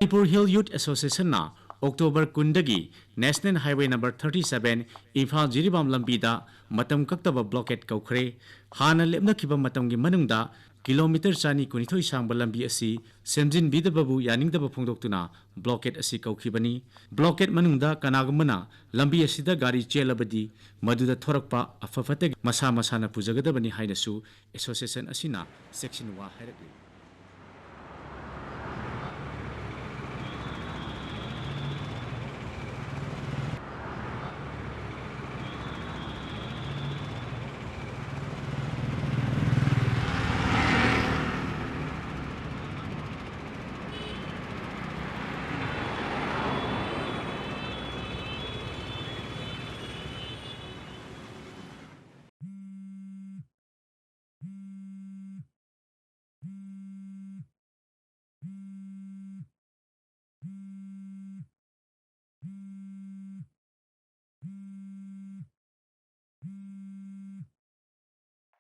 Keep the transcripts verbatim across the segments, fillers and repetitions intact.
Manipur hill youth ꯑꯦꯁꯣꯁꯤꯌꯦꯁꯟꯅ October ꯀꯨꯟꯗꯒꯤ national highway number thirty seven Imphal Jiribam ꯂꯝꯕꯤꯗ ꯃꯇꯝ ꯀꯛꯇꯕ ꯕ꯭ꯂꯣꯀꯦꯠ ꯀꯧꯈ꯭ꯔꯦ꯫ ꯍꯥꯟꯅ ꯂꯦꯞꯅꯈꯤꯕ ꯃꯇꯝꯒꯤ ꯃꯅꯨꯡꯗ ꯀꯤꯂꯣꯃꯤꯇꯔ ꯆꯅꯤ ꯀꯨꯟꯅꯤꯊꯣꯏ ꯁꯥꯡꯕ ꯂꯝꯕꯤ ꯑꯁꯤ ꯁꯦꯝꯖꯤꯟꯕꯤꯗꯕꯕꯨ ꯌꯥꯅꯤꯡꯗꯕ ꯐꯣꯡꯗꯣꯛꯇꯨꯅ ꯕ꯭ꯂꯣꯀꯦꯠ ꯑꯁꯤ ꯀꯧꯈꯤꯕꯅꯤ꯫ ꯕ꯭ꯂꯣꯀꯦꯠ ꯃꯅꯨꯡꯗ ꯀꯅꯥꯒꯨꯝꯕꯅ ꯂꯝꯕꯤ ꯑꯁꯤꯗ ꯒꯥꯔꯤ ꯆꯦꯜꯂꯕꯗꯤ ꯃꯗꯨꯗ ꯊꯣꯔꯛꯄ ꯑꯐ ꯐꯠꯇꯒꯤ ꯃꯁꯥ ꯃꯁꯥꯅ ꯄꯨꯖꯒꯗꯕꯅꯤ ꯍꯥꯏꯅꯁꯨ ꯑꯦꯁꯣꯁꯤꯌꯦꯁꯟ ꯑꯁꯤꯅ ꯆꯦꯛꯁꯤꯟꯋꯥ ꯍꯥꯏꯔꯛꯂꯤ꯫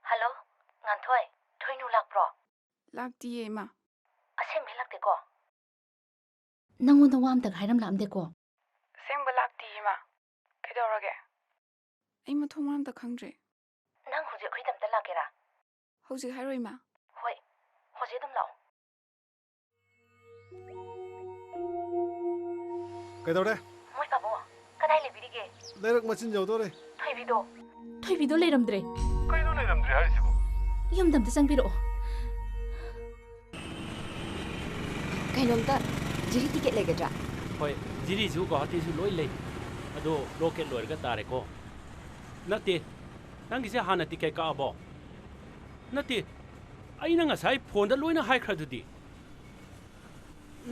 ꯍꯜꯂꯣ, ꯉꯥꯟꯊꯣꯏ, ꯊꯣꯏꯅꯨ ꯂꯥꯛꯄ꯭ꯔꯣ? ꯂꯥꯛꯇꯤꯌꯦ, ꯏꯃꯥ꯫ ꯑꯁꯦꯡꯕꯩ ꯂꯥꯛꯇꯦꯀꯣ? ꯅꯪꯉꯣꯟꯗ ꯋꯥ ꯑꯝꯇꯒ ꯍꯥꯏꯔꯝꯂꯛꯑꯝꯗꯦꯀꯣ? ꯑꯁꯦꯡꯕ ꯂꯥꯛꯇꯤꯌꯦ, ꯏꯃꯥ꯫ ꯀꯩꯗꯧꯔꯒꯦ? ꯑꯩ ꯃꯊꯣꯡ ꯃꯔꯝ ꯑꯝꯇ ꯈꯪꯗ꯭ꯔꯦ꯫ ꯅꯪ ꯍꯧꯖꯤꯛ ꯑꯩꯈꯣꯏꯗ ꯑꯝꯇ ꯂꯥꯛꯀꯦꯔꯥ? ꯍꯧꯖꯤꯛ ꯍꯥꯏꯔꯣ, ꯏꯃꯥ꯫ ꯍꯣꯏ, ꯍꯧꯖꯤꯛ ꯑꯗꯨꯝ ꯂꯥꯛꯑꯣ꯫ ꯀꯩꯗꯧꯔꯦ? ꯃꯣꯏ ꯄꯥꯕꯨꯡ, ꯀꯗꯥꯏ ꯂꯩꯕꯤꯔꯤꯒꯦ? ꯂꯩꯔꯛ ꯃꯆꯤꯟ ꯌꯧꯗꯣꯔꯦ꯫ ꯊꯣꯏꯕꯤꯗꯣ? ꯊꯣꯏꯕꯤꯗꯣ ꯂꯩꯔꯝꯗ꯭ꯔꯦ꯫ ꯀꯩꯅꯣ ꯂꯩꯔꯝꯗ꯭ꯔꯦ ꯍꯥꯏꯔꯤꯁꯤꯕꯣ? ꯌꯨꯝꯗ ꯑꯝꯇ ꯆꯪꯕꯤꯔꯛꯑꯣ꯫ ꯀꯩꯅꯣꯝꯇ, ꯖꯤꯔꯤ ꯇꯤꯀꯦꯠ ꯂꯩꯒꯗ꯭ꯔꯥ? ꯍꯣꯏ, ꯖꯤꯔꯤꯁꯨ ꯒꯨꯋꯥꯍꯥꯇꯤꯁꯨ ꯂꯣꯏ ꯂꯩ꯫ ꯑꯗꯣ ꯕ꯭ꯂꯣꯀꯦꯠ ꯂꯣꯏꯔꯒ ꯇꯥꯔꯦꯀꯣ꯫ ꯅꯠꯇꯦ, ꯅꯪꯒꯤꯁꯦ ꯍꯥꯟꯅ ꯇꯤꯀꯦꯠ ꯀꯛꯑꯕꯣ? ꯅꯠꯇꯦ, ꯑꯩꯅ ꯉꯁꯥꯏ ꯐꯣꯟꯗ ꯂꯣꯏꯅ ꯍꯥꯏꯈ꯭ꯔꯗꯨꯗꯤ꯫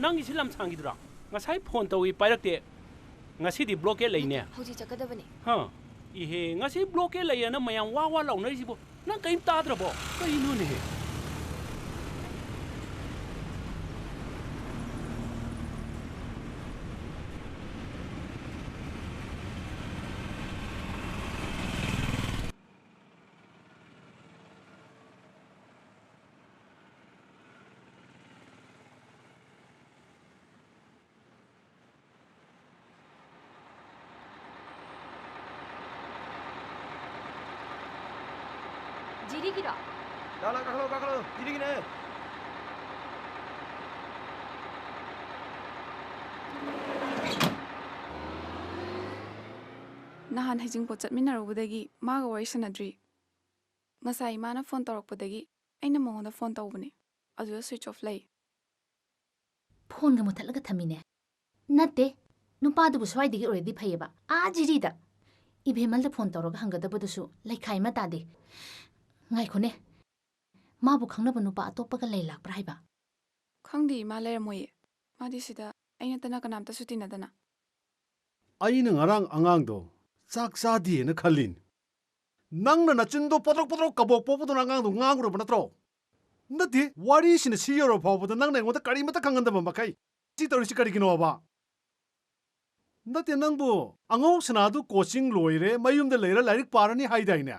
ꯅꯪꯒꯤꯁꯤ ꯂꯝꯁꯥꯡꯒꯤꯗꯨꯔꯥ? ꯉꯁꯥꯏ ꯐꯣꯟ ꯇꯧꯏ, ꯄꯥꯏꯔꯛꯇꯦ꯫ ꯉꯁꯤꯗꯤ ꯕ꯭ꯂꯣꯀꯦꯠ ꯂꯩꯅꯦ꯫ ꯅꯠꯇꯦ, ꯍꯧꯖꯤꯛ ꯆꯠꯀꯗꯕꯅꯤ꯫ ꯍꯥ? ꯏꯍꯦ, ꯉꯁꯤ ꯕ꯭ꯂꯣꯀꯦꯠ ꯂꯩꯌꯦꯅ ꯃꯌꯥꯝ ꯋꯥ ꯋꯥ ꯂꯥꯎꯅꯔꯤꯁꯤꯕꯨ ꯅꯪ ꯀꯔꯤꯝ ꯇꯥꯗ꯭ꯔꯕꯣ? ꯀꯩꯅꯣꯅꯦꯍꯦ? ꯁꯤꯔꯤꯒꯤꯔꯣ? ꯂꯥꯛ, ꯂꯥꯛ, ꯀꯥꯈꯠꯂꯣ, ꯀꯥꯈꯠꯂꯣ, ꯁꯤꯔꯤꯒꯤꯅꯦ꯫ ꯅꯍꯥꯟ ꯍꯩꯖꯤꯡꯄꯣꯠ ꯆꯠꯃꯤꯟꯅꯔꯨꯕꯗꯒꯤ ꯃꯥꯒ ꯋꯥꯔꯤ ꯁꯥꯟꯅꯗ꯭ꯔꯤ꯫ ꯉꯁꯥꯏ ꯏꯃꯥꯅ ꯐꯣꯟ ꯇꯧꯔꯛꯄꯗꯒꯤ ꯑꯩꯅ ꯃꯉꯣꯟꯗ ꯐꯣꯟ ꯇꯧꯕꯅꯦ, ꯑꯗꯨꯗ switch off ꯂꯩ꯫ ꯐꯣꯟꯒ ꯃꯨꯊꯠꯂꯒ ꯊꯝꯃꯤꯅꯦ꯫ ꯅꯠꯇꯦ, ꯅꯨꯄꯥꯗꯨꯕꯨ ꯁ꯭ꯋꯥꯏꯗꯒꯤ ꯑꯣꯏꯔꯗꯤ ꯐꯩꯌꯦꯕ, ꯑꯥ ꯖꯤꯔꯤꯗ꯫ ꯏꯕꯦꯝꯃꯜꯗ ꯐꯣꯟ ꯇꯧꯔꯒ ꯍꯪꯒꯗꯕꯗꯨꯁꯨ ꯂꯩꯈꯥꯏ ꯑꯃ ꯇꯥꯗꯦ꯫ ꯉꯥꯏꯈꯣꯅꯦ, ꯃꯥꯕꯨ ꯈꯪꯅꯕ ꯅꯨꯄꯥ ꯑꯇꯣꯞꯄꯒ ꯂꯩ ꯂꯥꯛꯄ꯭ꯔꯥ ꯍꯥꯏꯕ? ꯈꯪꯗꯦ, ꯃꯥ ꯂꯩꯔꯝꯃꯣꯏꯌꯦ꯫ ꯃꯥꯗꯤ ꯁꯤꯗ ꯑꯩ ꯅꯠꯇꯅ ꯀꯅꯥꯝꯇꯁꯨ ꯇꯤꯟꯅꯗꯅ꯫ ꯑꯩꯅ ꯉꯔꯥꯡ ꯑꯉꯥꯡꯗꯣ ꯆꯥꯛ ꯆꯥꯗꯦꯅ ꯈꯜꯂꯤꯅꯤ꯫ ꯅꯪꯅ ꯅꯆꯤꯟꯗꯣ ꯄꯣꯇ꯭ꯔꯣꯛ ꯄꯣꯇ꯭ꯔꯣꯛ ꯀꯕꯣꯛ ꯄꯣꯛꯄꯗꯨꯅ ꯑꯉꯥꯡꯗꯣ ꯉꯥꯡꯉꯨꯔꯕ ꯅꯠꯇ꯭ꯔꯣ? ꯅꯠꯇꯦ, ꯋꯥꯔꯤꯁꯤꯅ ꯁꯤ ꯌꯧꯔꯕ ꯐꯥꯎꯕꯗ ꯅꯪꯅ ꯑꯩꯉꯣꯟꯗ ꯀꯔꯤꯃꯠꯇ ꯈꯪꯍꯟꯗꯕ ꯃꯈꯩ ꯁꯤ ꯇꯧꯔꯤꯁꯤ ꯀꯔꯤꯒꯤꯅꯣꯕ? ꯅꯠꯇꯦ, ꯅꯪꯕꯨ ꯑꯉꯧ ꯁꯅꯥꯗꯨ coaching ꯂꯣꯏꯔꯦ, ꯃꯌꯨꯝꯗ ꯂꯩꯔ ꯂꯥꯏꯔꯤꯛ ꯄꯥꯔꯅꯤ ꯍꯥꯏꯗꯥꯏꯅꯦ?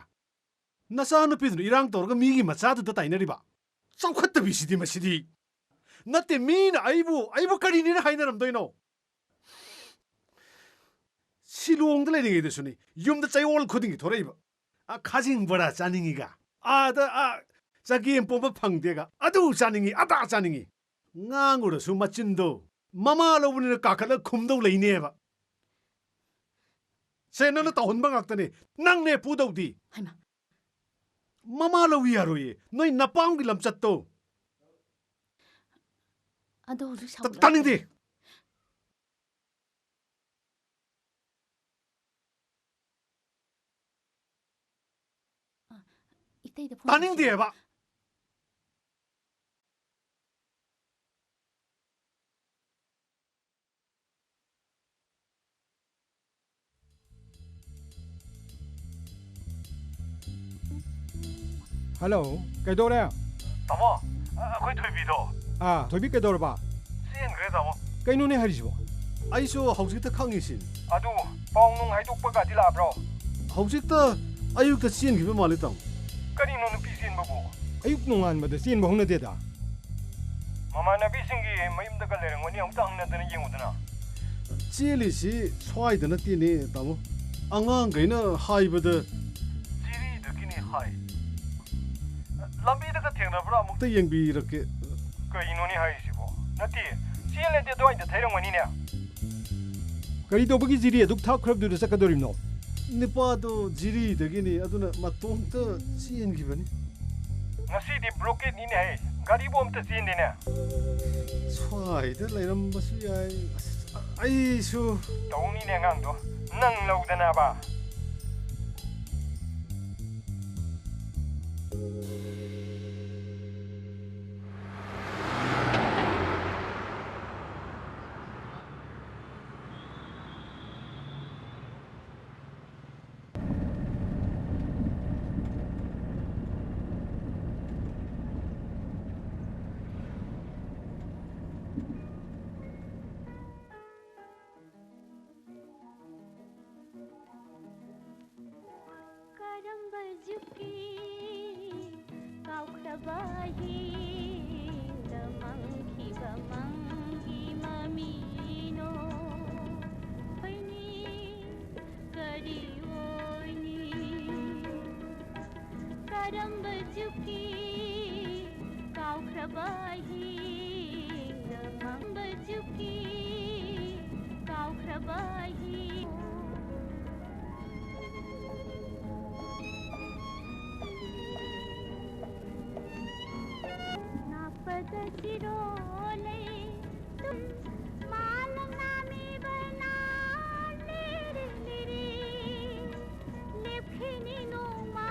ꯅꯆꯥꯅꯨꯄꯤꯗꯨꯅ ꯏꯔꯥꯡ ꯇꯧꯔꯒ ꯃꯤꯒꯤ ꯃꯆꯥꯗꯨꯗ ꯇꯥꯏꯅꯔꯤꯕ? ꯆꯥꯎꯈꯠꯇꯕꯤꯁꯤꯗꯤ ꯃꯁꯤꯗꯤ! ꯅꯠꯇꯦ, ꯃꯤꯅ ꯑꯩꯕꯨ, ꯑꯩꯕꯨ ꯀꯔꯤꯅꯦꯅ ꯍꯥꯏꯅꯔꯝꯗꯣꯏꯅꯣ? ꯁꯤꯂꯣꯡꯗ ꯂꯩꯔꯤꯉꯩꯗꯁꯨꯅꯤ ꯌꯨꯝꯗ ꯆꯌꯣꯜ ꯈꯨꯗꯤꯡꯒꯤ ꯊꯣꯔꯛꯏꯕ꯫ ꯑ, ꯈꯥꯖꯤꯡ ꯕꯣꯔꯥ ꯆꯥꯅꯤꯡꯉꯤꯒ, ꯑꯥꯗ, ꯑ, ꯆꯒꯦꯝ ꯄꯣꯝꯕ ꯐꯪꯗꯦꯒ, ꯑꯗꯨ ꯆꯥꯅꯤꯡꯉꯤ, ꯑꯗꯥ ꯆꯥꯅꯤꯡꯉꯤ꯫ ꯉꯥꯡꯉꯨꯔꯁꯨ ꯃꯆꯤꯟꯗꯣ ꯃꯃꯥ ꯂꯧꯕꯅꯤꯅ ꯀꯥꯈꯠꯂ ꯈꯨꯝꯗꯧ ꯂꯩꯅꯦꯕ꯫ ꯁꯦ, ꯅꯪꯅ ꯇꯧꯍꯟꯕ ꯉꯥꯛꯇꯅꯦ꯫ ꯅꯪꯅꯦ ꯄꯨꯗꯧꯗꯤ꯫ ꯍꯩꯃꯥ꯫ ꯃꯃꯥ ꯂꯧꯏ ꯌꯥꯔꯣꯏꯌꯦ꯫ ꯅꯣꯏ ꯅꯄꯥꯝꯒꯤ ꯂꯝꯆꯠꯇꯣ꯫ ꯑꯗꯣ ꯍꯧꯖꯤꯛ ꯇ-, ꯁꯥꯎꯒꯠꯂꯛꯑꯒ ꯇꯥꯅꯤꯡꯗꯦ꯫ ꯑ, ꯏꯇꯩꯗ ꯐꯣꯟ ꯇꯧꯁꯤꯔꯣ? ꯇꯥꯅꯤꯡꯗꯦꯕ꯫ ꯍꯜꯂꯣ, ꯀꯩꯗꯧꯔꯦ? ꯇꯥꯃꯣ, ꯑ-, ꯑꯩꯈꯣꯏ ꯊꯣꯏꯕꯤꯗꯣ꯫ ꯑꯥ, ꯊꯣꯏꯕꯤ ꯀꯩꯗꯧꯔꯕ? ꯆꯦꯟꯈ꯭ꯔꯦ, ꯇꯥꯃꯣ꯫ ꯀꯩꯅꯣꯅꯦ ꯍꯥꯏꯔꯤꯁꯤꯕꯣ? ꯑꯩꯁꯨ ꯍꯧꯖꯤꯛꯇ ꯈꯪꯉꯤꯁꯤꯅꯤ꯫ ꯑꯗꯨ ꯄꯥꯎ ꯅꯨꯡ ꯍꯥꯏꯗꯣꯛꯄꯒꯗꯤ ꯂꯥꯛꯑꯕ꯭ꯔꯣ? ꯍꯧꯖꯤꯛꯇ ꯑꯌꯨꯛꯇ ꯆꯦꯟꯈꯤꯕ ꯃꯥꯜꯂꯦ, ꯇꯥꯃꯣ꯫ ꯀꯔꯤꯅꯣ ꯅꯨꯄꯤ ꯆꯦꯟꯕꯕꯨ? ꯑꯌꯨꯛ ꯅꯣꯡꯉꯥꯟꯕꯗ ꯆꯦꯟꯕ ꯍꯧꯅꯗꯦꯗ꯫ ꯃꯃꯥꯟꯅꯕꯤꯁꯤꯡꯒꯤ ꯃꯌꯨꯝꯗꯒ ꯂꯩꯔꯝꯒꯅꯤ, ꯑꯃꯨꯛꯇ ꯍꯪꯅꯗꯅ ꯌꯦꯡꯉꯨꯗꯅ꯫ ꯆꯦꯜꯂꯤꯁꯤ ꯁ꯭ꯋꯥꯏꯗ ꯅꯠꯇꯦꯅꯦ, ꯇꯥꯃꯣ꯫ ꯑꯉꯥꯡꯈꯩꯅ ꯍꯥꯏꯕꯗ꯫ ꯖꯤꯔꯤꯗꯒꯤꯅꯤ ꯍꯥꯏ꯫ ꯂꯝꯕꯤꯗꯒ ꯊꯦꯡꯅꯕ꯭ꯔꯥ? ꯑꯃꯨꯛꯇ ꯌꯦꯡꯕꯤꯔꯛꯀꯦ꯫ ꯀꯩꯅꯣꯅꯦ ꯍꯥꯏꯔꯤꯁꯤꯕꯣ? ꯅꯠꯇꯦ, ꯆꯦꯜꯂꯗꯤ ꯑꯗꯨꯋꯥꯏꯗ ꯊꯩꯔꯝꯒꯅꯤꯅꯦ꯫ ꯀꯔꯤ ꯇꯧꯕꯒꯤ ꯖꯤꯔꯤ ꯑꯗꯨꯛ ꯊꯥꯞꯈ꯭ꯔꯕꯗꯨꯗ ꯆꯠꯀꯗꯧꯔꯤꯕꯅꯣ? ꯅꯨꯄꯥꯗꯣ ꯖꯤꯔꯤꯗꯒꯤꯅꯤ, ꯑꯗꯨꯅ ꯃꯇꯣꯝꯇ ꯆꯦꯟꯈꯤꯕꯅꯤ꯫ ꯉꯁꯤꯗꯤ ꯕ꯭ꯂꯣꯀꯦꯠꯅꯤꯅꯦ ꯍꯦ, ꯒꯥꯔꯤꯕꯨ ꯑꯝꯇ ꯆꯦꯟꯗꯦꯅꯦ꯫ ꯁ꯭ꯋꯥꯏꯗ ꯂꯩꯔꯝꯕꯁꯨ ꯌꯥꯏ꯫ ꯑꯁ, ꯑꯩꯁꯨ ꯇꯧꯅꯤꯅꯦ ꯑꯉꯥꯡꯗꯣ, ꯅꯪ ꯂꯧꯗꯅꯕ꯫ ꯀꯔꯝꯕ ꯖꯨꯛꯀꯤ ꯀꯥꯎꯈ꯭ꯔꯕ ꯑꯍꯤꯡꯗ ꯃꯪꯈꯤꯕ ꯃꯪꯒꯤ ꯃꯃꯤꯅꯣ? ꯍꯣꯏꯅꯦ, ꯀꯔꯤ ꯑꯣꯏꯅꯤ? ꯀꯔꯝꯕ ꯖꯨꯛꯀꯤ ꯀꯥꯎꯈ꯭ꯔꯕ ꯑꯍꯤꯡꯗ ꯃꯪꯕ ꯖꯨꯛꯀꯤ ꯀꯥꯎꯈ꯭ꯔꯕ ꯑꯍꯤꯡ꯫ ꯅꯥꯞꯄꯗ ꯁꯤꯔꯣ ꯂꯩ ꯇꯨꯝ ꯃꯥꯂꯪ ꯅꯥꯃꯤꯕꯅ ꯂꯤꯔꯤ ꯂꯤꯔꯤ ꯂꯦꯞꯈꯤꯅꯤ ꯅꯣꯡꯃ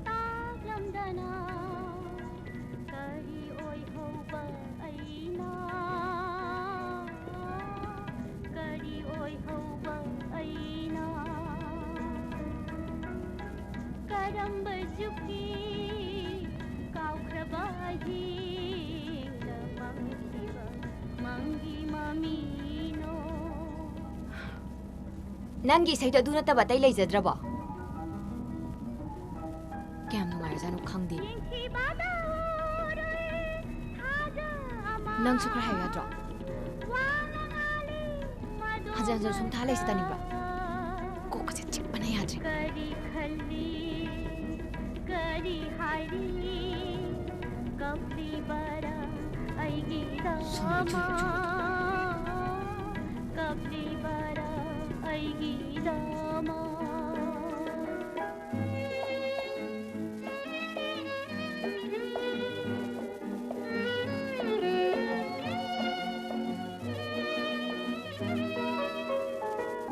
ꯇꯥꯛꯂꯝꯗꯅ꯫ ꯀꯔꯤ ꯑꯣꯏꯍꯧꯕ ꯑꯩꯅ? ꯀꯔꯤ ꯑꯣꯏꯍꯧꯕ ꯑꯩꯅ? ꯀꯔꯝꯕ ꯖꯨꯛꯀꯤ ꯀꯥꯎꯈ꯭ꯔꯕ ꯑꯍꯤꯡꯗ ꯃꯪꯈꯤꯕ ꯃꯪꯒꯤ ꯃꯃꯤꯅꯣ? ꯅꯪꯒꯤ ꯏꯁꯩꯗꯣ ꯑꯗꯨ ꯅꯠꯇꯕ ꯑꯇꯩ ꯂꯩꯖꯗ꯭ꯔꯕꯣ? ꯀꯌꯥꯝ ꯅꯨꯡꯉꯥꯏꯔꯖꯥꯠꯅꯣ ꯈꯪꯗꯦ꯫ ꯅꯪꯁꯨ ꯈꯔ ꯍꯥꯏꯌꯨ ꯌꯥꯗ꯭ꯔꯣ? ꯍꯟꯖꯟ ꯍꯟꯖꯟ ꯁꯨꯝ ꯊꯥ ꯂꯩꯁꯤ ꯇꯥꯅꯤꯡꯕ꯭ꯔꯣ? ꯀꯣꯛꯀꯁꯦ ꯆꯤꯛꯄꯅ ꯌꯥꯗ꯭ꯔꯦ꯫ ꯍꯥꯏꯔꯤ ꯀꯞꯂꯤꯕꯔꯥ ꯑꯩꯒꯤꯗꯃꯛ? ꯀꯞꯂꯤꯕꯔꯥ ꯑꯩꯒꯤꯗꯃꯛ?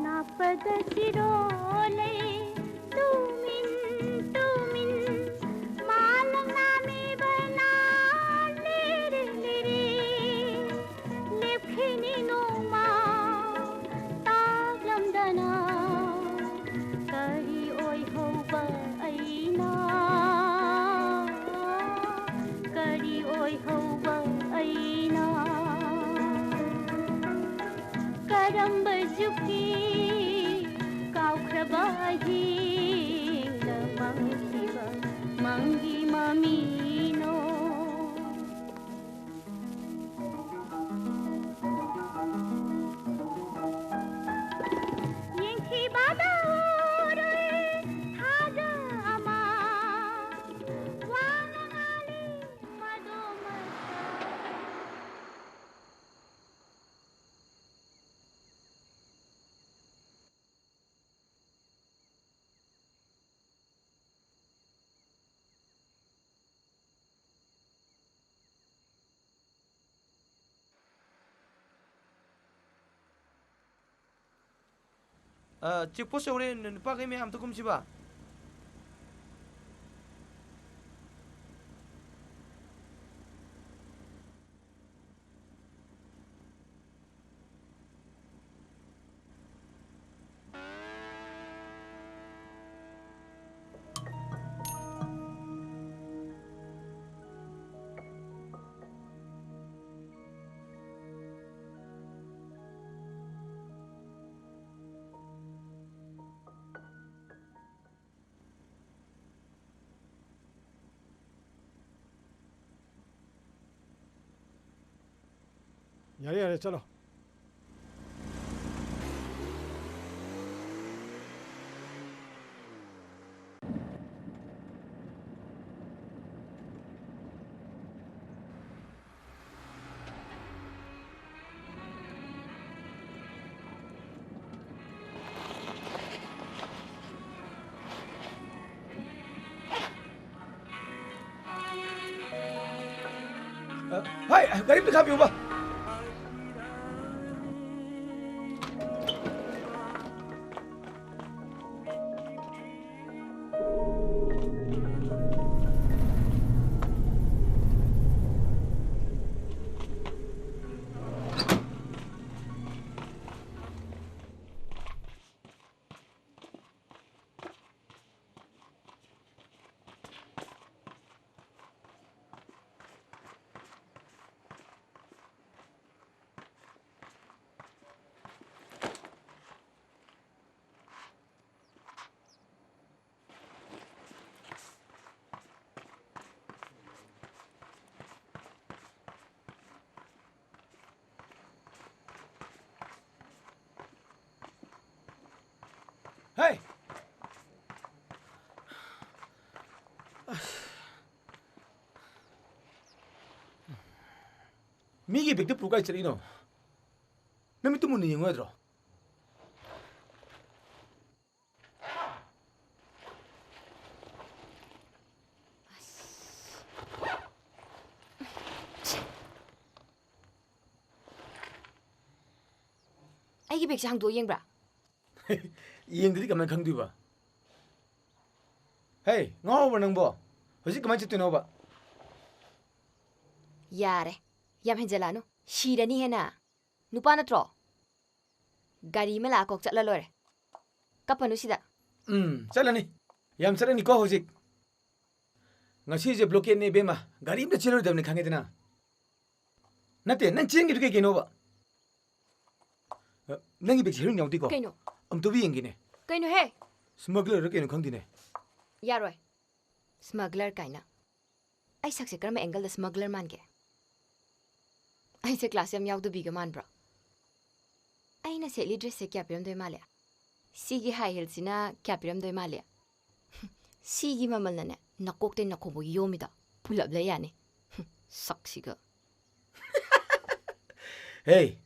ꯅꯥꯞꯄꯗ ꯆꯤꯔꯣꯜꯂꯦ ꯇꯨꯃꯤꯟ ꯇꯨꯃꯤꯟ ꯃꯥꯂꯪ ꯅꯥꯝꯃꯤꯕꯅ ꯂꯤꯔꯤ ꯂꯤꯔꯤ ꯂꯦꯞꯈꯤꯅꯤ ꯅꯣꯡꯃ ꯇꯥꯛꯂꯝꯗꯅ꯫ ꯀꯔꯤ ꯑꯣꯏꯍꯧꯕ ꯑꯩꯅ? ꯀꯔꯤ ꯑꯣꯏꯍꯧꯕ ꯑꯩꯅ? ꯀꯔꯝꯕ ꯖꯨꯒꯤ ꯀꯥꯎꯈ꯭ꯔꯕ ꯑꯍꯤꯡꯗ ꯃꯪꯈꯤꯕ ꯃꯪꯒꯤ ꯃꯃꯤꯅꯣ? ꯌꯦꯡꯊꯤꯕꯗ ꯎꯔꯨꯏ ꯊꯥꯖ ꯑꯃ ꯋꯥꯅ ꯉꯥꯜꯂꯤ ꯃꯗꯣ ꯃꯁꯛ꯫ ꯑ, ꯆꯦꯛ ꯄꯣꯁ ꯌꯧꯔꯦ, ꯅꯨꯄꯥꯈꯩ ꯃꯌꯥꯝ ꯑꯝꯇ ꯀꯨꯝꯁꯤꯕ꯫ ꯌꯥꯔꯦ, ꯌꯥꯔꯦ, ꯆꯠꯂꯣ꯫ ꯍꯩ, ꯒꯥꯔꯤ ꯑꯝꯇ ꯈꯥꯝꯕꯤꯌꯨꯕ꯫ ꯍꯦ! ꯃꯤꯒꯤ ꯕꯦꯒꯇꯨ ꯄꯨ ꯀꯥꯏ ꯆꯠꯂꯤꯅꯣ? ꯅꯃꯤꯠꯇꯨ ꯃꯨꯟꯅ ꯌꯦꯡꯉꯨ ꯌꯥꯗ꯭ꯔꯣ? ꯑꯩꯒꯤ ꯕꯦꯒꯁꯦ ꯍꯥꯡꯗꯣꯛꯑ ꯌꯦꯡꯕ꯭ꯔꯥ? ꯌꯦꯡꯗꯗꯤ ꯀꯃꯥꯏꯅ ꯈꯪꯗꯣꯏꯕ? ꯍꯦ, ꯉꯥꯎꯔꯕ ꯅꯪꯕꯣ? ꯍꯧꯖꯤꯛ ꯀꯃꯥꯏꯅ ꯆꯠꯇꯣꯏꯅꯣꯕ? ꯌꯥꯔꯦ, ꯌꯥꯝ ꯍꯦꯟꯖꯜꯂꯛꯑꯅꯨ꯫ ꯁꯤꯔꯅꯤ ꯍꯦꯟꯅ꯫ ꯅꯨꯄꯥ ꯅꯠꯇ꯭ꯔꯣ? ꯒꯥꯔꯤ ꯑꯃ ꯂꯥꯛꯑ ꯀꯣꯛ ꯆꯠꯂ ꯂꯣꯏꯔꯦ꯫ ꯀꯞꯄꯅꯨ ꯁꯤꯗ꯫ ꯎꯝ, ꯆꯠꯂꯅꯤ꯫ ꯌꯥꯝ ꯆꯠꯂꯅꯤꯀꯣ ꯍꯧꯖꯤꯛ꯫ ꯉꯁꯤꯁꯦ blockade ꯅꯦ ꯏꯕꯦꯝꯃ, ꯒꯥꯔꯤ ꯑꯝꯇ ꯆꯦꯜꯂꯣꯏꯗꯕꯅꯤ ꯈꯪꯉꯦꯗꯅ꯫ ꯅꯠꯇꯦ, ꯅꯪ ꯆꯦꯟꯒꯤꯗꯨ ꯀꯩꯒꯤꯅꯣꯕ? ꯑ, ꯅꯪꯒꯤ ꯕꯦꯒꯁꯦ heroin ꯌꯥꯎꯗꯦꯀꯣ? ꯀꯩꯅꯣ? ꯑꯝꯇꯕꯨ ꯌꯦꯡꯒꯦꯅꯦ꯫ ꯀꯩꯅꯣꯍꯦ? Smuggler ꯔ ꯀꯩꯅꯣ ꯈꯪꯗꯦꯅꯦ꯫ ꯌꯥꯔꯣꯏ꯫ Smuggler ꯀꯥꯏꯅ꯫ ꯑꯩ ꯁꯛꯁꯦ ꯀꯔꯝꯕ angle ꯗ smuggler ꯃꯥꯟꯒꯦ? ꯑꯩꯁꯦ class ꯌꯥꯝ ꯌꯥꯎꯗꯕꯤꯒ ꯃꯥꯟꯕ꯭ꯔꯣ? ꯑꯩꯅ ꯁꯦꯠꯂꯤ dress ꯁꯦ ꯀꯌꯥ ꯄꯤꯔꯝꯗꯣꯏ ꯃꯥꯜꯂꯤ? ꯁꯤꯒꯤ high heel ꯁꯤꯅ ꯀꯌꯥ ꯄꯤꯔꯝꯗꯣꯏ ꯃꯥꯜꯂꯤ? ꯁꯤꯒꯤ ꯃꯃꯜꯅꯅꯦ, ꯅꯀꯣꯛꯇꯩ ꯅꯈꯣꯡꯕꯧ ꯌꯣꯝꯃꯤꯗꯣ ꯄꯨꯂꯞ ꯂꯩ ꯌꯥꯅꯤ꯫ ꯁꯛꯁꯤꯒ꯫ ꯍꯦ,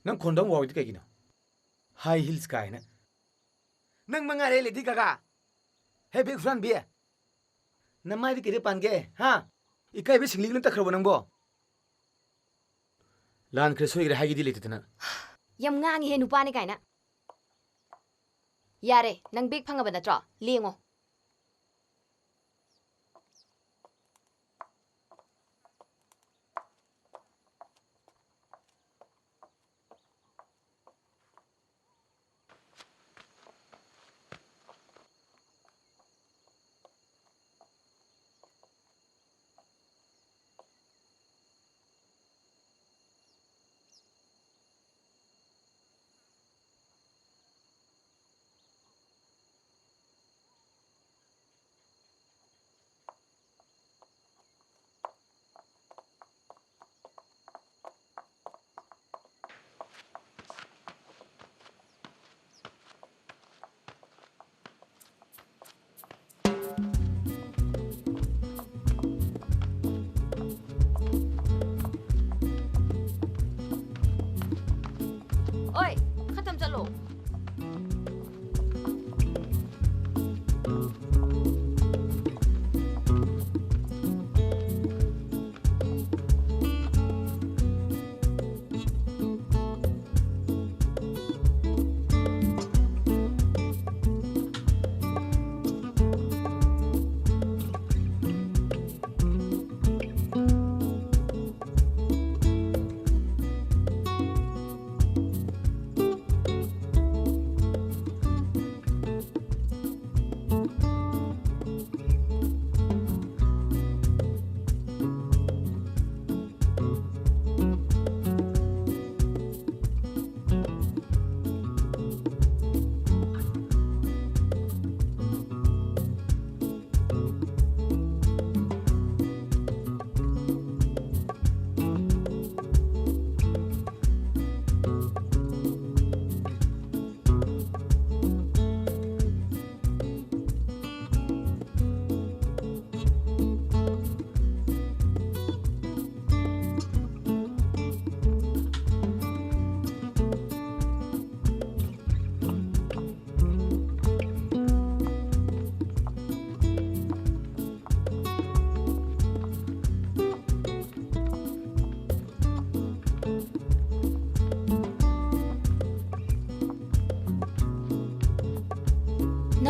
ꯅꯪ ꯈꯣꯟꯗꯣ ꯑꯃꯨꯛ ꯋꯥꯎꯔꯤꯗꯤ ꯀꯩꯒꯤꯅꯣ? High heels ꯀꯥꯏꯅ꯫ ꯅꯪ ꯃꯉꯥꯏꯔꯦ Lady Gaga꯫ ꯍꯦ, bag ꯍꯨꯔꯥꯟꯕꯤ꯫ ꯅꯃꯥꯏꯗꯤ ꯀꯩꯗ ꯄꯥꯟꯒꯦ, ꯍꯥ? ꯏꯀꯥꯏꯕ ꯁꯤꯡꯂꯤ ꯂꯣꯏ ꯇꯛꯈ꯭ꯔꯕꯣ ꯅꯪꯕꯣ? ꯂꯥꯟꯈ꯭ꯔꯦ, ꯁꯣꯏꯈ꯭ꯔꯦ ꯍꯥꯏꯒꯦꯗꯤ ꯂꯩꯇꯗꯅ꯫ ꯌꯥꯝ ꯉꯥꯡꯉꯤꯍꯦ ꯅꯨꯄꯥꯅꯤ ꯀꯥꯏꯅ꯫ ꯌꯥꯔꯦ, ꯅꯪ ꯕꯦꯒ ꯐꯪꯉꯕ ꯅꯠꯇ꯭ꯔꯣ? ꯂꯦꯡꯉꯣ꯫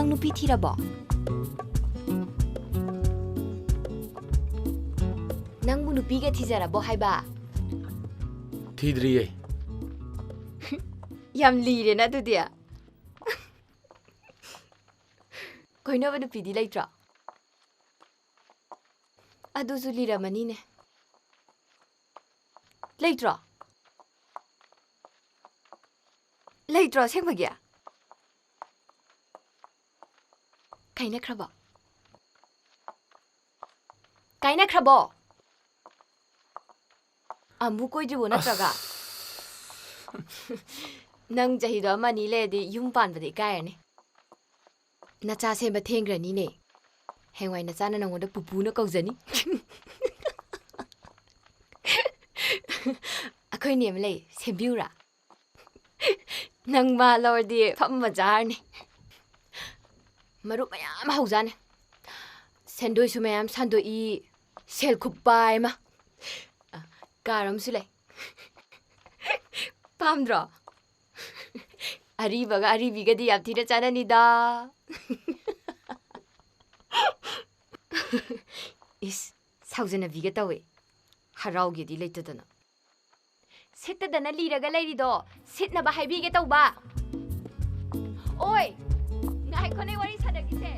ꯅꯨꯄꯤ ꯊꯤꯔꯕꯣ? ꯅꯪꯕꯨ ꯅꯨꯄꯤꯒ ꯊꯤꯖꯔꯕꯣ ꯍꯥꯏꯕ? ꯊꯤꯗ꯭ꯔꯤꯌꯦ꯫ ꯌꯥꯝ ꯂꯤꯔꯦꯅ ꯑꯗꯨꯗꯤ꯫ ꯀꯣꯏꯅꯕ ꯅꯨꯄꯤꯗꯤ ꯂꯩꯇ꯭ꯔꯣ? ꯑꯗꯨꯁꯨ ꯂꯤꯔꯝꯃꯅꯤꯅꯦ꯫ ꯂꯩꯇ꯭ꯔꯣ? ꯂꯩꯇ꯭ꯔꯣ ꯑꯁꯦꯡꯕꯒꯤ? ꯀꯥꯏꯅꯈ꯭ꯔꯕꯣ? ꯀꯥꯏꯅꯈ꯭ꯔꯕꯣ? ꯑꯃꯨꯛ ꯀꯣꯏꯗ꯭ꯔꯤꯕꯣ ꯅꯠꯇ꯭ꯔꯒ? ꯅꯪ ꯆꯍꯤꯗꯣ ꯑꯃ ꯑꯅꯤ ꯂꯩꯔꯗꯤ ꯌꯨꯝ ꯄꯥꯟꯕꯗ ꯏꯀꯥꯏꯔꯅꯤ꯫ ꯅꯆꯥ ꯁꯦꯝꯕ ꯊꯦꯡꯈ꯭ꯔꯅꯤꯅꯦ꯫ ꯍꯌꯦꯡꯋꯥꯏ ꯅꯆꯥꯅ ꯅꯪꯉꯣꯟꯗ ꯄꯨꯄꯨꯅ ꯀꯧꯖꯅꯤ꯫ ꯑꯩꯈꯣꯏ ꯅꯦ ꯑꯃ ꯂꯩ, ꯁꯦꯝꯕꯤꯌꯨꯔꯥ? ꯅꯪ ꯃꯥ ꯂꯧꯔꯗꯤ ꯐꯝꯃ ꯆꯥꯔꯅꯤ꯫ ꯃꯔꯨꯞ ꯃꯌꯥꯝ ꯍꯧꯖꯥꯅꯤ꯫ ꯁꯦꯟꯗꯣꯏꯁꯨ ꯃꯌꯥꯝ ꯁꯟꯗꯣꯛꯏ, ꯁꯦꯜ ꯈꯨꯄꯥꯏ ꯑꯃ꯫ ꯑ, ꯀꯥꯔ ꯑꯃꯁꯨ ꯂꯩ꯫ ꯄꯥꯝꯗ꯭ꯔꯣ? ꯑꯔꯤꯕꯒ ꯑꯔꯤꯕꯤꯒꯗꯤ ꯌꯥꯝ ꯊꯤꯅ ꯆꯥꯟꯅꯅꯤꯗ꯫ ꯏꯁ, ꯁꯥꯎꯖꯅꯕꯤꯒ ꯇꯧꯋꯦ꯫ ꯍꯔꯥꯎꯒꯦꯗꯤ ꯂꯩꯇꯗꯅ꯫ ꯁꯤꯠꯇꯗꯅ ꯂꯤꯔꯒ ꯂꯩꯔꯤꯗꯣ ꯁꯤꯠꯅꯕ ꯍꯥꯏꯕꯤꯒꯦ ꯇꯧꯕ꯫ ꯑꯣꯏ, ꯉꯥꯏꯈꯣꯅꯦ, ꯋꯥꯔꯤ ꯁꯥꯟꯅꯈꯤꯁꯦ꯫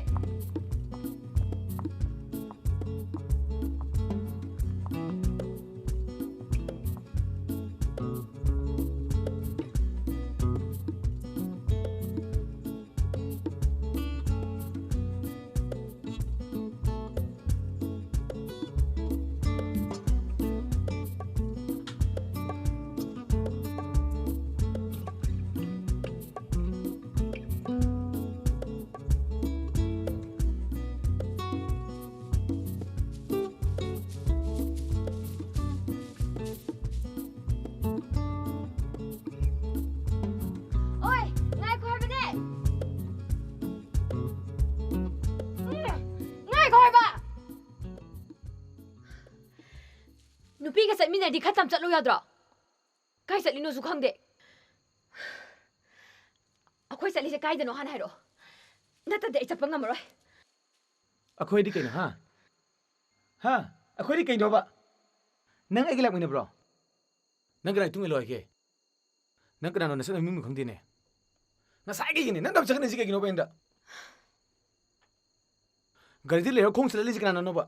ꯑꯣꯏ, ꯉꯥꯏꯈꯣ ꯍꯥꯏꯕꯅꯦ꯫ ꯎꯝ, ꯉꯥꯏꯈꯣ ꯍꯥꯏꯕ꯫ ꯅꯨꯄꯤꯒ ꯆꯠꯃꯤꯟꯅꯔꯗꯤ ꯈꯔ ꯇꯞ ꯆꯠꯂꯨ ꯌꯥꯗ꯭ꯔꯣ? ꯀꯥꯏ ꯆꯠꯂꯤꯅꯣꯁꯨ ꯈꯪꯗꯦ꯫ ꯑꯩꯈꯣꯏ ꯆꯠꯂꯤꯁꯦ ꯀꯥꯏꯗꯅꯣ ꯍꯥꯟꯅ ꯍꯥꯏꯔꯛꯑꯣ꯫ ꯅꯠꯇ꯭ꯔꯗꯤ ꯑꯩ ꯆꯠꯄ ꯉꯝꯃꯔꯣꯏ꯫ ꯑꯩꯈꯣꯏꯗꯤ ꯀꯩꯅꯣ, ꯍꯥ? ꯍꯥ? ꯑꯩꯈꯣꯏꯗꯤ ꯀꯩꯅꯣꯕ? ꯅꯪ ꯑꯩꯒ ꯂꯥꯛꯃꯤꯟꯅꯕ꯭ꯔꯣ? ꯅꯪ ꯀꯅꯥꯒꯤ ꯇꯨꯡ ꯏꯜꯂꯣ ꯍꯥꯏꯒꯦ? ꯅꯪ ꯀꯅꯥꯅꯣ ꯅꯁꯛ ꯅꯃꯤꯡꯕꯨ ꯈꯪꯗꯦꯅꯦ? ꯉꯁꯥꯏꯗꯒꯤꯅꯦ ꯅꯪ ꯇꯞ ꯆꯠꯀꯅꯤꯁꯤ ꯀꯩꯒꯤꯅꯣꯕ ꯑꯩꯉꯣꯟꯗ? ꯒꯥꯔꯤꯗ ꯂꯩꯔ ꯈꯣꯡ ꯆꯠꯂꯛꯂꯤꯁꯤ ꯀꯅꯥꯅꯣꯕ?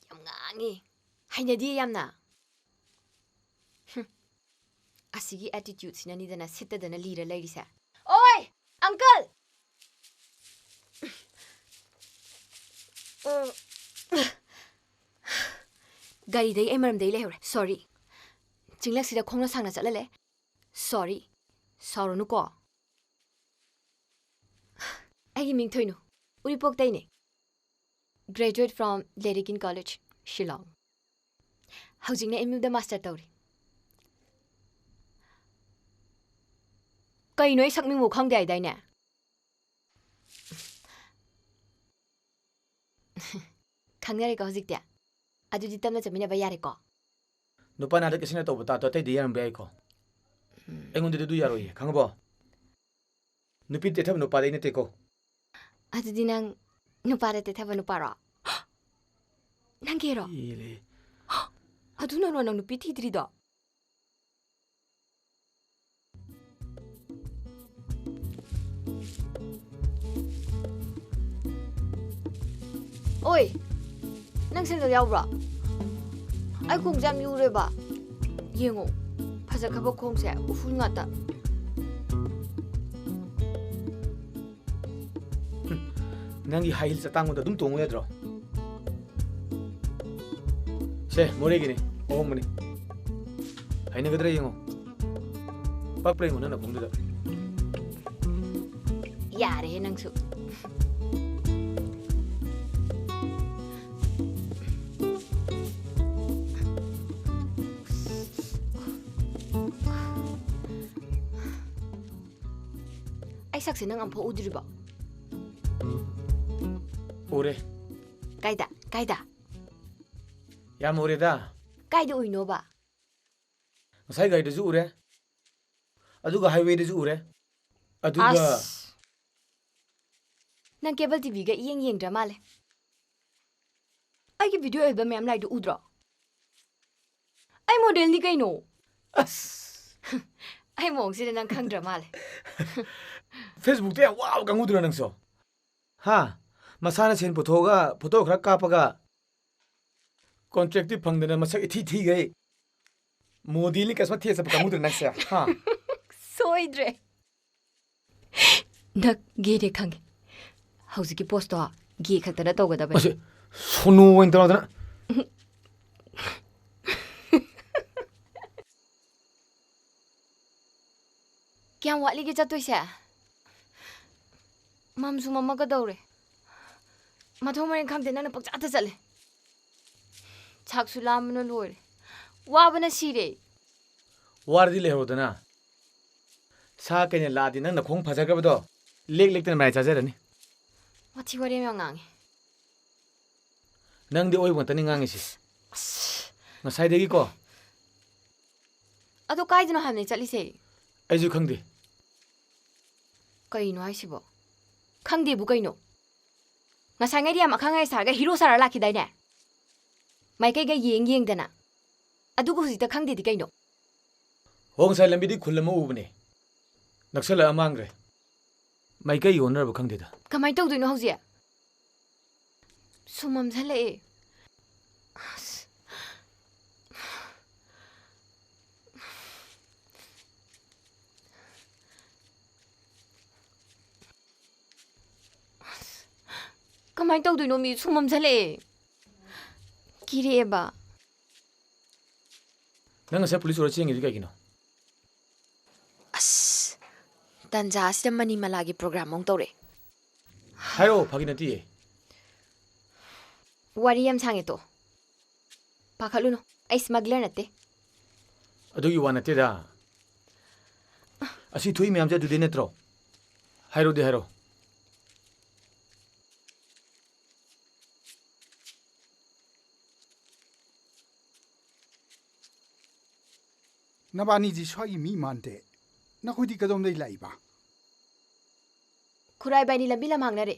ꯌꯥꯝ ꯉꯥꯡꯉꯤ꯫ ꯍꯩꯅꯗꯤꯌꯦ ꯌꯥꯝꯅ꯫ ꯍꯨꯝ꯫ ꯑꯁꯤꯒꯤ attitude ꯁꯤꯅꯅꯤꯗꯅ ꯁꯤꯠꯇꯗꯅ ꯂꯤꯔ ꯂꯩꯔꯤꯁꯦ꯫ ꯑꯣꯏ! Uncle! ꯎꯝ꯫ ꯒꯥꯔꯤꯗꯩ ꯑꯩ ꯃꯔꯝꯗꯩ ꯂꯩꯍꯧꯔꯦ꯫ Sorry꯫ ꯆꯤꯡꯂꯛꯁꯤꯗ ꯈꯣꯡꯅ ꯁꯥꯡꯅ ꯆꯠꯍꯜꯂꯦ꯫ Sorry꯫ ꯁꯥꯎꯔꯅꯨꯀꯣ꯫ ꯑꯩꯒꯤ ꯃꯤꯡ ꯊꯣꯏꯅꯨ꯫ ꯎꯔꯤꯄꯣꯛꯇꯩꯅꯦ꯫ Graduate from Lerigin College, Shillong꯫ ꯍꯧꯖꯤꯛꯅ M U ꯗ master ꯇꯧꯔꯤ꯫ ꯀꯩꯅꯣ ꯑꯩ ꯁꯛ ꯃꯤꯡꯕꯨ ꯈꯪꯗꯦ ꯍꯥꯏꯗꯥꯏꯅꯦ? ꯈꯪꯅꯔꯦꯀꯣ ꯍꯧꯖꯤꯛꯇꯤ? ꯑꯗꯨꯗꯤ ꯇꯞꯅ ꯆꯠꯃꯤꯟꯅꯕ ꯌꯥꯔꯦꯀꯣ? ꯅꯨꯄꯥꯅ ꯍꯟꯗꯛ ꯀꯦꯁꯤꯟꯅ ꯇꯧꯕ ꯇꯥꯗꯣ ꯑꯇꯩꯗꯤ ꯌꯥꯔꯝꯕ ꯌꯥꯏꯀꯣ꯫ ꯎꯝ꯫ ꯑꯩꯉꯣꯟꯗꯗꯤ ꯑꯗꯨ ꯌꯥꯔꯣꯏꯌꯦ, ꯈꯪꯉꯕꯣ? ꯅꯨꯄꯤ ꯇꯦꯊꯕ ꯅꯨꯄꯥꯗꯩ ꯅꯠꯇꯦꯀꯣ꯫ ꯑꯗꯨꯗꯤ ꯅꯪ ꯅꯨꯄꯥꯗ ꯇꯦꯊꯕ ꯅꯨꯄꯥꯔꯣ? ꯅꯪꯒꯤꯔꯣ? ꯏꯂꯦ꯫ ꯑꯗꯨꯅꯔꯣ ꯅꯪ ꯅꯨꯄꯤ ꯊꯤꯗ꯭ꯔꯤꯗꯣ? ꯑꯣꯏ, ꯅꯪ ꯁꯦꯟꯗꯜ ꯌꯥꯎꯕ꯭ꯔꯣ? ꯑꯩ ꯈꯣꯡꯁꯦ ꯌꯥꯝ ꯌꯨꯔꯦꯕ꯫ ꯌꯦꯡꯉꯣ, ꯐꯖꯈ꯭ꯔꯕ ꯈꯣꯡꯁꯦ ꯎꯐꯨꯜ ꯉꯥꯛꯇ꯫ ꯅꯪꯒꯤ high heels ꯑꯇꯥꯡꯕꯗꯣ ꯑꯗꯨꯝ ꯇꯣꯡꯉꯨ ꯌꯥꯗ꯭ꯔꯣ? ꯁꯦ, ꯃꯣꯔꯦꯒꯤꯅꯤ, ꯑꯍꯣꯡꯕꯅꯤ꯫ ꯍꯩꯅꯒꯗ꯭ꯔꯥ ꯌꯦꯡꯉꯣ꯫ ꯄꯛꯄ꯭ꯔꯥ ꯌꯦꯡꯉꯣ ꯅꯪ ꯅꯈꯣꯡꯗꯨꯗ꯫ ꯌꯥꯔꯦꯍꯦ ꯅꯪꯁꯨ꯫ ꯑꯩ ꯁꯛꯁꯦ ꯅꯪ ꯑꯃꯨꯛꯐꯥꯎ ꯎꯗ꯭ꯔꯤꯕꯣ? ꯎꯔꯦ꯫ ꯀꯥꯏꯗ? ꯀꯥꯏꯗ? ꯌꯥꯝ ꯎꯔꯦꯗ꯫ ꯀꯥꯏꯗ ꯎꯏꯅꯣꯕ? ꯉꯁꯥꯏ ꯒꯥꯔꯤꯗꯁꯨ ꯎꯔꯦ, ꯑꯗꯨꯒ highway ꯗꯁꯨ ꯎꯔꯦ꯫ ꯑꯗꯨꯒ ꯑꯁ! ꯅꯪ cable TVꯒ ꯏꯌꯦꯡ ꯌꯦꯡꯗ꯭ꯔ ꯃꯥꯜꯂꯦ꯫ ꯑꯩꯒꯤ video ꯑꯣꯏꯕ ꯃꯌꯥꯝ ꯂꯥꯛꯏꯗꯨ ꯎꯗ꯭ꯔꯣ? ꯑꯩ modelꯅꯤ ꯀꯩꯅꯣ꯫ ꯑꯁ! ꯑꯩ ꯃꯑꯣꯡꯁꯤꯗ ꯅꯪ ꯈꯪꯗ꯭ꯔ ꯃꯥꯜꯂꯦ꯫ Facebookꯇ ꯌꯥꯝ ꯋꯥꯕ ꯀꯥꯡꯕꯨꯗꯨꯔꯣ ꯅꯪꯁꯨ? ꯍꯥ? ꯃꯁꯥꯅ ꯁꯦꯟ ꯄꯨꯊꯣꯛꯑꯒ photo ꯈꯔ ꯀꯥꯞꯄꯒ contractꯇꯤ ꯐꯪꯗꯅ ꯃꯁꯛ ꯏꯊꯤ ꯊꯤꯈꯩ modelꯅꯤ ꯀꯁꯃ ꯊꯤꯔ ꯆꯠꯄ ꯀꯥꯡꯕꯨꯗꯨꯔꯣ ꯅꯪꯁꯦ? ꯍꯥ? ꯁꯣꯏꯗ꯭ꯔꯦ꯫ ꯅꯪ gayꯅꯦ ꯈꯪꯉꯦ꯫ ꯍꯧꯖꯤꯛꯀꯤ poseꯇꯣ gay ꯈꯛꯇꯅ ꯇꯧꯒꯗꯕꯅꯤ꯫ ꯑꯁꯤ ꯁꯣꯅꯨ ꯑꯣꯏꯅ ꯇꯧꯔꯗꯅ꯫ ꯀꯌꯥꯝ ꯋꯥꯠꯂꯤꯒꯦ ꯆꯠꯇꯣꯏꯁꯦ? ꯃꯝꯁꯨ ꯃꯝꯃꯛꯀꯗꯧꯔꯦ꯫ ꯃꯊꯣꯡ ꯃꯔꯦꯡ ꯈꯪꯗꯦ, ꯅꯪꯅ ꯄꯪꯆꯠꯇ ꯆꯠꯂꯦ꯫ ꯆꯥꯛꯁꯨ ꯂꯥꯝꯕꯅ ꯂꯣꯏꯔꯦ꯫ ꯋꯥꯕꯅ ꯁꯤꯔꯦ꯫ ꯋꯥꯔꯗꯤ ꯂꯩꯍꯧꯔꯣꯗꯅ꯫ ꯁꯥ ꯀꯩꯅ ꯂꯥꯛꯑꯗꯤ ꯅꯪ ꯅꯈꯣꯡ ꯐꯖꯈ꯭ꯔꯕꯗꯣ ꯂꯦꯛ ꯂꯦꯛꯇꯅ ꯃꯔꯥꯏ ꯆꯥꯖꯔꯅꯤ꯫ ꯋꯥꯊꯤ ꯋꯥꯔꯦꯝ ꯌꯥꯝ ꯉꯥꯡꯉꯦ꯫ ꯅꯪꯗꯤ ꯑꯣꯏꯕ ꯉꯥꯛꯇꯅꯤ ꯉꯥꯡꯉꯤꯁꯤ꯫ ꯑꯁ꯫ ꯉꯁꯥꯏꯗꯒꯤꯀꯣ꯫ ꯑꯗꯣ ꯀꯥꯏꯗꯅꯣ ꯍꯥꯏꯕꯅꯦ ꯆꯠꯂꯤꯁꯦ? ꯑꯩꯁꯨ ꯈꯪꯗꯦ꯫ ꯀꯩꯅꯣ ꯍꯥꯏꯁꯤꯕꯣ? ꯈꯪꯗꯦꯕꯨ ꯀꯩꯅꯣ? ꯉꯁꯥꯏꯉꯩꯗꯤ ꯌꯥꯝ ꯑꯈꯪ ꯑꯍꯩ ꯁꯥꯔꯒ hero ꯁꯥꯔ ꯂꯥꯛꯈꯤꯗꯥꯏꯅꯦ? ꯃꯥꯏꯀꯩꯒ ꯌꯦꯡ ꯌꯦꯡꯗꯅ꯫ ꯑꯗꯨꯒ ꯍꯧꯖꯤꯛꯇ ꯈꯪꯗꯦꯗꯤ ꯀꯩꯅꯣ? ꯍꯣ, ꯉꯁꯥꯏ ꯂꯝꯕꯤꯗꯤ ꯈꯨꯜ ꯑꯃ ꯎꯕꯅꯦ꯫ ꯅꯛꯁꯜꯂꯛꯑ ꯃꯥꯡꯈ꯭ꯔꯦ꯫ ꯃꯥꯏꯀꯩ ꯑꯣꯟꯅꯔꯕ ꯈꯪꯗꯦꯗ꯫ ꯀꯃꯥꯏꯅ ꯇꯧꯗꯣꯏꯅꯣ ꯍꯧꯖꯤꯛ? ꯁꯨꯝ ꯃꯝꯁꯜꯂꯛꯑꯦ꯫ ꯑꯁ꯫ ꯑꯁ꯫ ꯀꯃꯥꯏꯅ ꯇꯧꯗꯣꯏꯅꯣ? ꯃꯤ ꯁꯨꯝ ꯃꯝꯁꯜꯂꯛꯑꯦ꯫ ꯀꯤꯔꯛꯑꯦꯕ꯫ ꯅꯪ ꯉꯁꯥꯏ police ꯑꯣꯏꯔ ꯆꯦꯟꯒꯤꯗꯤ ꯀꯩꯒꯤꯅꯣ? ꯑꯁ, ꯇꯟꯖꯥ ꯑꯁꯤꯗ ꯃꯅꯤ ꯃꯂꯥꯒꯤ program ꯑꯃꯨꯛ ꯇꯧꯔꯛꯑꯦ꯫ ꯍꯥꯏꯔꯛꯑꯣ, ꯐꯥꯒꯤ ꯅꯠꯇꯤꯌꯦ꯫ ꯋꯥꯔꯤ ꯌꯥꯝ ꯁꯥꯡꯉꯦ ꯇꯣ꯫ ꯄꯥꯈꯠꯂꯨꯅꯨ, ꯑꯩ smuggler ꯅꯠꯇꯦ꯫ ꯑꯗꯨꯒꯤ ꯋꯥ ꯅꯠꯇꯦꯗ꯫ ꯑꯁꯤ ꯊꯣꯛꯏ ꯃꯌꯥꯝꯁꯦ ꯑꯗꯨꯗꯩ ꯅꯠꯇ꯭ꯔꯣ? ꯍꯥꯏꯔꯣꯗꯤ ꯍꯥꯏꯔꯣ꯫ ꯅꯕꯥꯅꯤꯗꯤ ꯁ꯭ꯋꯥꯏꯒꯤ ꯃꯤ ꯃꯥꯟꯗꯦ꯫ ꯅꯈꯣꯏꯗꯤ ꯀꯗꯣꯝꯗꯩ ꯂꯥꯛꯏꯕ? ꯈꯨꯔꯥ, ꯏꯕꯥꯅꯤ ꯂꯝꯕꯤ ꯂꯝꯍꯥꯡꯅꯔꯦ꯫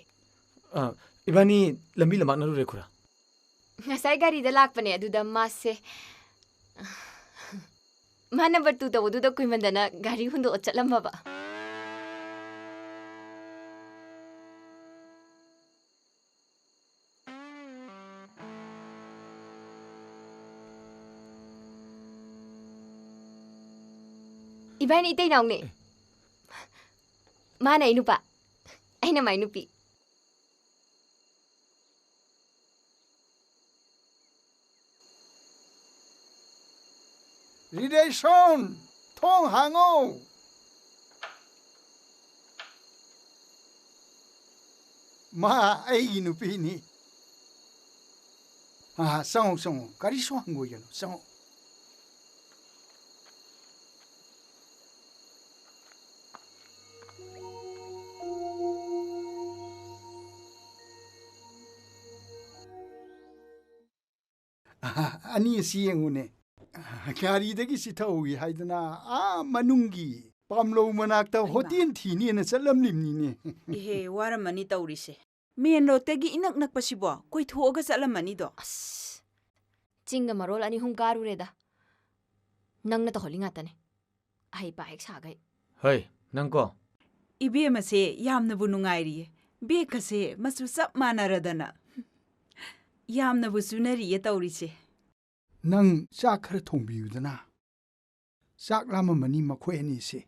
ꯑ, ꯏꯕꯥꯅꯤ ꯂꯝꯕꯤ ꯂꯝꯍꯥꯡꯅꯔꯨꯔꯦ, ꯈꯨꯔꯥ꯫ ꯉꯁꯥꯏ ꯒꯥꯔꯤꯗ ꯂꯥꯛꯄꯅꯦ, ꯑꯗꯨꯗ ꯃꯥꯁꯦ, ꯃꯥ ꯅꯝꯕꯔ ꯇꯨ ꯇꯧꯕꯗꯨꯗ ꯀꯨꯏꯃꯟꯗꯅ ꯒꯥꯔꯤ ꯍꯨꯟꯗꯣꯛꯑ ꯆꯠꯂꯝꯃꯕ꯫ ꯏꯕꯥꯅꯤ ꯏꯇꯩ ꯏꯅꯥꯎꯅꯦ꯫ ꯑꯦ꯫ ꯃꯥꯅ ꯑꯩ ꯅꯨꯄꯥ, ꯑꯩꯅ ꯃꯥꯏ ꯅꯨꯄꯤ꯫ ꯔꯤꯂꯦꯁꯟ, ꯊꯣꯡ ꯍꯥꯡꯉꯣ꯫ ꯃꯥ ꯑꯩꯒꯤ ꯅꯨꯄꯤꯅꯤ꯫ ꯑꯥ, ꯆꯪꯉꯣ, ꯆꯪꯉꯣ꯫ ꯀꯔꯤꯁꯨ ꯍꯪꯒꯣꯏꯒꯅꯨ, ꯆꯪꯉꯣ꯫ ꯑꯅꯤ ꯑꯁꯤ ꯌꯦꯡꯉꯨꯅꯦ꯫ ꯒꯥꯔꯤꯗꯒꯤ ꯆꯤꯊꯍꯧꯏ ꯍꯥꯏꯗꯅ ꯑꯥ ꯃꯅꯨꯡꯒꯤ ꯄꯥꯝꯂꯧ ꯃꯅꯥꯛꯇ ꯍꯩꯃꯥ꯫ ꯍꯣꯇꯦꯜ ꯊꯤꯅꯦꯅ ꯆꯠꯂꯝꯂꯤꯕꯅꯤꯅꯦ꯫ ꯏꯍꯦ, ꯋꯥꯔꯝꯃꯅꯤ ꯇꯧꯔꯤꯁꯦ꯫ ꯃꯦꯟ ꯔꯣꯗꯇꯒꯤ ꯏꯅꯛ ꯅꯛꯄꯁꯤꯕꯣ ꯀꯣꯏꯊꯣꯛꯑꯒ ꯆꯠꯂꯝꯃꯅꯤꯗꯣ꯫ ꯑꯁ, ꯆꯤꯡꯒ ꯃꯔꯣꯜ ꯑꯅꯤ ꯑꯍꯨꯝ ꯀꯥꯔꯨꯔꯦꯗ꯫ ꯅꯪꯅ ꯇꯧꯍꯜꯂꯤ ꯉꯥꯛꯇꯅꯦ꯫ ꯑꯍꯩ ꯄꯥ ꯍꯦꯛ ꯁꯥꯈꯩ꯫ ꯍꯩ, ꯅꯪꯀꯣ? ꯏꯕꯦꯝꯃꯁꯦ ꯌꯥꯝꯅꯕꯨ ꯅꯨꯡꯉꯥꯏꯔꯤꯌꯦ꯫ ꯕꯦꯒꯀꯁꯦ ꯃꯆꯨ ꯆꯞ ꯃꯥꯟꯅꯔꯗꯅ꯫ ꯌꯥꯝꯅꯕꯨ ꯆꯨꯅꯔꯤꯌꯦ ꯇꯧꯔꯤꯁꯦ꯫ ꯅꯪ ꯆꯥꯛ ꯈꯔ ꯊꯣꯡꯕꯤꯌꯨꯗꯅ꯫ ꯆꯥꯛ ꯂꯥꯝꯃꯝꯃꯅꯤ ꯃꯈꯣꯏ ꯑꯅꯤꯁꯦ꯫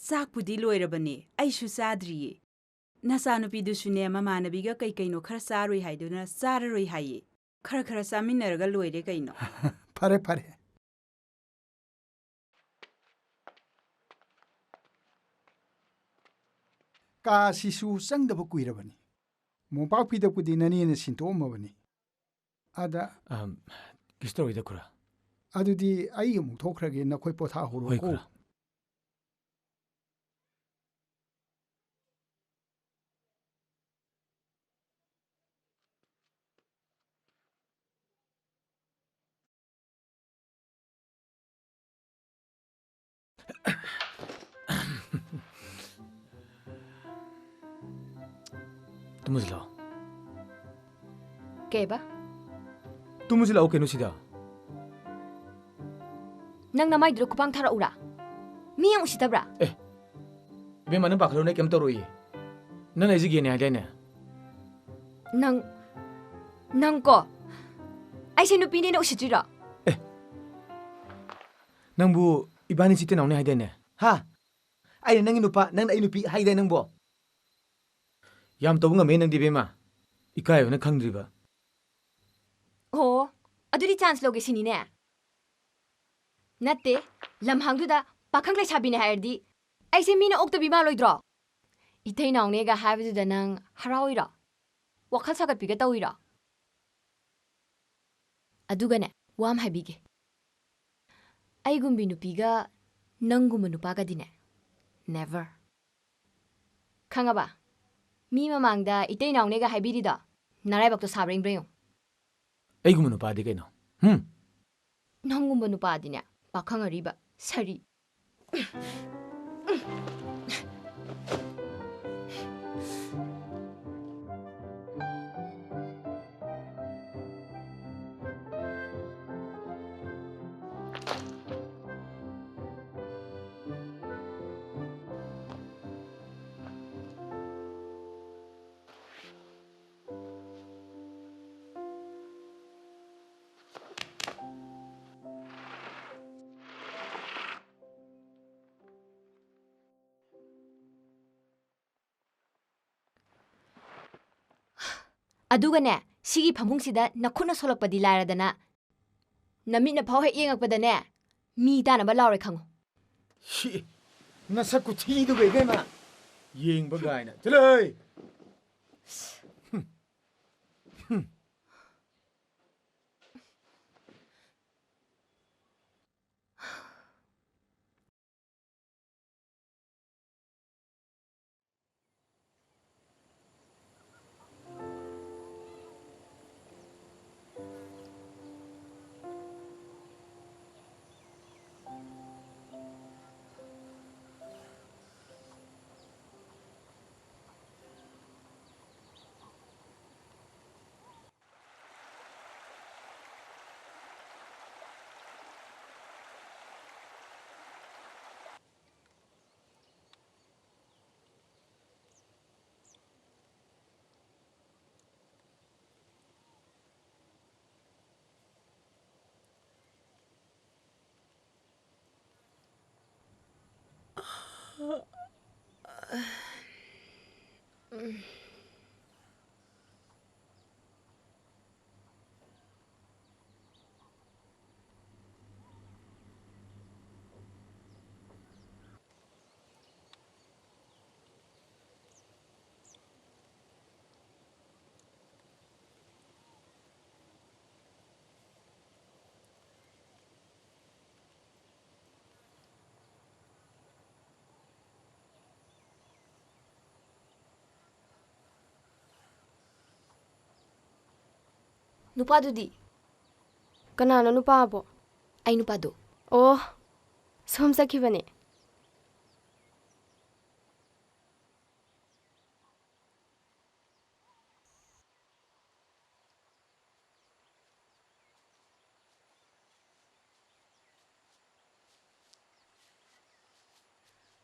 ꯆꯥꯛꯄꯨꯗꯤ ꯂꯣꯏꯔꯕꯅꯦ, ꯑꯩꯁꯨ ꯆꯥꯗ꯭ꯔꯤꯌꯦ꯫ ꯅꯆꯥꯅꯨꯄꯤꯗꯨꯁꯨꯅꯦ, ꯃꯃꯥꯟꯅꯕꯤꯒ ꯀꯩ ꯀꯩꯅꯣ ꯈꯔ ꯆꯥꯔꯨꯏ ꯍꯥꯏꯗꯨꯅ ꯆꯥꯔꯔꯣꯏ ꯍꯥꯏꯌꯦ꯫ ꯈꯔ ꯈꯔ ꯆꯥꯃꯤꯟꯅꯔꯒ ꯂꯣꯏꯔꯦ ꯀꯩꯅꯣ꯫ ꯐꯔꯦ, ꯐꯔꯦ꯫ ꯀꯥꯁꯤꯁꯨ ꯆꯪꯗꯕ ꯀꯨꯏꯔꯕꯅꯤ꯫ ꯃꯣꯝꯄꯥꯛ ꯐꯤꯗꯛꯄꯨꯗꯤ ꯅꯅꯦꯅ ꯁꯤꯟꯇꯣꯛꯑꯝꯃꯕꯅꯤ꯫ ꯑꯗ ꯑꯝ, ꯀꯩꯁꯨ ꯇꯧꯔꯣꯏꯗ, ꯈꯨꯔꯥ꯫ ꯑꯗꯨꯗꯤ ꯑꯩ ꯑꯃꯨꯛ ꯊꯣꯛꯈ꯭ꯔꯒꯦ, ꯅꯈꯣꯏ ꯄꯣꯊꯥꯍꯧꯔꯣꯀꯣ꯫ ꯍꯣꯏ, ꯈꯨꯔꯥ꯫ ꯇꯨꯝꯃꯁꯤ ꯂꯥꯛꯑꯣ꯫ ꯀꯩꯕ? ꯇꯨꯝꯃꯁꯤ ꯂꯥꯛꯑꯣ ꯀꯩꯅꯣ ꯁꯤꯗ꯫ ꯅꯪ ꯅꯃꯥꯏꯗꯨꯗ ꯈꯨꯄꯥꯡ ꯊꯥꯔꯛꯎꯔꯥ? ꯃꯤ ꯌꯥꯝ ꯎꯁꯤꯠꯇꯕ꯭ꯔꯥ? ꯑꯦ, ꯏꯕꯦꯝꯃ, ꯅꯪ ꯄꯥꯈꯠꯂꯨꯅꯦ, ꯀꯩꯝ ꯇꯧꯔꯣꯏꯌꯦ꯫ ꯅꯪ ꯑꯩꯁꯦ ꯒꯦꯅꯦ ꯍꯥꯏꯗꯥꯏꯅꯦ? ꯅꯪ, ꯅꯪ ꯀꯣ, ꯑꯩꯁꯦ ꯅꯨꯄꯤꯅꯦꯅ ꯎꯁꯤꯠꯇ꯭ꯔꯤꯔꯣ? ꯑꯦ, ꯅꯪꯕꯨ ꯏꯕꯥꯅꯤ ꯏꯆꯤꯟ ꯏꯅꯥꯎꯅꯦ ꯍꯥꯏꯗꯥꯏꯅꯦ? ꯍꯥ? ꯑꯩꯅ ꯅꯪꯒꯤ ꯅꯨꯄꯥ, ꯅꯪꯅ ꯑꯩ ꯅꯨꯄꯤ ꯍꯥꯏꯗꯥꯏ ꯅꯪꯕꯣ? ꯌꯥꯝ ꯇꯧꯕ ꯉꯝꯃꯦ ꯅꯪꯗꯤ, ꯏꯕꯦꯝꯃ꯫ ꯏꯀꯥꯏꯕꯅ ꯈꯪꯗ꯭ꯔꯤꯕ꯫ ꯑꯣ, ꯑꯗꯨꯗꯤ ꯆꯥꯟꯁ ꯂꯧꯒꯦ ꯁꯤꯅꯤꯅꯦ? ꯅꯠꯇꯦ, ꯂꯝꯍꯥꯡꯗꯨꯗ ꯄꯥꯈꯪ ꯂꯩꯁꯥꯕꯤꯅꯦ ꯍꯥꯏꯔꯗꯤ ꯑꯩꯁꯦ ꯃꯤꯅ ꯑꯣꯛꯇꯕꯤ ꯃꯥꯜꯂꯣꯏꯗ꯭ꯔꯣ? ꯏꯇꯩ ꯅꯥꯎꯅꯦꯒ ꯍꯥꯏꯕꯗꯨꯗ ꯅꯪ ꯍꯔꯥꯎꯏꯔꯣ? ꯋꯥꯈꯜ ꯁꯥꯒꯠꯄꯤꯒ ꯇꯧꯏꯔꯣ? ꯑꯗꯨꯒꯅꯦ, ꯋꯥ ꯑꯃ ꯍꯥꯏꯕꯤꯒꯦ꯫ ꯑꯩꯒꯨꯝꯕꯤ ꯅꯨꯄꯤꯒ ꯅꯪꯒꯨꯝꯕ ꯅꯨꯄꯥꯒꯗꯤꯅꯦ, never꯫ ꯈꯪꯉꯕ? ꯃꯤ ꯃꯃꯥꯡꯗ ꯏꯇꯩ ꯅꯥꯎꯅꯦꯒ ꯍꯥꯏꯕꯤꯔꯤꯗꯣ ꯅꯔꯥꯏꯕꯛꯇꯣ ꯁꯥꯕ꯭ꯔꯥ ꯏꯪꯕ꯭ꯔꯥ ꯌꯦꯡꯉꯨ꯫ ꯑꯩꯒꯨꯝꯕ ꯅꯨꯄꯥꯗꯤ ꯀꯩꯅꯣ? ꯍꯨꯝ? ꯅꯪꯒꯨꯝꯕ ꯅꯨꯄꯥꯗꯤꯅꯦ, ꯄꯥꯈꯪ ꯑꯔꯤꯕ, ꯁꯥꯔꯤ꯫ ꯑꯗꯨꯒꯅꯦ, ꯁꯤꯒꯤ ꯐꯃꯨꯡꯁꯤꯗ ꯅꯈꯨꯠꯅ ꯁꯣꯛꯂꯛꯄꯗꯤ ꯂꯥꯏꯔꯗꯅ, ꯅꯃꯤꯠꯅ ꯐꯥꯎ ꯍꯦꯛ ꯌꯦꯡꯉꯛꯄꯗꯅꯦ, ꯃꯤ ꯇꯥꯅꯕ ꯂꯥꯎꯔꯦ ꯈꯪꯉꯨ꯫ ꯁꯤ ꯅꯁꯛ ꯈꯨꯊꯤꯗꯨꯒ ꯏꯕꯦꯝꯃ꯫ ꯌꯦꯡꯕ ꯀꯥꯏꯅ꯫ ꯆꯠꯂꯣꯍꯦ! ꯅꯨꯄꯥꯗꯨꯗꯤ? ꯀꯅꯥꯅꯣ ꯅꯨꯄꯥꯕꯣ? ꯑꯩ ꯅꯨꯄꯥꯗꯣ꯫ ꯑꯣ, ꯁꯣꯝ ꯆꯠꯈꯤꯕꯅꯦ꯫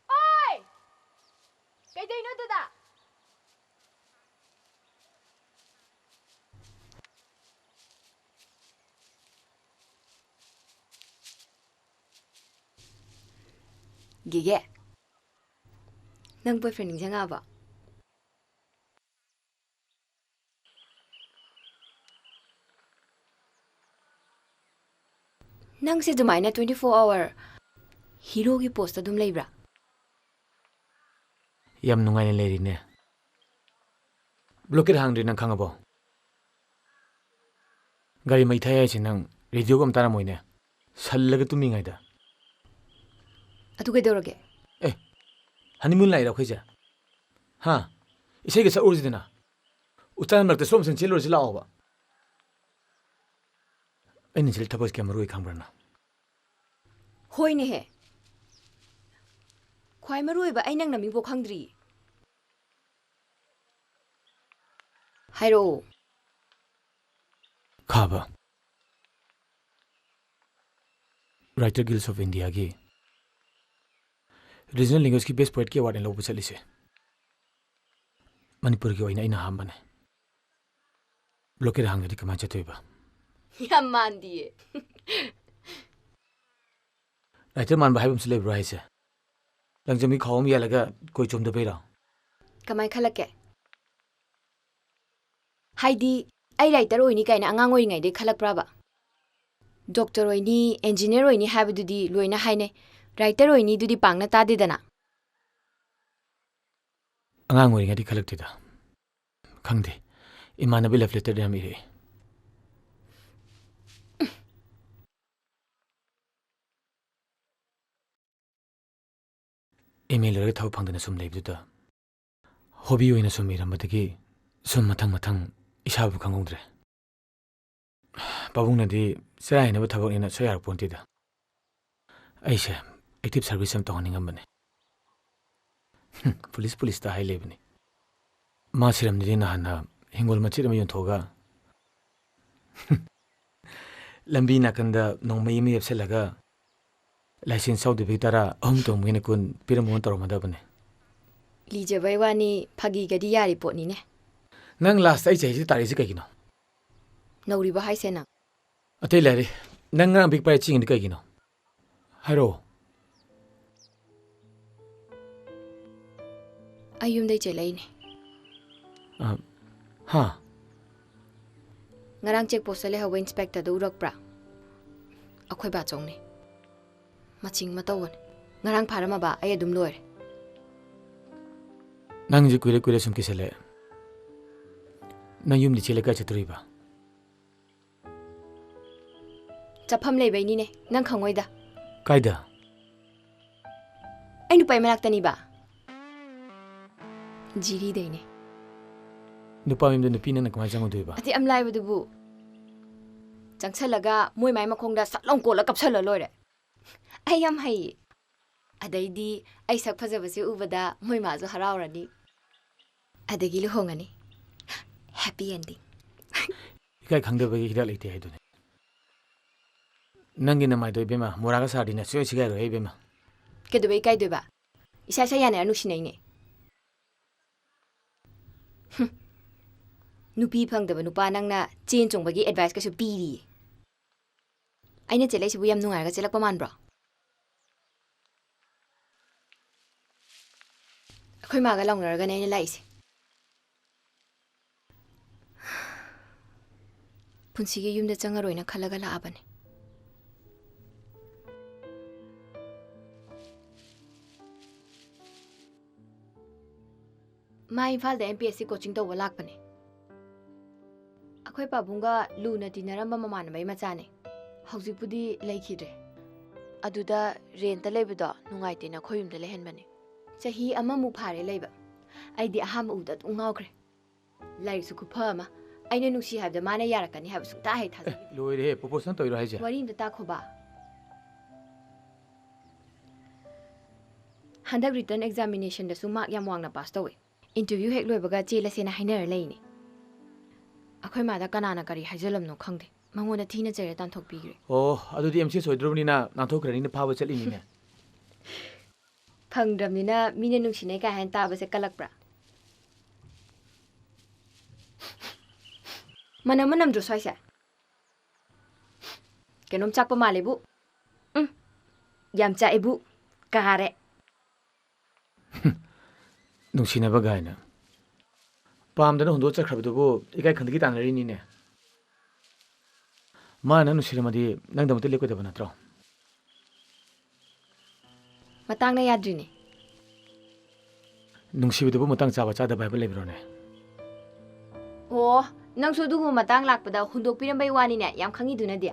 ꯑꯣꯏ! ꯀꯩꯗꯧꯅꯣ ꯑꯗꯨꯗ? ꯒꯤꯒꯦ, ꯅꯪ boyfriend ꯅꯤꯡꯁꯤꯡꯉꯛꯑꯕꯣ? ꯅꯪꯁꯦ ꯑꯗꯨꯃꯥꯏꯅ twenty four hour heroꯒꯤ post ꯑꯗꯨꯝ ꯂꯩꯕ꯭ꯔꯥ? ꯌꯥꯝ ꯅꯨꯡꯉꯥꯏꯅ ꯂꯩꯔꯤꯅꯦ꯫ Blockade ꯍꯥꯡꯗ꯭ꯔꯤ ꯅꯪ ꯈꯪꯉꯕꯣ? ꯒꯥꯔꯤ ꯃꯩ ꯊꯥꯏ ꯍꯥꯏꯁꯦ ꯅꯪ radioꯒ ꯑꯃ ꯇꯥꯔꯝꯃꯣꯏꯅꯦ꯫ ꯁꯜꯂꯒ ꯇꯨꯝꯃꯤꯉꯩꯗ꯫ ꯑꯗꯨ ꯀꯩꯗꯧꯔꯒꯦ? ꯑꯦ, honeymoon ꯂꯥꯛꯏꯔꯣ ꯑꯩꯈꯣꯏꯁꯦ? ꯍꯥ? ꯏꯁꯩꯒ ꯁꯛꯎꯔꯁꯤꯗꯅ꯫ ꯎꯆꯥꯟ ꯃꯔꯛꯇ slow motion ꯆꯦꯜꯂꯨꯔꯁꯤ ꯂꯥꯛꯑꯣꯕ꯫ ꯑꯩꯅ ꯆꯦꯜꯂꯤ ꯊꯕꯛꯁꯤ ꯀꯌꯥꯝ ꯃꯔꯨ ꯑꯣꯏ ꯈꯪꯕ꯭ꯔꯥ ꯅꯪ? ꯍꯣꯏꯅꯦꯍꯦ꯫ ꯈ꯭ꯋꯥꯏ ꯃꯔꯨ ꯑꯣꯏꯕ ꯑꯩ ꯅꯪ ꯅꯃꯤꯡꯐꯥꯎ ꯈꯪꯗ꯭ꯔꯤ꯫ ꯍꯥꯏꯔꯛꯑꯣ꯫ ꯈꯥꯕ꯫ Writer Guild of Indiaꯒꯤ Regional Languageꯀꯤ Best Poetꯀꯤ award ꯑꯩꯅ ꯂꯧꯕ ꯆꯠꯂꯤꯁꯦ꯫ ꯃꯅꯤꯄꯨꯔꯒꯤ ꯑꯣꯏꯅ ꯑꯩꯅ ꯑꯍꯥꯟꯕꯅꯦ꯫ Blockade ꯍꯥꯡꯗ꯭ꯔꯗꯤ ꯀꯃꯥꯏꯅ ꯆꯠꯇꯣꯏꯕ? ꯌꯥꯝ ꯃꯥꯟꯗꯤꯌꯦ꯫ Writer ꯃꯥꯟꯕ ꯍꯥꯏꯕ ꯑꯃꯁꯨ ꯂꯩꯕ꯭ꯔꯣ ꯍꯥꯏꯁꯦ? ꯂꯪꯖꯝꯒꯤ ꯈꯥꯎ ꯑꯃ ꯌꯥꯜꯂꯒ ꯀꯣꯏ ꯆꯣꯝꯗꯕꯩꯔꯣ? ꯀꯃꯥꯏ ꯈꯜꯂꯛꯀꯦ? ꯍꯥꯏꯗꯤ, ꯑꯩ writer ꯑꯣꯏꯅꯤ ꯀꯥꯏꯅ ꯑꯉꯥꯡ ꯑꯣꯏꯔꯤꯉꯩꯗꯩ ꯈꯜꯂꯛꯄ꯭ꯔꯕ? Doctor ꯑꯣꯏꯅꯤ, engineer ꯑꯣꯏꯅꯤ ꯍꯥꯏꯕꯗꯨꯗꯤ ꯂꯣꯏꯅ ꯍꯥꯏꯅꯩ꯫ Writer ꯑꯣꯏꯅꯤꯗꯨꯗꯤ ꯄꯥꯛꯅ ꯇꯥꯗꯦꯗꯅ꯫ ꯑꯉꯥꯡ ꯑꯣꯏꯔꯤꯉꯩꯗꯤ ꯈꯜꯂꯛꯇꯦꯗ꯫ ꯈꯪꯗꯦ, ꯏꯃꯥꯟꯅꯕꯤ love letter ꯌꯥꯝ ꯏꯔꯛꯑꯦ꯫ M A ꯂꯣꯏꯔꯒ ꯊꯕꯛ ꯐꯪꯗꯅ ꯁꯨꯝ ꯂꯩꯕꯗꯨꯗ, hobby ꯑꯣꯏꯅ ꯁꯨꯝ ꯏꯔꯝꯕꯗꯒꯤ ꯁꯨꯝ ꯃꯊꯪ ꯃꯊꯪ ꯏꯁꯥꯕꯨ ꯈꯪꯍꯧꯗ꯭ꯔꯦ꯫ ꯄꯥꯕꯨꯡꯅꯗꯤ ꯆꯔꯥ ꯍꯦꯟꯅꯕ ꯊꯕꯛꯅꯦꯅ ꯁꯣꯏ ꯌꯥꯔꯛꯄꯣꯟꯇꯦꯗ꯫ ꯑꯩꯁꯦ active service ꯑꯃ ꯇꯧꯍꯟꯅꯤꯡꯉꯝꯕꯅꯦ꯫ ꯍꯨꯝ, ꯄꯨꯂꯤꯁ ꯄꯨꯂꯤꯁꯇ ꯍꯥꯏ ꯂꯩꯕꯅꯤ꯫ ꯃꯥ ꯁꯤꯔꯝꯗꯗꯤ ꯅꯍꯥꯟꯅ ꯍꯤꯡꯒꯣꯜ ꯃꯆꯦꯠ ꯑꯃ ꯌꯣꯟꯊꯣꯛꯑꯒ, ꯂꯝꯕꯤ ꯅꯥꯀꯟꯗ ꯅꯣꯡꯃꯩ ꯑꯃ ꯌꯦꯞꯁꯜꯂꯒ, license ꯌꯥꯎꯗꯕꯤ ꯇꯔꯥ, ꯑꯍꯨꯝ ꯇꯣꯡꯕꯒꯤꯅ ꯀꯨꯟ ꯄꯤꯔꯝꯃꯣꯅ ꯇꯧꯔꯝꯃꯗꯕꯅꯦ꯫ ꯂꯤꯖꯕꯩ ꯋꯥꯅꯤ, ꯐꯥꯒꯤꯒꯗꯤ ꯌꯥꯔꯤ ꯄꯣꯠꯅꯤꯅꯦ꯫ ꯅꯪ last ꯑꯩ ꯆꯍꯤꯁꯤ ꯇꯥꯔꯤꯁꯤ ꯀꯩꯒꯤꯅꯣ? ꯅꯧꯔꯤꯕ ꯍꯥꯏꯁꯦ ꯅꯪ? ꯑꯇꯩ ꯂꯥꯏꯔꯤ꯫ ꯅꯪ ꯉꯔꯥꯡ bike ꯄꯥꯏꯔ ꯆꯦꯟꯒꯤꯗꯨ ꯀꯩꯒꯤꯅꯣ? ꯍꯥꯏꯔꯛꯑꯣ꯫ ꯑꯩ ꯌꯨꯝꯗꯩ ꯆꯦꯜꯂꯛꯏꯅꯦ꯫ ꯑ, ꯍꯥ? ꯉꯔꯥꯡ check post ꯇ ꯂꯩꯍꯧꯕ inspector ꯗꯨ ꯎꯔꯛꯄ꯭ꯔꯥ? ꯑꯩꯈꯣꯏ ꯕꯥꯆꯧꯅꯦ꯫ ꯃꯆꯤꯡ ꯑꯃ ꯇꯧꯕꯅꯦ꯫ ꯉꯔꯥꯡ ꯐꯥꯔꯝꯃꯕ, ꯑꯩ ꯑꯗꯨꯝ ꯂꯣꯏꯔꯦ꯫ ꯅꯪꯁꯦ ꯀꯨꯏꯔꯦ ꯀꯨꯏꯔꯦ ꯁꯨꯝ ꯀꯤꯁꯜꯂꯛꯑꯦ꯫ ꯅꯪ ꯌꯨꯝꯗꯤ ꯆꯦꯜꯂ ꯀꯥꯏ ꯆꯠꯇꯣꯔꯤꯕ? ꯆꯠꯐꯝ ꯂꯩꯕꯩꯅꯤꯅꯦ, ꯅꯪ ꯈꯪꯉꯣꯏꯗ꯫ ꯀꯥꯏꯗ? ꯑꯩ ꯅꯨꯄꯥ ꯃꯅꯥꯛꯇꯅꯤꯕ꯫ ꯖꯤꯔꯤꯗꯩꯅꯦ꯫ ꯅꯨꯄꯥ ꯃꯌꯨꯝꯗ ꯅꯨꯄꯤ ꯅꯪꯅ ꯀꯃꯥꯏꯅ ꯆꯪꯉꯨꯗꯣꯏꯕ? ꯑꯗꯨ ꯌꯥꯝ ꯂꯥꯏꯕꯗꯨꯕꯨ꯫ ꯆꯪꯁꯜꯂꯒ ꯃꯣꯏ ꯃꯥꯏ ꯃꯈꯣꯡꯗ ꯁꯠ ꯂꯥꯎ ꯀꯣꯜꯂ ꯀꯞꯁꯜꯂ ꯂꯣꯏꯔꯦ꯫ ꯑꯩ ꯌꯥꯝ ꯍꯩꯌꯦ꯫ ꯑꯗꯩꯗꯤ ꯑꯩ ꯁꯛ ꯐꯖꯕꯁꯦ ꯎꯕꯗ ꯃꯣꯏ ꯃꯥꯁꯨ ꯍꯔꯥꯎꯔꯅꯤ꯫ ꯑꯗꯒꯤ ꯂꯨꯍꯣꯡꯉꯅꯤ꯫ Happy ending꯫ ꯏꯀꯥꯏ ꯈꯪꯗꯕꯒꯤ ꯍꯤꯗꯥꯛ ꯂꯩꯇꯦ ꯍꯥꯏꯗꯨꯅꯤ꯫ ꯅꯪꯒꯤ ꯅꯃꯥꯏꯗꯣ ꯏꯕꯦꯝꯃ, ꯃꯣꯔꯥꯒ ꯁꯥꯔꯗꯤꯅꯦ, ꯁꯨꯡꯁꯣꯏ ꯁꯤꯒꯥꯏꯔꯣꯏꯍꯦ ꯏꯕꯦꯝꯃ꯫ ꯀꯩꯗꯧꯕꯩ ꯏꯀꯥꯏꯗꯣꯏꯕ? ꯏꯁꯥ ꯏꯁꯥ ꯌꯥꯅꯔ ꯅꯨꯡꯁꯤꯅꯩꯅꯦ꯫ ꯍꯨꯝ꯫ ꯅꯨꯄꯤ ꯐꯪꯗꯕ ꯅꯨꯄꯥ ꯅꯪꯅ ꯆꯦꯟ ꯆꯣꯡꯕꯒꯤ advice ꯀꯁꯨ ꯄꯤꯔꯤꯌꯦ꯫ ꯑꯩꯅ ꯆꯦꯜꯂꯛꯏꯁꯤꯕꯨ ꯌꯥꯝ ꯅꯨꯡꯉꯥꯏꯔꯒ ꯆꯦꯜꯂꯛꯄ ꯃꯥꯟꯕ꯭ꯔꯣ? ꯑꯩꯈꯣꯏ ꯃꯥꯒ ꯂꯥꯎꯅꯔꯒꯅꯦ ꯑꯩꯅ ꯂꯥꯛꯏꯁꯦ꯫ ꯄꯨꯟꯁꯤꯒꯤ ꯌꯨꯝꯗ ꯆꯪꯉꯔꯣꯏꯅ ꯈꯜꯂꯒ ꯂꯥꯛꯑꯕꯅꯦ꯫ ꯃꯥ ꯏꯝꯐꯥꯜꯗ M P S C coaching ꯇꯧꯕ ꯂꯥꯛꯄꯅꯦ꯫ ꯑꯩꯈꯣꯏ ꯄꯥꯕꯨꯡꯒ ꯂꯨꯅ ꯇꯤꯟꯅꯔꯝꯕ ꯃꯃꯥꯟꯅꯕꯩ ꯃꯆꯥꯅꯦ꯫ ꯍꯧꯖꯤꯛꯄꯨꯗꯤ ꯂꯩꯈꯤꯗ꯭ꯔꯦ꯫ ꯑꯗꯨꯗ ꯔꯦꯟꯇ ꯂꯩꯕꯗꯣ ꯅꯨꯡꯉꯥꯏꯇꯦꯅ ꯑꯩꯈꯣꯏ ꯌꯨꯝꯗ ꯂꯩꯍꯟꯕꯅꯦ꯫ ꯆꯍꯤ ꯑꯃꯃꯨꯛ ꯐꯥꯔꯦ ꯂꯩꯕ꯫ ꯑꯩꯗꯤ ꯑꯍꯥꯟꯕ ꯎꯕꯗ ꯑꯗꯨꯝ ꯉꯥꯎꯈ꯭ꯔꯦ꯫ ꯂꯥꯏꯔꯤꯛꯁꯨ ꯈꯨꯐ ꯑꯃ꯫ ꯑꯩꯅ ꯅꯨꯡꯁꯤ ꯍꯥꯏꯕꯗ ꯃꯥꯅ ꯌꯥꯔꯛꯀꯅꯤ ꯍꯥꯏꯕ ꯁꯨꯡꯊꯥ ꯍꯦꯛ ꯊꯥꯖꯈꯤꯗꯦ꯫ ꯂꯣꯏꯔꯦꯍꯦ, ꯄ꯭ꯔꯣꯄꯣꯁꯅꯦꯜ ꯇꯧꯔꯤꯔꯣ ꯍꯥꯏꯁꯦ? ꯋꯥꯔꯤ ꯑꯝꯇ ꯇꯥꯈꯣꯕ꯫ ꯍꯟꯗꯛ ꯔꯤꯇꯟ ꯑꯦꯛꯖꯥꯃꯤꯅꯦꯁꯟꯗꯁꯨ ꯃꯥꯔꯛ ꯌꯥꯝ ꯋꯥꯡꯅ ꯄꯥꯁ ꯇꯧꯋꯦ꯫ ꯏꯟꯇꯔꯚ꯭ꯌꯨ ꯍꯦꯛ ꯂꯣꯏꯕꯒ ꯆꯦꯜꯂꯁꯦꯅ ꯍꯥꯏꯅꯔ ꯂꯩꯅꯦ꯫ ꯑꯩꯈꯣꯏ ꯃꯥꯗ ꯀꯅꯥꯅ ꯀꯔꯤ ꯍꯥꯏꯖꯜꯂꯝꯅꯣ ꯈꯪꯗꯦ꯫ ꯃꯉꯣꯟꯗ ꯊꯤꯅ ꯆꯩꯔ ꯇꯥꯟꯊꯣꯛꯄꯤꯈ꯭ꯔꯦ꯫ ꯑꯣ, ꯑꯗꯨꯗꯤ ꯑꯦꯝ ꯁꯤ ꯑꯦꯁ ꯑꯣꯏꯗ꯭ꯔꯕꯅꯤꯅ ꯅꯥꯟꯊꯣꯛꯈ꯭ꯔꯅꯤꯅ ꯐꯥꯕ ꯆꯠꯂꯤꯅꯤꯅꯦ꯫ ꯐꯪꯗ꯭ꯔꯕꯅꯤꯅ ꯃꯤꯅ ꯅꯨꯡꯁꯤꯅꯩ ꯀꯥꯏ ꯍꯥꯏꯅ ꯇꯥꯕꯁꯦ ꯀꯜꯂꯛꯄ꯭ꯔꯥ? ꯃꯅꯝ ꯃꯅꯝꯗ꯭ꯔꯣ ꯁ꯭ꯋꯥꯏꯁꯦ? ꯀꯩꯅꯣꯝ ꯆꯥꯛꯄ ꯃꯥꯜꯂꯦꯕꯨ꯫ ꯎꯝ, ꯌꯥꯝ ꯆꯥꯛꯑꯦꯕꯨ꯫ ꯀꯥꯔꯦ꯫ ꯅꯨꯡꯁꯤꯅꯕ ꯒꯥꯏꯅ꯫ ꯄꯥꯝꯗꯅ ꯍꯨꯟꯗꯣꯛꯑ ꯆꯠꯈ꯭ꯔꯕꯗꯨꯕꯨ ꯏꯀꯥꯏ ꯈꯪꯗꯒꯤ ꯇꯥꯟꯅꯔꯤꯅꯤꯅꯦ꯫ ꯃꯥꯅ ꯅꯪ ꯅꯨꯡꯁꯤꯔꯝꯃꯗꯤ ꯅꯪꯗꯃꯛꯇ ꯂꯦꯞꯀꯗꯕ ꯅꯠꯇ꯭ꯔꯣ? ꯃꯇꯥꯡꯅ ꯌꯥꯗ꯭ꯔꯤꯅꯦ꯫ ꯅꯨꯡꯁꯤꯕꯗꯨꯕꯨ ꯃꯇꯥꯡ ꯆꯥꯕ ꯆꯥꯗꯕ ꯍꯥꯏꯕ ꯂꯩꯕ꯭ꯔꯣꯅꯦ? ꯑꯣ, ꯅꯪꯁꯨ ꯑꯗꯨꯒꯨꯝꯕ ꯃꯇꯥꯡ ꯂꯥꯛꯄꯗ ꯍꯨꯟꯗꯣꯛꯄꯤꯔꯝꯕꯩ ꯋꯥꯅꯤꯅꯦ, ꯌꯥꯝ ꯈꯪꯉꯤꯗꯨꯅꯗꯤ꯫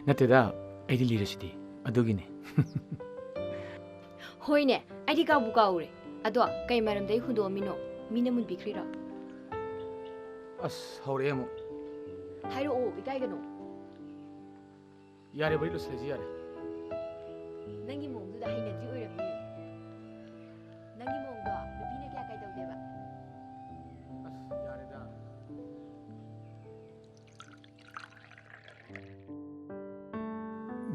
ꯅꯠꯇꯦꯗ, ꯑꯩꯗꯤ ꯂꯤꯔꯁꯤꯗꯤ, ꯑꯗꯨꯒꯤꯅꯤ꯫ ꯍꯣꯏꯅꯦ, ꯑꯩꯗꯤ ꯀꯥꯎꯕꯨ ꯀꯥꯎꯔꯦ꯫ ꯑꯗꯣ ꯀꯩ ꯃꯔꯝꯗꯩ ꯍꯨꯟꯗꯣꯛꯑꯝꯃꯤꯅꯣ? ꯃꯤꯅ ꯃꯨꯟꯕꯤꯈ꯭ꯔꯤꯔꯣ? ꯑꯁ, ꯍꯧꯔꯛꯑꯦ ꯑꯃꯨꯛ꯫ ꯍꯥꯏꯔꯛꯑꯣ, ꯏꯀꯥꯏꯒꯅꯣ꯫ ꯌꯥꯔꯦ, ꯋꯥꯔꯤ ꯂꯣꯏꯁꯤꯜꯂꯁꯤ, ꯌꯥꯔꯦ꯫ ꯅꯪꯒꯤ ꯃꯑꯣꯡꯗꯨꯗ ꯍꯩꯅꯗ꯭ꯔꯤ ꯑꯣꯏꯔꯝꯅꯤ꯫ ꯅꯪꯒꯤ ꯃꯑꯣꯡꯗꯣ ꯅꯨꯄꯤꯅ ꯀꯌꯥ ꯀꯩꯗꯧꯗꯦꯕ꯫ ꯑꯁ, ꯌꯥꯔꯦꯗ꯫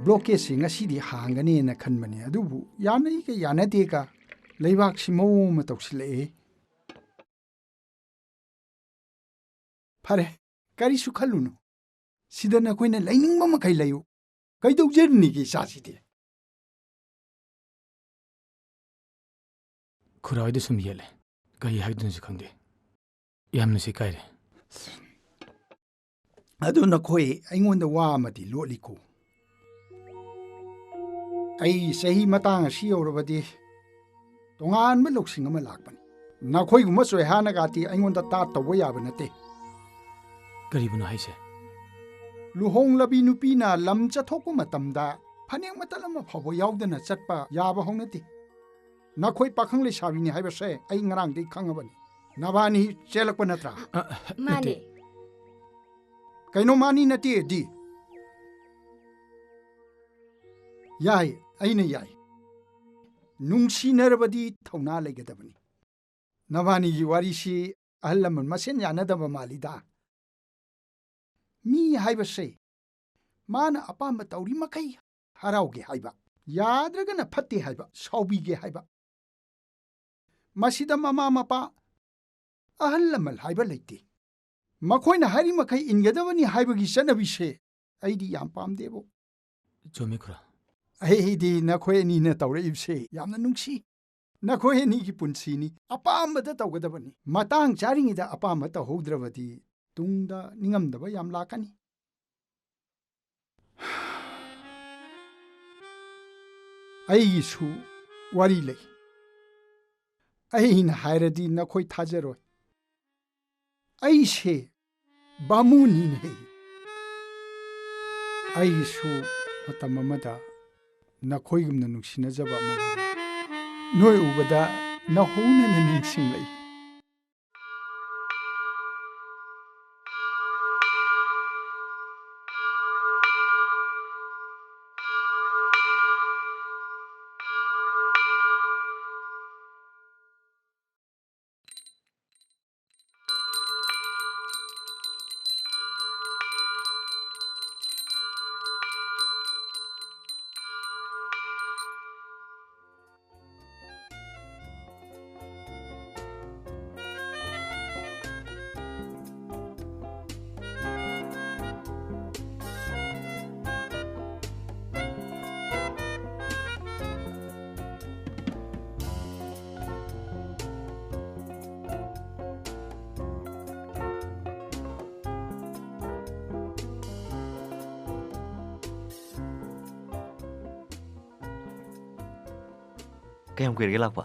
ꯕ꯭ꯂꯣꯀꯦꯖꯁꯤ ꯉꯁꯤꯗꯤ ꯍꯥꯡꯒꯅꯦꯅ ꯈꯟꯕꯅꯦ, ꯑꯗꯨꯕꯨ ꯌꯥꯅꯩꯒ ꯌꯥꯅꯗꯦꯒ ꯂꯩꯕꯥꯛꯁꯤ ꯃꯑꯣꯡ ꯑꯃ ꯇꯧꯁꯤꯜꯂꯛꯑꯦ꯫ ꯐꯔꯦ, ꯀꯔꯤꯁꯨ ꯈꯜꯂꯨꯅꯨ꯫ ꯁꯤꯗ ꯅꯈꯣꯏꯅ ꯂꯩꯅꯤꯡꯕ ꯃꯈꯩ ꯂꯩꯌꯨ꯫ ꯀꯩꯗꯧꯖꯔꯨꯅꯤꯒꯦ ꯏꯆꯥꯁꯤꯗꯤ? ꯈꯨꯔꯥꯏꯗ ꯁꯨꯝ ꯌꯦꯠꯂꯦ꯫ ꯀꯔꯤ ꯍꯥꯏꯗꯣꯏꯅꯣꯁꯨ ꯈꯪꯗꯦ꯫ ꯌꯥꯝꯅꯁꯨ ꯏꯀꯥꯏꯔꯦ꯫ ꯑꯗꯨ ꯅꯈꯣꯏ ꯑꯩꯉꯣꯟꯗ ꯋꯥ ꯑꯃꯗꯤ ꯂꯣꯠꯂꯤꯀꯣ꯫ ꯑꯩ ꯆꯍꯤ ꯃꯇꯥꯡ ꯑꯁꯤ ꯌꯧꯔꯕꯗꯤ ꯇꯣꯉꯥꯟꯕ ꯂꯧꯁꯤꯡ ꯑꯃ ꯂꯥꯛꯄꯅꯤ꯫ ꯅꯈꯣꯏꯒꯨꯝꯕ ꯆꯣꯏꯍꯥꯅꯒꯥꯇꯤ ꯑꯩꯉꯣꯟꯗ ꯇꯥꯠ ꯇꯧꯕ ꯌꯥꯕ ꯅꯠꯇꯦ꯫ ꯀꯔꯤꯕꯨꯅꯣ ꯍꯥꯏꯁꯦ? ꯂꯨꯍꯣꯡꯂꯕꯤ ꯅꯨꯄꯤꯅ ꯂꯝ ꯆꯠꯊꯣꯛꯄ ꯃꯇꯝꯗ ꯐꯅꯦꯛ ꯃꯇꯜ ꯑꯃ ꯐꯥꯎꯕ ꯌꯥꯎꯗꯅ ꯆꯠꯄ ꯌꯥꯕ ꯍꯧꯅꯗꯦ꯫ ꯅꯈꯣꯏ ꯄꯥꯈꯪ ꯂꯩꯁꯥꯕꯤꯅꯤ ꯍꯥꯏꯕꯁꯦ ꯑꯩ ꯉꯔꯥꯡꯗꯒꯤ ꯈꯪꯉꯕꯅꯤ꯫ ꯅꯕꯥꯅꯤ ꯆꯦꯜꯂꯛꯄ ꯅꯠꯇ꯭ꯔꯥ? ꯑ, ꯃꯥꯅꯦ꯫ ꯅꯠꯇꯦ꯫ ꯀꯩꯅꯣ ꯃꯥꯅꯤ ꯅꯠꯇꯦꯗꯤ? ꯌꯥꯏ, ꯑꯩꯅ ꯌꯥꯏ꯫ ꯅꯨꯡꯁꯤꯅꯔꯕꯗꯤ ꯊꯧꯅꯥ ꯂꯩꯒꯗꯕꯅꯤ꯫ ꯅꯕꯥꯅꯤꯒꯤ ꯋꯥꯔꯤꯁꯤ ꯑꯍꯜ ꯂꯃꯟ ꯃꯁꯦꯟ ꯌꯥꯅꯗꯕ ꯃꯥꯜꯂꯤꯗ꯫ ꯃꯤ ꯍꯥꯏꯕꯁꯦ ꯃꯥꯅ ꯑꯄꯥꯝꯕ ꯇꯧꯔꯤ ꯃꯈꯩ ꯍꯔꯥꯎꯒꯦ ꯍꯥꯏꯕ, ꯌꯥꯗ꯭ꯔꯒꯅ ꯐꯠꯇꯦ ꯍꯥꯏꯕ, ꯁꯥꯎꯕꯤꯒꯦ ꯍꯥꯏꯕ꯫ ꯃꯁꯤꯗ ꯃꯃꯥ ꯃꯄꯥ, ꯑꯍꯜ ꯂꯃꯟ ꯍꯥꯏꯕ ꯂꯩꯇꯦ꯫ ꯃꯈꯣꯏꯅ ꯍꯥꯏꯔꯤ ꯃꯈꯩ ꯏꯟꯒꯗꯕꯅꯤ ꯍꯥꯏꯕꯒꯤ ꯆꯠꯅꯕꯤꯁꯦ ꯑꯩꯗꯤ ꯌꯥꯝ ꯄꯥꯝꯗꯦꯕꯣ꯫ ꯆꯨꯝꯃꯤ, ꯈꯨꯔꯥ꯫ ꯑꯩꯗꯤ ꯅꯈꯣꯏ ꯑꯅꯤꯅ ꯇꯧꯔꯛꯏꯕꯁꯦ ꯌꯥꯝꯅ ꯅꯨꯡꯁꯤ꯫ ꯅꯈꯣꯏ ꯑꯅꯤꯒꯤ ꯄꯨꯟꯁꯤꯅꯤ, ꯑꯄꯥꯝꯕꯗ ꯇꯧꯒꯗꯕꯅꯤ꯫ ꯃꯇꯥꯡ ꯆꯥꯔꯤꯉꯩꯗ ꯑꯄꯥꯝꯕ ꯇꯧꯍꯧꯗ꯭ꯔꯕꯗꯤ ꯇꯨꯡꯗ ꯅꯤꯡꯉꯝꯗꯕ ꯌꯥꯝ ꯂꯥꯛꯀꯅꯤ꯫ ꯑꯩꯒꯤꯁꯨ ꯋꯥꯔꯤ ꯂꯩ꯫ ꯑꯩꯅ ꯍꯥꯏꯔꯗꯤ ꯅꯈꯣꯏ ꯊꯥꯖꯔꯣꯏ꯫ ꯑꯩꯁꯦ ꯕꯥꯃꯨꯅꯤꯅꯦ꯫ ꯑꯩꯁꯨ ꯃꯇꯝ ꯑꯃꯗ ꯅꯈꯣꯏꯒꯨꯝꯅ ꯅꯨꯡꯁꯤꯅꯖꯕ ꯑꯃ ꯂꯩꯔꯝꯃꯤ꯫ ꯅꯣꯏ ꯎꯕꯗ ꯅꯧꯍꯧꯅꯅ ꯅꯤꯡꯁꯤꯡꯂꯛꯏ꯫ ꯀꯌꯥꯝ ꯀꯨꯏꯔꯒꯦ ꯂꯥꯛꯄ?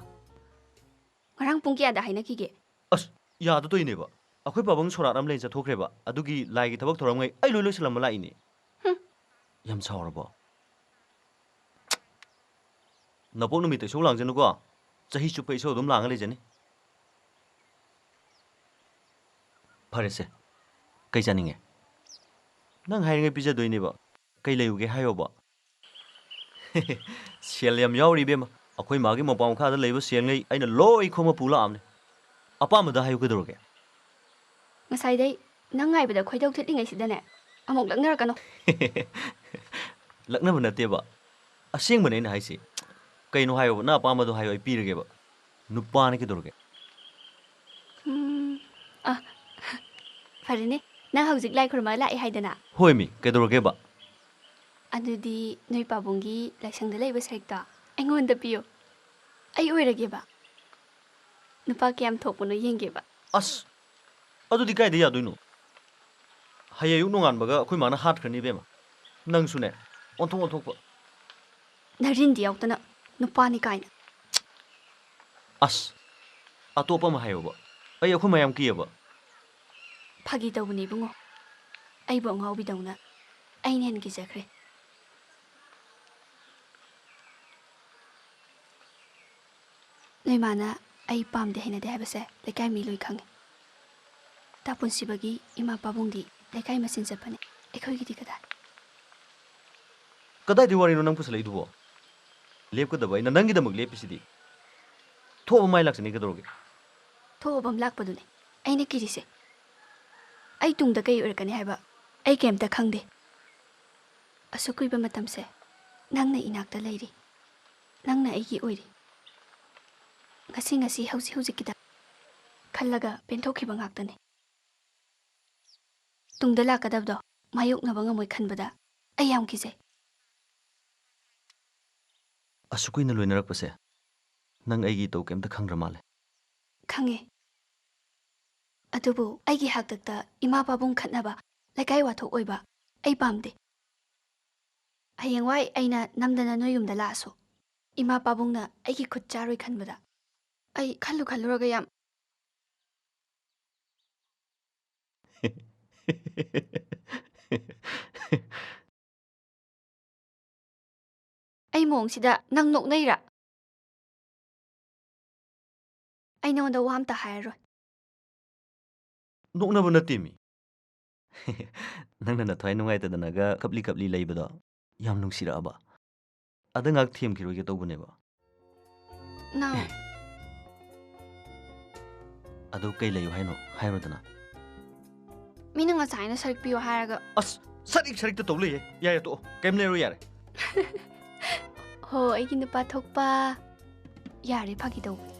ꯉꯔꯥꯡ ꯄꯨꯡ ꯀꯌꯥꯗ ꯍꯥꯏꯅꯈꯤꯒꯦ? ꯑꯁ, ꯌꯥꯗꯗꯣꯏꯅꯦꯕ꯫ ꯑꯩꯈꯣꯏ ꯄꯥꯕꯨꯡ ꯁꯣꯔꯥꯠ ꯑꯃ ꯂꯩꯅ ꯆꯠꯊꯣꯛꯈ꯭ꯔꯦꯕ꯫ ꯑꯗꯨꯒꯤ ꯂꯥꯏꯒꯤ ꯊꯕꯛ ꯊꯧꯔꯝꯉꯩ ꯑꯩ ꯂꯣꯏ ꯂꯣꯏꯁꯤꯜꯂꯝꯕ ꯂꯥꯛꯏꯅꯦ꯫ ꯍꯨꯝ꯫ ꯌꯥꯝ ꯁꯥꯎꯔꯕꯣ? ꯅꯄꯣꯛ ꯅꯨꯃꯤꯠꯇ ꯏꯁꯧ ꯂꯥꯡꯖꯅꯨꯀꯣ꯫ ꯆꯍꯤ ꯆꯨꯞꯄ ꯏꯁꯧ ꯑꯗꯨꯝ ꯂꯥꯡꯉ ꯂꯩꯖꯅꯤ꯫ ꯐꯔꯦꯁꯦ, ꯀꯩ ꯆꯥꯅꯤꯡꯉꯦ? ꯅꯪ ꯍꯥꯏꯔꯤꯉꯩ ꯄꯤꯖꯗꯣꯏꯅꯦꯕ꯫ ꯀꯩ ꯂꯩꯌꯨꯒꯦ ꯍꯥꯏꯌꯣꯕ꯫ ꯁꯦꯜ ꯌꯥꯝ ꯌꯥꯎꯔꯤ ꯏꯕꯦꯝꯃ꯫ ꯑꯩꯈꯣꯏ ꯃꯥꯒꯤ ꯃꯄꯥ ꯃꯈꯥꯗ ꯂꯩꯕ ꯁꯦꯜꯉꯩ ꯑꯩꯅ ꯂꯣꯏ ꯈꯣꯝꯃ ꯄꯨ ꯂꯥꯛꯑꯕꯅꯦ꯫ ꯑꯄꯥꯝꯕꯗ ꯍꯥꯏꯌꯨ, ꯀꯩꯗꯧꯔꯒꯦ? ꯉꯁꯥꯏꯗꯩ ꯅꯪ ꯉꯥꯏꯕꯗ ꯈꯣꯏꯗꯧ ꯊꯤꯠꯂꯤꯉꯩꯁꯤꯗꯅꯦ, ꯑꯃꯨꯛ ꯂꯛꯅꯔꯛꯀꯅꯣ꯫ ꯂꯛꯅꯕ ꯅꯠꯇꯦꯕ, ꯑꯁꯦꯡꯕꯅꯦ ꯑꯩꯅ ꯍꯥꯏꯁꯦ꯫ ꯀꯩꯅꯣ ꯍꯥꯏꯌꯣꯕ, ꯅꯪ ꯑꯄꯥꯝꯕꯗꯣ ꯍꯥꯏꯌꯣ, ꯑꯩ ꯄꯤꯔꯒꯦꯕ꯫ ꯅꯨꯄꯥꯅꯤ, ꯀꯩꯗꯧꯔꯒꯦ? ꯎꯝ, ꯑ, ꯐꯔꯦꯅꯦ, ꯅꯪ ꯍꯧꯖꯤꯛ ꯂꯥꯏ ꯈꯨꯔꯨꯝꯕ ꯂꯥꯛꯑꯦ ꯍꯥꯏꯗꯅ? ꯍꯣꯏꯃꯤ, ꯀꯩꯗꯧꯔꯒꯦꯕ? ꯑꯗꯨꯗꯤ ꯅꯣꯏ ꯄꯥꯕꯨꯡꯒꯤ ꯂꯥꯏꯁꯪꯗ ꯂꯩꯕ ꯁꯔꯤꯛꯇꯣ ꯑꯩꯉꯣꯟꯗ ꯄꯤꯌꯣ꯫ ꯑꯩ ꯑꯣꯏꯔꯒꯦꯕ꯫ ꯅꯨꯄꯥ ꯀꯌꯥꯝ ꯊꯣꯛꯄꯅꯣ ꯌꯦꯡꯒꯦꯕ꯫ ꯑꯁ, ꯑꯗꯨꯗꯤ ꯀꯥꯏꯗ ꯌꯥꯗꯣꯏꯅꯣ? ꯍꯌꯦꯡ ꯑꯌꯨꯛ ꯅꯣꯡꯉꯥꯟꯕꯒ ꯑꯩꯈꯣꯏ ꯃꯥꯅ ꯍꯥꯠꯈ꯭ꯔꯅꯤ ꯏꯕꯦꯝꯃ, ꯅꯪꯁꯨꯅꯦ, ꯑꯣꯟꯊꯣꯛ ꯑꯣꯟꯊꯣꯛꯄ꯫ ꯅꯔꯤꯟꯗꯤ ꯌꯥꯎꯗꯅ ꯅꯨꯄꯥꯅꯤ ꯀꯥꯏꯅ꯫ ꯑꯁ, ꯑꯇꯣꯞꯄ ꯑꯃ ꯍꯥꯏꯌꯣꯕ, ꯑꯩ ꯑꯩꯈꯣꯏ ꯃꯌꯥꯝ ꯀꯤꯌꯦꯕ꯫ ꯐꯥꯒꯤ ꯇꯧꯕꯅꯦ ꯏꯕꯨꯡꯉꯣ, ꯑꯩꯕꯨ ꯑꯉꯥꯎꯕꯤꯗꯧꯅ ꯑꯩꯅ ꯍꯦꯟꯅ ꯀꯤꯖꯈ꯭ꯔꯦ꯫ ꯅꯣꯏ ꯃꯥꯅ ꯑꯩ ꯄꯥꯝꯗꯦ ꯍꯩꯅꯗꯦ ꯍꯥꯏꯕꯁꯦ ꯂꯩꯀꯥꯏ ꯃꯤ ꯂꯣꯏ ꯈꯪꯉꯦ꯫ ꯇꯥ ꯄꯨꯟꯁꯤꯕꯒꯤ ꯏꯃꯥ ꯄꯥꯕꯨꯡꯗꯤ ꯂꯩꯀꯥꯏ ꯃꯆꯤꯟ ꯆꯠꯄꯅꯦ, ꯑꯩꯈꯣꯏꯒꯤꯗꯤ ꯀꯗꯥꯏ? ꯀꯗꯥꯏꯗꯩ ꯋꯥꯔꯤꯅꯣ ꯅꯪ ꯄꯨꯁꯜꯂꯛꯏꯗꯨꯕꯣ? ꯂꯦꯞꯀꯗꯕ ꯑꯩꯅ ꯅꯪꯒꯤꯗꯃꯛ ꯂꯦꯞꯄꯤꯁꯤꯗꯤ꯫ ꯊꯣꯛꯑꯕ ꯃꯥꯏ ꯂꯥꯛꯆꯅꯤ, ꯀꯩꯗꯧꯔꯒꯦ? ꯊꯣꯛꯑꯕ ꯑꯃ ꯂꯥꯛꯄꯗꯨꯅꯦ ꯑꯩꯅ ꯀꯤꯔꯤꯁꯦ꯫ ꯑꯩ ꯇꯨꯡꯗ ꯀꯩ ꯑꯣꯏꯔꯛꯀꯅꯤ ꯍꯥꯏꯕ ꯑꯩ ꯀꯩꯝꯇ ꯈꯪꯗꯦ꯫ ꯑꯁꯨꯛ ꯀꯨꯏꯕ ꯃꯇꯝꯁꯦ ꯅꯪꯅ ꯏꯅꯥꯛꯇ ꯂꯩꯔꯤ, ꯅꯪꯅ ꯑꯩꯒꯤ ꯑꯣꯏꯔꯤ꯫ ꯉꯁꯤ ꯉꯁꯤ ꯍꯧꯖꯤꯛ ꯍꯧꯖꯤꯛꯀꯤꯗ ꯈꯜꯂꯒ ꯄꯦꯟꯊꯣꯛꯈꯤꯕ ꯉꯥꯛꯇꯅꯤ꯫ ꯇꯨꯡꯗ ꯂꯥꯛꯀꯗꯕꯗꯣ ꯃꯥꯌꯣꯛꯅꯕ ꯉꯝꯃꯣꯏ ꯈꯟꯕꯗ ꯑꯩ ꯌꯥꯝ ꯀꯤꯖꯩ꯫ ꯑꯁꯨꯛ ꯀꯨꯏꯅ ꯂꯣꯏꯅꯔꯛꯄꯁꯦ ꯅꯪ ꯑꯩꯒꯤ ꯏꯇꯧ ꯀꯩꯝꯇ ꯈꯪꯗ꯭ꯔ ꯃꯥꯜꯂꯦ꯫ ꯈꯪꯉꯦ꯫ ꯑꯗꯨꯕꯨ ꯑꯩꯒꯤ ꯍꯥꯛꯇꯛꯇ ꯏꯃꯥ ꯄꯥꯕꯨꯡ ꯈꯠꯅꯕ, ꯂꯩꯀꯥꯏ ꯋꯥꯊꯣꯛ ꯑꯣꯏꯕ ꯑꯩ ꯄꯥꯝꯗꯦ꯫ ꯍꯌꯦꯡꯋꯥꯏ ꯑꯩꯅ ꯅꯝꯗꯅ ꯅꯣꯏ ꯌꯨꯝꯗ ꯂꯥꯛꯑꯁꯨ ꯏꯃꯥ ꯄꯥꯕꯨꯡꯅ ꯑꯩꯒꯤ ꯈꯨꯠ ꯆꯥꯔꯣꯏ ꯈꯟꯕꯗ ꯑꯩ ꯈꯜꯂꯨ ꯈꯜꯂꯨꯔꯒ ꯌꯥꯝ ꯑꯩ ꯃꯑꯣꯡꯁꯤꯗ ꯅꯪ ꯅꯣꯛꯅꯩꯔꯥ? ꯑꯩ ꯅꯉꯣꯟꯗ ꯋꯥ ꯑꯝꯇ ꯍꯥꯏꯔꯔꯣꯏ꯫ ꯅꯣꯛꯅꯕ ꯅꯠꯇꯦꯃꯤ꯫ ꯅꯪꯅ ꯅꯊ꯭ꯋꯥꯏ ꯅꯨꯡꯉꯥꯏꯇꯗꯅꯒ ꯀꯞꯂꯤ ꯀꯞꯂꯤ ꯂꯩꯕꯗꯣ ꯌꯥꯝ ꯅꯨꯡꯁꯤꯔꯛꯑꯕ? ꯑꯗ ꯉꯥꯏꯍꯥꯛ ꯊꯦꯝꯈꯤꯔꯣꯏꯒꯦ ꯇꯧꯕꯅꯦꯕ꯫ ꯅꯪ ꯑꯗꯨ ꯀꯩ ꯂꯩꯌꯨ ꯍꯥꯏꯅꯣ? ꯍꯥꯏꯔꯣꯗꯅ꯫ ꯃꯤꯅ ꯉꯁꯥꯏꯅ ꯁꯔꯤꯛ ꯄꯤꯌꯨ ꯍꯥꯏꯔꯒ꯫ ꯑꯁ, ꯁꯔꯤꯛ ꯁꯔꯤꯛꯇ ꯇꯧ ꯂꯩꯌꯦ꯫ ꯌꯥꯔꯦ, ꯇꯣꯛꯑꯣ꯫ ꯀꯩꯝ ꯂꯩꯔꯣꯏ, ꯌꯥꯔꯦ꯫ ꯍꯣ, ꯑꯩꯒꯤ ꯅꯨꯄꯥ ꯊꯣꯛꯄ꯫ ꯌꯥꯔꯦ, ꯐꯥꯒꯤ ꯇꯧꯕꯅꯤ꯫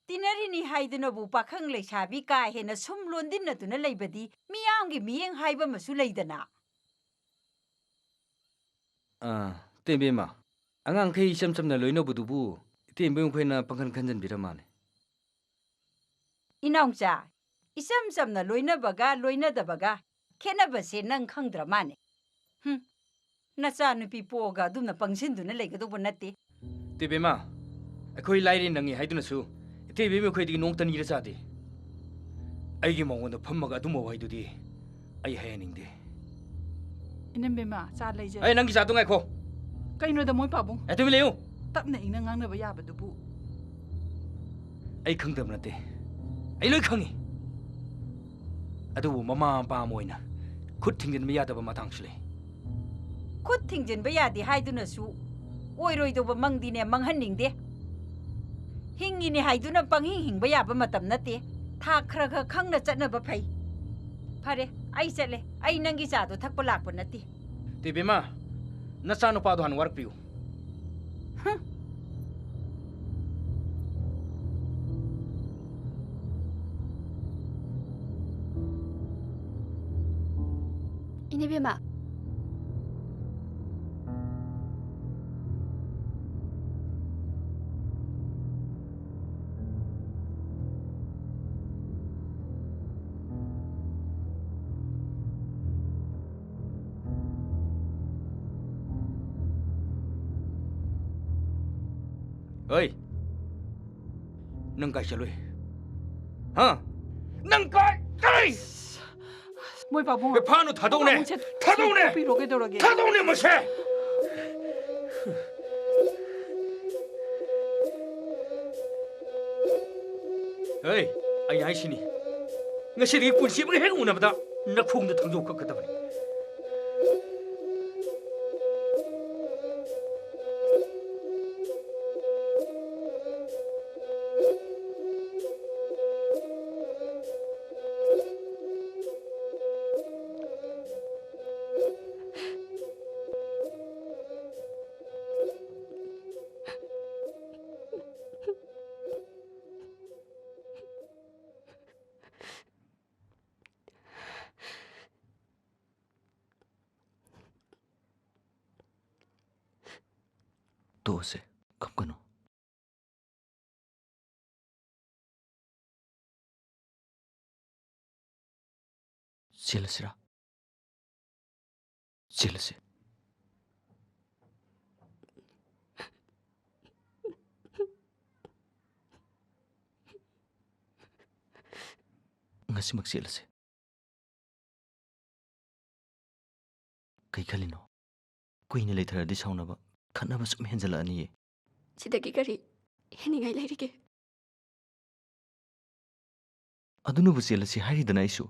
ꯇꯤꯟꯅꯔꯤꯅꯤ ꯍꯥꯏꯗꯨꯅꯕꯨ ꯄꯥꯈꯪ ꯂꯩꯁꯥꯕꯤ ꯀꯥ ꯍꯦꯟꯅ ꯁꯨꯝ ꯂꯣꯟꯗꯤꯟꯅꯗꯨꯅ ꯂꯩꯕꯗꯤ ꯃꯤꯌꯥꯝꯒꯤ ꯃꯤꯠꯌꯦꯡ ꯍꯥꯏꯕ ꯑꯃꯁꯨ ꯂꯩꯗꯅ꯫ ꯑꯥ, ꯏꯇꯩꯃ, ꯑꯉꯥꯡꯈꯩ ꯏꯆꯝ ꯆꯝꯅ ꯂꯣꯏꯅꯕꯗꯨꯕꯨ ꯏꯇꯩꯃ ꯃꯈꯣꯏꯅ ꯄꯪꯈꯟ ꯈꯟꯖꯟꯕꯤꯔ ꯃꯥꯜꯂꯦ꯫ ꯏꯅꯥꯎꯆꯥ, ꯏꯆꯝ ꯆꯝꯅ ꯂꯣꯏꯅꯕꯒ ꯂꯣꯏꯅꯗꯕꯒ ꯈꯦꯠꯅꯕꯁꯦ ꯅꯪ ꯈꯪꯗ꯭ꯔ ꯃꯥꯜꯂꯦ꯫ ꯍꯨꯝ, ꯅꯆꯥꯅꯨꯄꯤ ꯄꯣꯛꯑꯒ ꯑꯗꯨꯝꯅ ꯄꯪꯁꯤꯟꯗꯨꯅ ꯂꯩꯒꯗꯧꯕ ꯅꯠꯇꯦ꯫ ꯏꯇꯩꯕꯦꯝꯃ, ꯑꯩꯈꯣꯏ ꯂꯥꯏꯔꯩ ꯅꯪꯉꯤ ꯍꯥꯏꯗꯨꯅꯁꯨ ꯏꯇꯩꯕꯦꯝꯃ ꯑꯩꯈꯣꯏꯗꯒꯤ ꯅꯣꯡꯇ ꯅꯤꯔ ꯆꯥꯗꯦ꯫ ꯑꯩꯒꯤ ꯃꯉꯣꯟꯗ ꯐꯝꯃꯒ ꯑꯗꯨꯝꯕ ꯋꯥꯍꯩꯗꯨꯗꯤ ꯑꯩ ꯍꯥꯏꯍꯟꯅꯤꯡꯗꯦ꯫ ꯏꯅꯝꯕꯦꯝꯃ, ꯆꯥ ꯂꯩꯖꯔꯦ꯫ ꯑꯩ ꯅꯪꯒꯤ ꯆꯥꯗꯣ ꯉꯥꯏꯈꯣ꯫ ꯀꯩꯅꯣꯗ ꯃꯣꯏ ꯄꯥꯕꯨꯡ? ꯑꯦ, ꯇꯨꯃꯤꯟ ꯂꯩꯌꯨ꯫ ꯇꯞꯅ ꯏꯪꯅ ꯉꯥꯡꯅꯕ ꯌꯥꯕꯗꯨꯕꯨ꯫ ꯑꯩ ꯈꯪꯗꯕ ꯅꯠꯇꯦ, ꯑꯩ ꯂꯣꯏ ꯈꯪꯉꯤ꯫ ꯑꯗꯨꯕꯨ ꯃꯃꯥ ꯃꯄꯥ ꯑꯃ ꯑꯣꯏꯅ ꯈꯨꯠ ꯊꯤꯡꯖꯤꯟꯕ ꯌꯥꯗꯕ ꯃꯇꯥꯡꯁꯨ ꯂꯩ꯫ ꯈꯨꯠ ꯊꯤꯡꯖꯤꯟꯕ ꯌꯥꯗꯦ ꯍꯥꯏꯗꯨꯅꯁꯨ ꯑꯣꯏꯔꯣꯏꯗꯧꯕ ꯃꯪꯗꯤꯅꯦ ꯃꯪꯍꯟꯅꯤꯡꯗꯦ꯫ ꯍꯤꯡꯉꯤꯅꯦ ꯍꯥꯏꯗꯨꯅ ꯄꯪꯍꯤꯡ ꯍꯤꯡꯕ ꯌꯥꯕ ꯃꯇꯝ ꯅꯠꯇꯦ꯫ ꯊꯥꯛ ꯈꯔ ꯈꯔ ꯈꯪꯅ ꯆꯠꯅꯕ ꯐꯩ꯫ ꯐꯔꯦ, ꯑꯩ ꯆꯠꯂꯦ꯫ ꯑꯩ ꯅꯪꯒꯤ ꯆꯥꯗꯣ ꯊꯛꯄ ꯂꯥꯛꯄ ꯅꯠꯇꯦ꯫ ꯇꯦꯕꯦꯝꯃ, ꯅꯆꯥꯅꯨꯄꯥꯗꯣ ꯍꯥꯟꯅ ꯋꯥꯔꯛꯄꯤꯌꯨ꯫ ꯍꯨꯝ꯫ ꯏꯅꯦꯕꯦꯝꯃ꯫ ꯑꯩ, ꯅꯪ ꯀꯥꯏ ꯆꯠꯂꯨꯏ? ꯍꯥ? ꯅꯪ ꯀꯥꯏ ꯆꯠꯂꯨꯏ? ꯃꯣꯏ ꯄꯥꯕꯨꯡ꯫ ꯑꯦ, ꯐꯥꯅꯨ, ꯊꯥꯗꯧꯅꯦ꯫ ꯄꯥꯕꯨꯡꯁꯦ ꯊꯥꯗꯧꯅꯦ꯫ ꯁꯦꯡꯗꯣꯛꯄꯤꯔꯣ, ꯀꯩꯗꯧꯔꯒꯦ? ꯊꯥꯗꯧꯅꯦ ꯃꯁꯦ꯫ ꯑꯩ, ꯑꯩ ꯍꯥꯏꯁꯤꯅꯤ, ꯉꯁꯤꯗꯒꯤ ꯄꯨꯟꯁꯤ ꯑꯃꯒ ꯍꯦꯛ ꯎꯅꯕꯗ ꯅꯈꯣꯡꯗ ꯊꯥꯡꯖꯧ ꯀꯛꯀꯗꯕꯅꯤ꯫ ꯇꯣꯛꯑꯁꯦ, ꯀꯞꯀꯅꯨ꯫ ꯆꯦꯜꯂꯁꯤꯔꯥ? ꯆꯦꯜꯂꯁꯤ꯫ ꯉꯁꯤꯃꯛ ꯆꯦꯜꯂꯁꯤ꯫ ꯀꯩ ꯈꯜꯂꯤꯅꯣ? ꯀꯨꯏꯅ ꯂꯩꯊꯔꯗꯤ ꯁꯥꯎꯅꯕ, ꯈꯠꯅꯕ ꯁꯨꯝ ꯍꯦꯟꯖꯜꯂꯛꯑꯅꯤꯌꯦ꯫ ꯁꯤꯗꯒꯤ ꯀꯔꯤ ꯍꯦꯟꯅꯤꯡꯉꯥꯏ ꯂꯩꯔꯤꯒꯦ? ꯑꯗꯨꯅꯕꯨ ꯆꯦꯜꯂꯁꯤ ꯍꯥꯏꯔꯤꯗꯅ ꯑꯩꯁꯨ꯫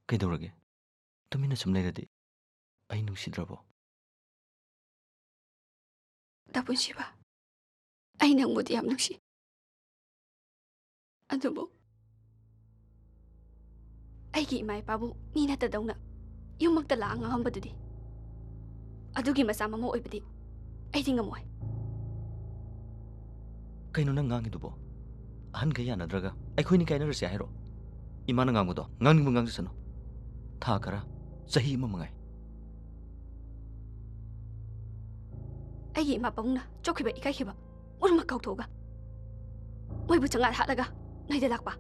ꯀꯩꯗꯧꯔꯒꯦ? ꯇꯨꯃꯤꯟꯅ ꯁꯨꯝ ꯂꯩꯔꯗꯤ ꯑꯩ ꯅꯨꯡꯁꯤꯗ꯭ꯔꯕꯣ? ꯗꯥ ꯄꯨꯟꯁꯤꯕ, ꯑꯩ ꯅꯪꯕꯨꯗꯤ ꯌꯥꯝ ꯅꯨꯡꯁꯤ꯫ ꯑꯗꯨꯕꯨ ꯑꯩꯒꯤ ꯏꯃꯥ ꯏꯄꯥꯕꯨ ꯃꯤ ꯅꯠꯇꯗꯧꯅ ꯌꯨꯝꯃꯛꯇ ꯂꯥꯛꯑ ꯉꯥꯡꯉꯝꯕꯗꯨꯗꯤ, ꯑꯗꯨꯒꯤ ꯃꯆꯥ ꯃꯃꯧ ꯑꯣꯏꯕꯗꯤ ꯑꯩꯗꯤ ꯉꯝꯃꯣꯏ꯫ ꯀꯩꯅꯣ ꯅꯪ ꯉꯥꯡꯉꯤꯗꯨꯕꯣ? ꯑꯍꯟꯈꯩ ꯌꯥꯅꯗ꯭ꯔꯒ ꯑꯩꯈꯣꯏꯅꯤ ꯀꯥꯏꯅꯔꯁꯦ ꯍꯥꯏꯔꯣ? ꯏꯃꯥꯅ ꯉꯥꯡꯕꯗꯣ ꯉꯥꯡꯅꯤꯡꯕ ꯉꯥꯡꯖꯁꯅꯨ꯫ ꯊꯥ ꯈꯔ, ꯆꯍꯤ ꯑꯃ ꯃꯉꯥꯏ꯫ ꯑꯩꯒꯤ ꯏꯃꯥ ꯄꯥꯕꯨꯡꯅ ꯆꯣꯛꯈꯤꯕ ꯏꯀꯥꯏꯈꯤꯕ ꯄꯨꯝꯅꯃꯛ ꯀꯥꯎꯊꯣꯛꯑꯒ ꯃꯣꯏꯕꯨ ꯆꯉꯥꯛ ꯍꯥꯠꯂꯒ ꯅꯣꯏꯗ ꯂꯥꯛꯄ꯫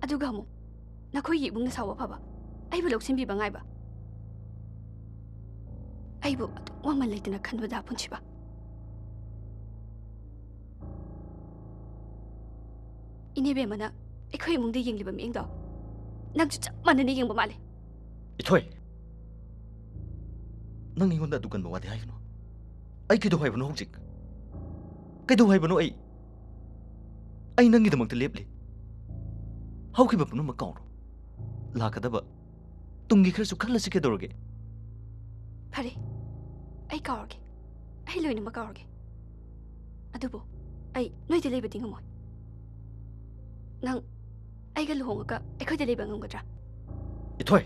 ꯑꯗꯨꯒ ꯑꯃꯨꯛ ꯅꯈꯣꯏꯒꯤ ꯏꯕꯨꯡꯅ ꯁꯥꯎꯕ ꯐꯕ, ꯑꯩꯕꯨ ꯂꯧꯁꯤꯟꯕꯤꯕ ꯉꯥꯏꯕ꯫ ꯑꯩꯕꯨ ꯑꯗꯨꯛ ꯃꯃꯜ ꯂꯩꯇꯅ ꯈꯟꯕꯗ, ꯄꯨꯟꯁꯤꯕ꯫ ꯏꯅꯦꯕꯦꯝꯃꯅ ꯑꯩꯈꯣꯏ ꯏꯃꯨꯡꯗ ꯌꯦꯡꯂꯤꯕ ꯃꯤꯠꯌꯦꯡꯗꯣ ꯅꯪꯁꯨ ꯆꯞ ꯃꯥꯟꯅꯅ ꯌꯦꯡꯕ ꯃꯥꯜꯂꯦ꯫ ꯏꯊꯣꯏ, ꯅꯪ ꯑꯩꯉꯣꯟꯗ ꯑꯗꯨ ꯀꯟꯕ ꯋꯥꯗꯤ ꯍꯥꯏꯒꯅꯨ꯫ ꯑꯩ ꯀꯩꯗꯧ ꯍꯥꯏꯕꯅꯣ ꯍꯧꯖꯤꯛ? ꯀꯩꯗꯧ ꯍꯥꯏꯕꯅꯣ ꯑꯩ? ꯑꯩ ꯅꯪꯒꯤꯗꯃꯛꯇ ꯂꯦꯞꯂꯤ꯫ ꯍꯧꯈꯤꯕ ꯄꯨꯝꯅꯃꯛ ꯀꯥꯎꯔꯣ꯫ ꯂꯥꯛꯀꯗꯕ ꯇꯨꯡꯒꯤ ꯈꯔꯁꯨ ꯈꯜꯂꯁꯤ ꯀꯩꯗꯧꯔꯒꯦ? ꯐꯔꯦ, ꯑꯩ ꯀꯥꯎꯔꯒꯦ꯫ ꯑꯩ ꯂꯣꯏꯅꯃꯛ ꯀꯥꯎꯔꯒꯦ꯫ ꯑꯗꯨꯕꯨ ꯑꯩ ꯅꯣꯏꯗ ꯂꯩꯕꯗꯤ ꯉꯝꯃꯣꯏ꯫ ꯅꯪ ꯑꯩꯒ ꯂꯨꯍꯣꯡꯉꯒ ꯑꯩꯈꯣꯏꯗ ꯂꯩꯕ ꯉꯝꯒꯗ꯭ꯔꯥ? ꯏꯊꯣꯏ,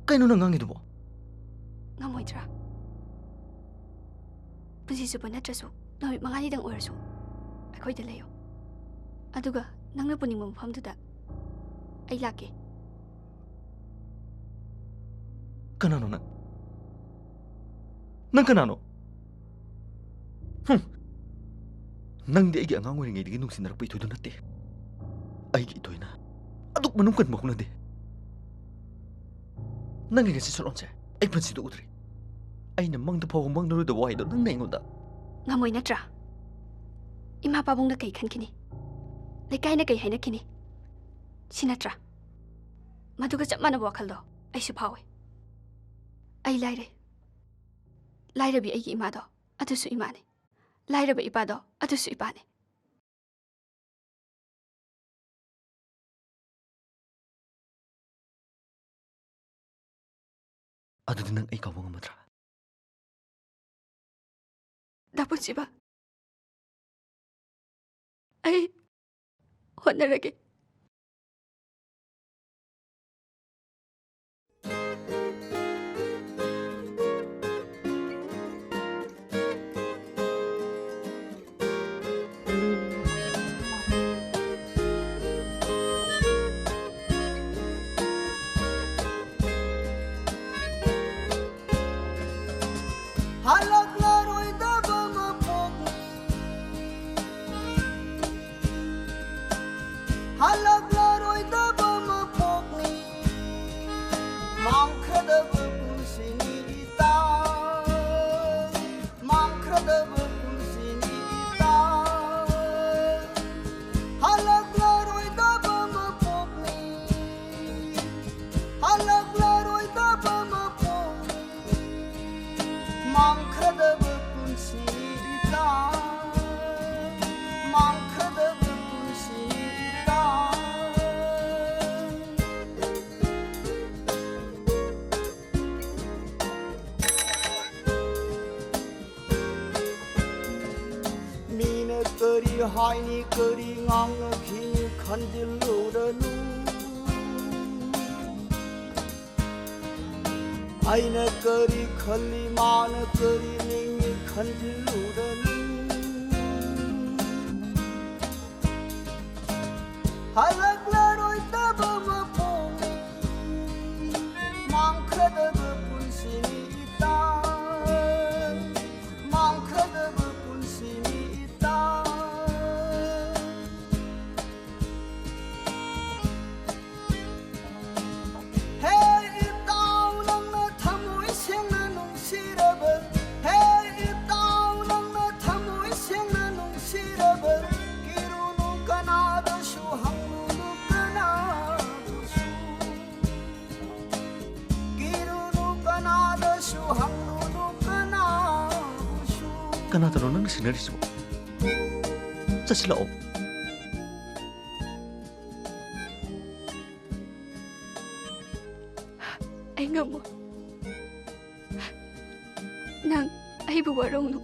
ꯀꯩꯅꯣ ꯅꯪ ꯉꯥꯡꯉꯤꯗꯨꯕꯣ? ꯉꯝꯃꯣꯏꯗ꯭ꯔꯥ? ꯄꯨꯟꯁꯤ ꯆꯨꯞꯄ ꯅꯠꯇ꯭ꯔꯁꯨ ꯅꯨꯃꯤꯠ ꯃꯉꯥꯅꯤꯗꯪ ꯑꯣꯏꯔꯁꯨ ꯑꯩꯈꯣꯏꯗ ꯂꯩꯌꯣ꯫ ꯑꯗꯨꯒ ꯅꯪꯅ ꯄꯨꯅꯤꯡꯕ ꯃꯐꯝꯗꯨꯗ ꯑꯩ ꯂꯥꯛꯀꯦ꯫ ꯀꯅꯥꯅꯣ ꯅꯪ? ꯅꯪ ꯀꯅꯥꯅꯣ? ꯍꯨꯝ꯫ ꯅꯪꯗꯤ ꯑꯩꯒꯤ ꯑꯉꯥꯡ ꯑꯣꯏꯔꯤꯉꯩꯗꯒꯤ ꯅꯨꯡꯁꯤꯅꯔꯛꯄ ꯏꯊꯣꯏꯗꯨ ꯅꯠꯇꯦ꯫ ꯑꯩꯒꯤ ꯏꯊꯣꯏꯅ ꯑꯗꯨꯛ ꯃꯅꯨꯡ ꯀꯟꯕ ꯍꯧꯅꯗꯦ꯫ ꯅꯪꯒꯤ ꯉꯁꯤ ꯁꯛꯂꯣꯟꯁꯦ ꯑꯩ ꯄꯨꯟꯁꯤꯗ ꯎꯗ꯭ꯔꯤ꯫ ꯑꯩꯅ ꯃꯪꯗ ꯐꯥꯎꯕ ꯃꯪꯅꯔꯣꯏꯗꯕ ꯋꯥꯍꯩꯗꯣ ꯅꯪꯅ ꯑꯩꯉꯣꯟꯗ꯫ ꯉꯝꯃꯣꯏ ꯅꯠꯇ꯭ꯔꯥ? ꯏꯃꯥ ꯄꯥꯕꯨꯡꯅ ꯀꯩ ꯈꯟꯈꯤꯅꯤ? ꯂꯩꯀꯥꯏꯅ ꯀꯩ ꯍꯥꯏꯅꯈꯤꯅꯤ? ꯁꯤ ꯅꯠꯇ꯭ꯔꯥ? ꯃꯗꯨꯒ ꯆꯞ ꯃꯥꯟꯅꯕ ꯋꯥꯈꯜꯗꯣ ꯑꯩꯁꯨ ꯐꯥꯎꯏ꯫ ꯑꯩ ꯂꯥꯏꯔꯩ꯫ ꯂꯥꯏꯔꯕꯤ ꯑꯩꯒꯤ ꯏꯃꯥꯗꯣ ꯑꯗꯨꯁꯨ ꯏꯃꯥꯅꯤ꯫ ꯂꯥꯏꯔꯕ ꯏꯄꯥꯗꯣ ꯑꯗꯨꯁꯨ ꯏꯄꯥꯅꯤ꯫ ꯑꯗꯨꯗꯤ ꯅꯪ ꯑꯩ ꯀꯥꯎꯕ ꯉꯝꯃꯗ꯭ꯔꯥ? ꯗꯥ ꯄꯨꯟꯁꯤꯕ, ꯑꯩ ꯍꯣꯠꯅꯔꯒꯦ꯫ ꯍꯜꯂꯛꯂꯔꯣꯏꯗꯕ ꯃꯄꯣꯛꯅꯤ꯫ ꯍꯥꯏꯅꯤ, ꯀꯔꯤ ꯉꯥꯡꯅꯈꯤꯅꯤ ꯈꯟꯖꯤꯜꯂꯨꯔꯅꯨ꯫ ꯑꯩꯅ ꯀꯔꯤ ꯈꯜꯂꯤ, ꯃꯥꯅ ꯀꯔꯤ ꯅꯤꯡꯏ ꯈꯟꯖꯤꯜꯂꯨꯔꯅꯨ꯫ ꯍꯜꯂꯛꯂꯔꯣꯏꯗꯕ ꯃꯄꯣꯛꯅꯤ, ꯃꯥꯡꯈ꯭ꯔꯗꯕ ꯄꯨꯟꯁꯤꯅꯤ ꯏꯇꯥ, ꯃꯥꯡꯈ꯭ꯔꯗꯕ ꯄꯨꯟꯁꯤꯅꯤ ꯏꯇꯥ꯫ ꯍꯦ ꯏꯇꯥꯎ, ꯅꯪꯅ ꯊꯃꯣꯏ ꯁꯦꯡꯅ ꯅꯨꯡꯁꯤꯔꯕ, ꯍꯦ ꯏꯇꯥꯎ, ꯅꯪꯅ ꯊꯃꯣꯏ ꯁꯦꯡꯅ ꯅꯨꯡꯁꯤꯔꯕ, ꯀꯤꯔꯨꯅꯨ ꯀꯅꯥꯗꯁꯨ ꯍꯪꯂꯨꯅꯨ ꯀꯅꯥꯕꯨꯁꯨ, ꯀꯤꯔꯨꯅꯨ ꯀꯅꯥꯗꯁꯨ ꯍꯪꯂꯨꯅꯨ ꯀꯅꯥꯕꯨꯁꯨ꯫ ꯀꯅꯥꯗꯅꯣ ꯅꯪꯅ ꯁꯤꯟꯅꯔꯤꯁꯤꯕꯣ? ꯆꯠꯁꯤꯜꯂꯛꯑꯣ꯫ ꯑꯩ ꯉꯝꯃꯣꯏ꯫ ꯅꯪ ꯑꯩꯕꯨ ꯋꯥꯔꯧꯅꯨ꯫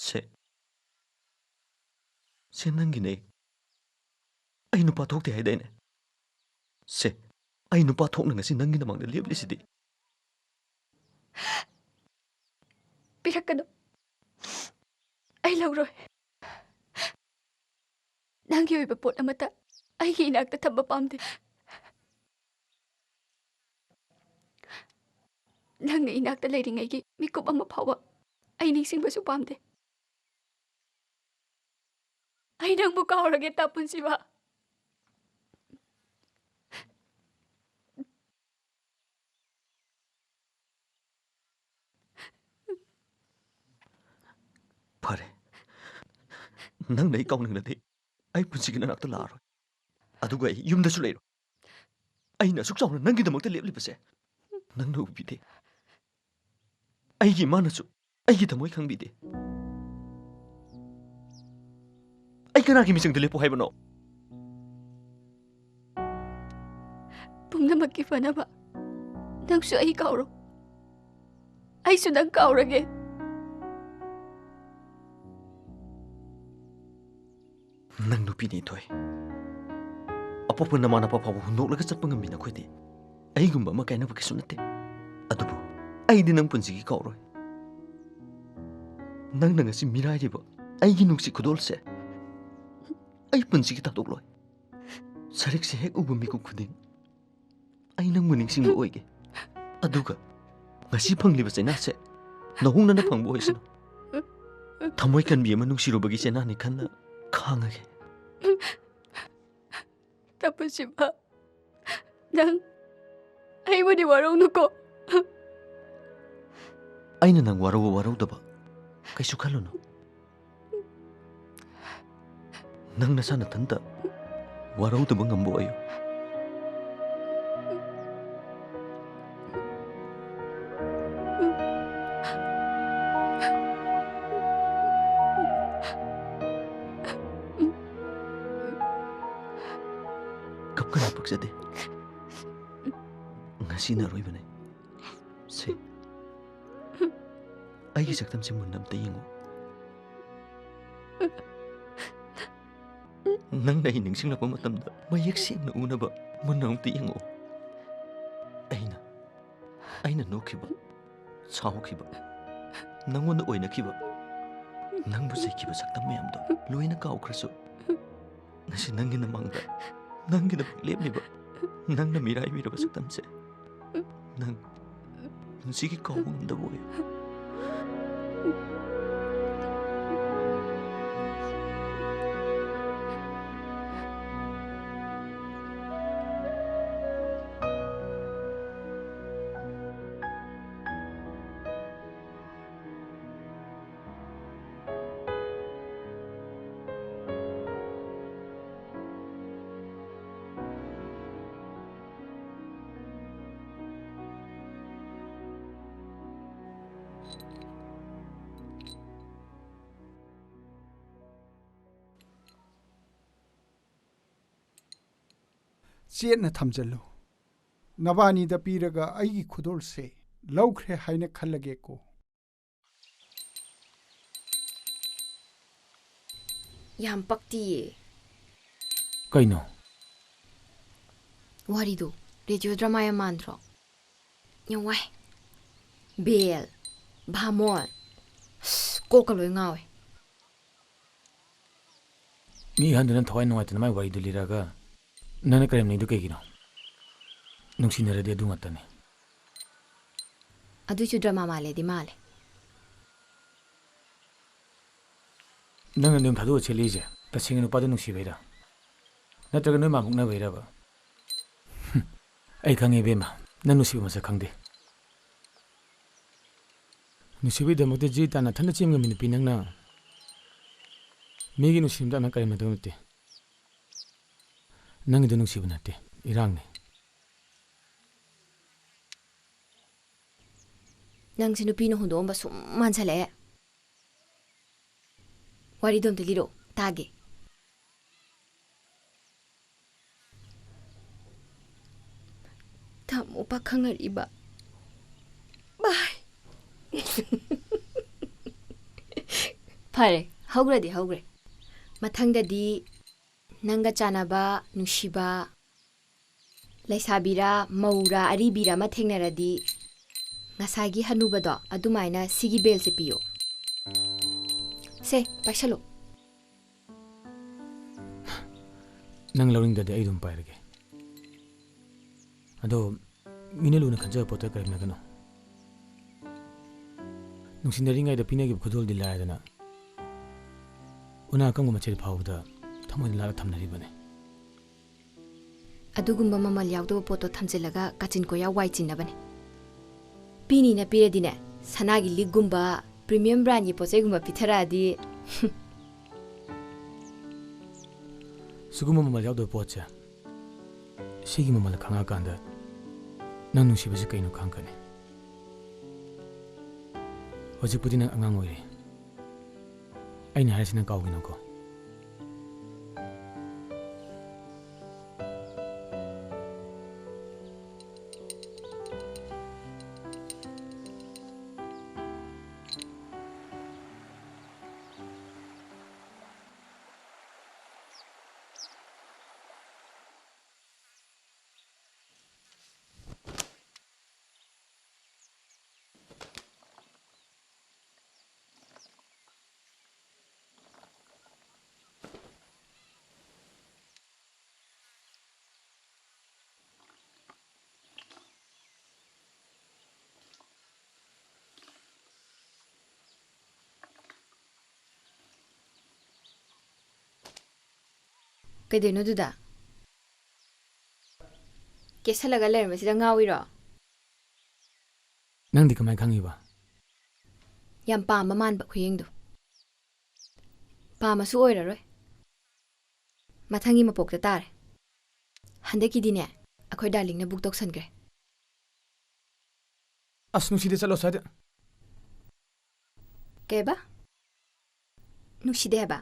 ꯁꯦ, ꯁꯦ ꯅꯪꯒꯤꯅꯦ꯫ ꯑꯩ ꯅꯨꯄꯥ ꯊꯣꯛꯇꯦ ꯍꯥꯏꯗꯥꯏꯅꯦ? ꯁꯦ, ꯑꯩ ꯅꯨꯄꯥ ꯊꯣꯛꯅ ꯉꯁꯤ ꯅꯪꯒꯤꯗꯃꯛꯇ ꯂꯦꯞꯂꯤꯁꯤꯗꯤ꯫ ꯄꯤꯔꯛꯀꯅꯨ꯫ ꯑꯩ ꯂꯧꯔꯣꯏ꯫ ꯅꯪꯒꯤ ꯑꯣꯏꯕ ꯄꯣꯠ ꯑꯃꯠꯇ ꯑꯩꯒꯤ ꯏꯅꯥꯛꯇ ꯊꯝꯕ ꯄꯥꯝꯗꯦ꯫ ꯅꯪꯅ ꯏꯅꯥꯛꯇ ꯂꯩꯔꯤꯉꯩꯒꯤ ꯃꯤꯀꯨꯞ ꯑꯃ ꯐꯥꯎꯕ ꯑꯩ ꯅꯤꯡꯁꯤꯡꯕꯁꯨ ꯄꯥꯝꯗꯦ꯫ ꯑꯩ ꯅꯪꯕꯨ ꯀꯥꯎꯔꯒꯦ, ꯇꯥ ꯄꯨꯟꯁꯤꯕ꯫ ꯐꯔꯦ, ꯅꯪꯅ ꯑꯩ ꯀꯥꯎꯅꯤꯡꯂꯗꯤ ꯑꯩ ꯄꯨꯟꯁꯤꯒꯤ ꯅꯅꯥꯛꯇ ꯂꯥꯛꯑꯔꯣꯏ, ꯑꯗꯨꯒ ꯑꯩ ꯌꯨꯝꯗꯁꯨ ꯂꯩꯔꯣꯏ꯫ ꯑꯩꯅ ꯑꯁꯨꯛ ꯆꯥꯎꯅ ꯅꯪꯒꯤꯗꯃꯛꯇ ꯂꯦꯞꯂꯤꯕꯁꯦ ꯅꯪꯅ ꯎꯕꯤꯗꯦ꯫ ꯑꯩꯒꯤ ꯏꯃꯥꯅꯁꯨ ꯑꯩꯒꯤ ꯊꯃꯣꯏ ꯈꯪꯕꯤꯗꯦ꯫ ꯑꯩ ꯀꯅꯥꯒꯤ ꯃꯤꯆꯪꯗ ꯂꯦꯞꯄꯨ ꯍꯥꯏꯕꯅꯣ? ꯄꯨꯝꯅꯃꯛꯀꯤ ꯐꯅꯕ ꯅꯪꯁꯨ ꯑꯩ ꯀꯥꯎꯔꯣ, ꯑꯩꯁꯨ ꯅꯪ ꯀꯥꯎꯔꯒꯦ꯫ ꯅꯪ ꯅꯨꯄꯤꯅꯤ, ꯏꯊꯣꯏ꯫ ꯑꯄꯣꯛꯄ ꯅꯃꯥ ꯅꯄꯥ ꯐꯥꯎꯕ ꯍꯨꯟꯗꯣꯛꯂꯒ ꯆꯠꯄ ꯉꯝꯃꯤ ꯅꯈꯣꯏꯗꯤ꯫ ꯑꯩꯒꯨꯝꯕ ꯑꯃ ꯀꯥꯏꯅꯕ ꯀꯩꯁꯨ ꯅꯠꯇꯦ꯫ ꯑꯗꯨꯕꯨ ꯑꯩꯗꯤ ꯅꯪ ꯄꯨꯟꯁꯤꯒꯤ ꯀꯥꯎꯔꯣꯏ꯫ ꯅꯪꯅ ꯉꯁꯤ ꯃꯤꯔꯥꯏꯔꯤꯕ ꯑꯩꯒꯤ ꯅꯨꯡꯁꯤ ꯈꯨꯗꯣꯜꯁꯦ ꯑꯩ ꯄꯨꯟꯁꯤꯒꯤ ꯊꯥꯗꯣꯛꯂꯣꯏ꯫ ꯁꯔꯤꯛꯁꯦ ꯍꯦꯛ ꯎꯕ ꯃꯤꯀꯨꯞ ꯈꯨꯗꯤꯡ ꯑꯩ ꯅꯪꯕꯨ ꯅꯤꯡꯁꯤꯡꯕ ꯑꯣꯏꯒꯦ꯫ ꯑꯗꯨꯒ ꯉꯁꯤ ꯐꯪꯂꯤꯕ ꯆꯩꯅꯥꯁꯦ ꯅꯍꯣꯡꯅꯅ ꯐꯪꯕ ꯑꯣꯏꯁꯅꯨ꯫ ꯊꯃꯣꯏ ꯀꯟꯕꯤ ꯑꯃ ꯅꯨꯡꯁꯤꯔꯨꯕꯒꯤ ꯆꯩꯅꯥꯅꯤ ꯈꯟꯅ ꯈꯥꯡꯉꯒꯦ꯫ ꯇꯄꯁꯤꯕ, ꯅꯪ ꯑꯩꯕꯨꯗꯤ ꯋꯥꯔꯧꯅꯨꯀꯣ꯫ ꯑꯩꯅ ꯅꯪ ꯋꯥꯔꯧꯕ ꯋꯥꯔꯧꯗꯕ ꯀꯩꯁꯨ ꯈꯜꯂꯨꯅꯨ꯫ ꯅꯪ ꯅꯁꯥ ꯅꯊꯟꯇ ꯋꯥꯔꯧꯗꯕ ꯉꯝꯕ ꯑꯣꯏꯌꯨ꯫ ꯀꯞꯀꯅꯨ, ꯄꯛꯆꯗꯦ꯫ ꯉꯁꯤꯅ ꯑꯔꯣꯏꯕꯅꯦ꯫ ꯁꯦ, ꯑꯩꯒꯤ ꯁꯛꯇꯝꯁꯦ ꯃꯨꯟꯅ ꯑꯝꯇ ꯌꯦꯡꯉꯨ꯫ ꯅꯪꯅ ꯑꯩ ꯅꯤꯡꯁꯤꯡꯂꯛꯄ ꯃꯇꯝꯗ ꯃꯌꯦꯛ ꯁꯦꯡꯅ ꯎꯅꯕ ꯃꯨꯟꯅ ꯑꯃꯨꯛꯇ ꯌꯦꯡꯉꯛꯑꯣ꯫ ꯑꯩꯅ, ꯑꯩꯅ ꯅꯣꯛꯈꯤꯕ, ꯁꯥꯎꯈꯤꯕ, ꯅꯪꯉꯣꯟꯗ ꯑꯣꯏꯅꯈꯤꯕ, ꯅꯪꯕꯨ ꯆꯩꯈꯤꯕ ꯁꯛꯇꯝ ꯃꯌꯥꯝꯗꯣ ꯂꯣꯏꯅ ꯀꯥꯎꯈ꯭ꯔꯁꯨ, ꯉꯁꯤ ꯅꯪꯒꯤ ꯅꯃꯥꯡꯗ, ꯅꯪꯒꯤꯗꯃꯛ ꯂꯦꯞꯂꯤꯕ, ꯅꯪꯅ ꯃꯤꯔꯥꯏꯕꯤꯔꯕ ꯁꯛꯇꯝꯁꯦ ꯅꯪ ꯄꯨꯟꯁꯤꯒꯤ ꯀꯥꯎꯕ ꯉꯝꯗꯕ ꯑꯣꯏ꯫ ꯆꯦꯠꯅ ꯊꯝꯖꯜꯂꯨ꯫ ꯅꯕꯥꯅꯤꯗ ꯄꯤꯔꯒ ꯑꯩꯒꯤ ꯈꯨꯗꯣꯜꯁꯦ ꯂꯧꯈ꯭ꯔꯦ ꯍꯥꯏꯅ ꯈꯜꯂꯒꯦꯀꯣ꯫ ꯌꯥꯝ ꯄꯛꯇꯤꯌꯦ꯫ ꯀꯩꯅꯣ? ꯋꯥꯔꯤꯗꯣ ꯔꯦꯗꯤꯑꯣ ꯗ꯭ꯔꯃꯥ ꯌꯥꯝ ꯃꯥꯟꯗ꯭ꯔꯣ? ꯌꯥꯝ ꯋꯥꯏ꯫ ꯕꯦꯜ, ꯚꯥꯃꯣꯟ, ꯑꯁ, ꯀꯣꯛꯀ ꯂꯣꯏ ꯉꯥꯎꯋꯦ꯫ ꯃꯤ ꯑꯍꯟꯗꯨꯅ ꯊꯋꯥꯏ ꯅꯨꯡꯉꯥꯏꯇꯅ ꯃꯥꯏ ꯋꯥꯔꯤꯗꯨ ꯂꯤꯔꯛꯑꯒ ꯅꯪꯅ ꯀꯔꯦꯝꯅꯩꯗꯨ ꯀꯩꯒꯤꯅꯣ? ꯅꯨꯡꯁꯤꯅꯔꯗꯤ ꯑꯗꯨ ꯉꯥꯛꯇꯅꯤ꯫ ꯑꯗꯨꯏꯁꯨ ꯗ꯭ꯔꯃꯥ ꯃꯥꯜꯂꯦꯗꯤ ꯃꯥꯜꯂꯦ꯫ ꯅꯪꯅ ꯅꯌꯨꯝ ꯊꯥꯗꯣꯛꯑ ꯆꯦꯜꯂꯛꯏꯁꯦ ꯇꯁꯦꯡꯅ ꯅꯨꯄꯥꯗꯨ ꯅꯨꯡꯁꯤꯕꯩꯔꯥ? ꯅꯠꯇ꯭ꯔꯒ ꯅꯣꯏ ꯃꯥ ꯃꯨꯛꯅꯕꯩꯔꯕ? ꯍꯨꯝ, ꯑꯩ ꯈꯪꯉꯦ ꯏꯕꯦꯝꯃ, ꯅꯪ ꯅꯨꯡꯁꯤꯕ ꯃꯁꯛ ꯈꯪꯗꯦ꯫ ꯅꯨꯡꯁꯤꯕꯒꯤꯗꯃꯛꯇ ꯖꯤ ꯇꯥꯟꯅ ꯊꯟꯅ ꯆꯦꯟ ꯉꯝꯕꯤ ꯅꯨꯄꯤ ꯅꯪꯅ ꯃꯤꯒꯤ ꯅꯨꯡꯁꯤꯕꯗ ꯑꯃ ꯀꯔꯦꯝꯅꯗꯧ ꯅꯠꯇꯦ꯫ ꯅꯪꯒꯤꯗꯣ ꯅꯨꯡꯁꯤꯕ ꯅꯠꯇꯦ, ꯏꯔꯥꯡꯅꯤ꯫ ꯅꯪꯁꯦ ꯅꯨꯄꯤꯅ ꯍꯨꯟꯗꯣꯛꯑꯝꯕ ꯁꯨꯝ ꯃꯥꯟꯁꯜꯂꯛꯑꯦ꯫ ꯋꯥꯔꯤꯗꯣ ꯑꯝꯇ ꯂꯤꯔꯛꯑꯣ ꯇꯥꯒꯦ꯫ ꯊꯝꯃꯣ ꯄꯥꯈꯪ ꯑꯔꯤꯕ꯫ ꯕꯥꯏ꯫ ꯐꯔꯦ, ꯍꯧꯈ꯭ꯔꯗꯤ ꯍꯧꯈ꯭ꯔꯦ꯫ ꯃꯊꯪꯗꯗꯤ ꯅꯪꯒ ꯆꯥꯟꯅꯕ, ꯅꯨꯡꯁꯤꯕ, ꯂꯩꯁꯥꯕꯤꯔꯥ, ꯃꯧꯔꯥ, ꯑꯔꯤꯕꯤꯔꯥ ꯑꯃ ꯊꯦꯡꯅꯔꯗꯤ ꯉꯁꯥꯏꯒꯤ ꯍꯅꯨꯕꯗꯣ ꯑꯗꯨꯃꯥꯏꯅ ꯁꯤꯒꯤ ꯕꯦꯜꯁꯦ ꯄꯤꯌꯣ꯫ ꯁꯦ, ꯄꯥꯏꯁꯜꯂꯣ꯫ ꯅꯪ ꯂꯧꯅꯤꯡꯗꯗꯤ ꯑꯩ ꯑꯗꯨꯝ ꯄꯥꯏꯔꯒꯦ꯫ ꯑꯗꯣ ꯃꯤꯅ ꯂꯨꯅ ꯈꯟꯖꯕ ꯄꯣꯠꯇ ꯀꯔꯦꯝꯅꯒꯅꯨ꯫ ꯅꯨꯡꯁꯤꯅꯔꯤꯉꯩꯗ ꯄꯤꯅꯈꯤꯕ ꯈꯨꯗꯣꯜꯗꯤ ꯂꯥꯏꯔꯗꯅ, ꯎꯅꯥ ꯑꯀꯪꯕ ꯃꯆꯦꯠ ꯐꯥꯎꯕꯗ ꯊꯃꯣꯏꯗ ꯂꯥꯠꯂ ꯊꯝꯅꯔꯤꯕꯅꯤ꯫ ꯑꯗꯨꯒꯨꯝꯕ ꯃꯃꯜ ꯌꯥꯎꯗꯕ ꯄꯣꯠꯇꯣ ꯊꯝꯖꯤꯜꯂꯒ ꯀꯥꯆꯤꯟ ꯀꯣꯌꯥ ꯋꯥꯏ ꯆꯤꯟꯅꯕꯅꯦ꯫ ꯄꯤꯅꯤꯅ ꯄꯤꯔꯗꯤꯅꯦ, ꯁꯅꯥꯒꯤ ꯂꯤꯛꯒꯨꯝꯕ, premium brandꯒꯤ ꯄꯣꯠ ꯆꯩꯒꯨꯝꯕ ꯄꯤꯊꯔꯛꯑꯗꯤ꯫ ꯁꯤꯒꯨꯝꯕ ꯃꯃꯜ ꯌꯥꯎꯗꯕ ꯄꯣꯠꯁꯦ, ꯁꯤꯒꯤ ꯃꯃꯜ ꯈꯪꯉꯛꯑꯀꯥꯟꯗ ꯅꯪ ꯅꯨꯡꯁꯤꯕꯁꯤ ꯀꯩꯅꯣ ꯈꯪꯉꯛꯀꯅꯤ꯫ ꯍꯧꯖꯤꯛꯄꯨꯗꯤ ꯅꯪ ꯑꯉꯥꯡ ꯑꯣꯏꯔꯤ꯫ ꯑꯩꯅ ꯍꯥꯏꯔꯤꯁꯤ ꯅꯪ ꯀꯥꯎꯒꯤꯅꯨꯀꯣ꯫ ꯀꯩꯗꯧꯅꯣ ꯑꯗꯨꯗ? ꯀꯦꯁꯜꯂꯒ ꯂꯩꯔꯝꯕꯁꯤꯗ ꯉꯥꯎꯏꯔꯣ? ꯅꯪꯗꯤ ꯀꯃꯥꯏ ꯈꯪꯉꯤꯕ? ꯌꯥꯝ ꯄꯥꯝꯕ ꯃꯥꯟꯕ ꯈꯨꯌꯦꯡꯗꯣ꯫ ꯄꯥꯝꯃꯁꯨ ꯑꯣꯏꯔꯔꯣꯏ꯫ ꯃꯊꯪꯒꯤ ꯃꯄꯣꯛꯇ ꯇꯥꯔꯦ꯫ ꯍꯟꯗꯛꯀꯤꯗꯤꯅꯦ, ꯑꯩꯈꯣꯏ ꯗꯥꯔꯂꯤꯡꯅ ꯕꯨꯛ ꯇꯧꯁꯟꯈ꯭ꯔꯦ꯫ ꯑꯁ, ꯅꯨꯡꯁꯤꯗꯦ, ꯆꯠꯂꯣ ꯁ꯭ꯋꯥꯏꯗ꯫ ꯀꯩꯕ? ꯅꯨꯡꯁꯤꯗꯦ ꯍꯥꯏꯕ?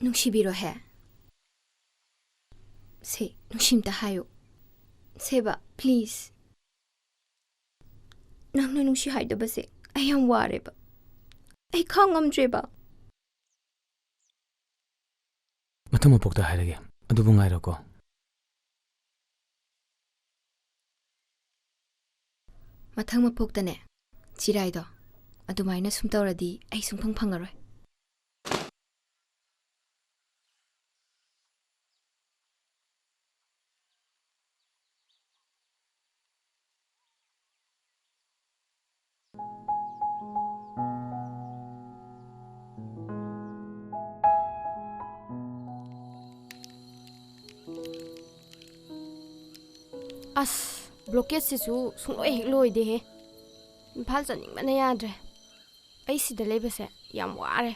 ꯅꯨꯡꯁꯤꯕꯤꯔꯣꯍꯦ꯫ ꯁꯦ, ꯅꯨꯡꯁꯤ ꯑꯝꯇ ꯍꯥꯏꯌꯨ꯫ ꯁꯦꯕ, please꯫ ꯅꯪꯅ ꯅꯨꯡꯁꯤ ꯍꯥꯏꯗꯕꯁꯦ ꯑꯩ ꯌꯥꯝ ꯋꯥꯔꯦꯕ꯫ ꯑꯩ ꯈꯥꯡ ꯉꯝꯗ꯭ꯔꯦꯕ꯫ ꯃꯊꯪ ꯃꯄꯣꯛꯇ ꯍꯥꯏꯔꯒꯦ꯫ ꯑꯗꯨꯕꯨ ꯉꯥꯏꯔꯣꯀꯣ꯫ ꯃꯊꯪ ꯃꯄꯣꯛꯇꯅꯦ, ꯆꯤꯔꯥꯏꯗꯣ, ꯑꯗꯨꯃꯥꯏꯅ ꯁꯨꯝ ꯇꯧꯔꯗꯤ ꯑꯩ ꯁꯨꯡꯐꯪ ꯐꯪꯉꯔꯣꯏ꯫ ꯑꯁ, blockade ꯁꯤꯁꯨ ꯁꯨꯡꯂꯣꯏ ꯍꯦꯛ ꯂꯣꯏꯗꯦꯍꯦ꯫ ꯏꯝꯐꯥꯜ ꯆꯠꯅꯤꯡꯕꯅ ꯌꯥꯗ꯭ꯔꯦ꯫ ꯑꯩ ꯁꯤꯗ ꯂꯩꯕꯁꯦ ꯌꯥꯝ ꯋꯥꯔꯦ꯫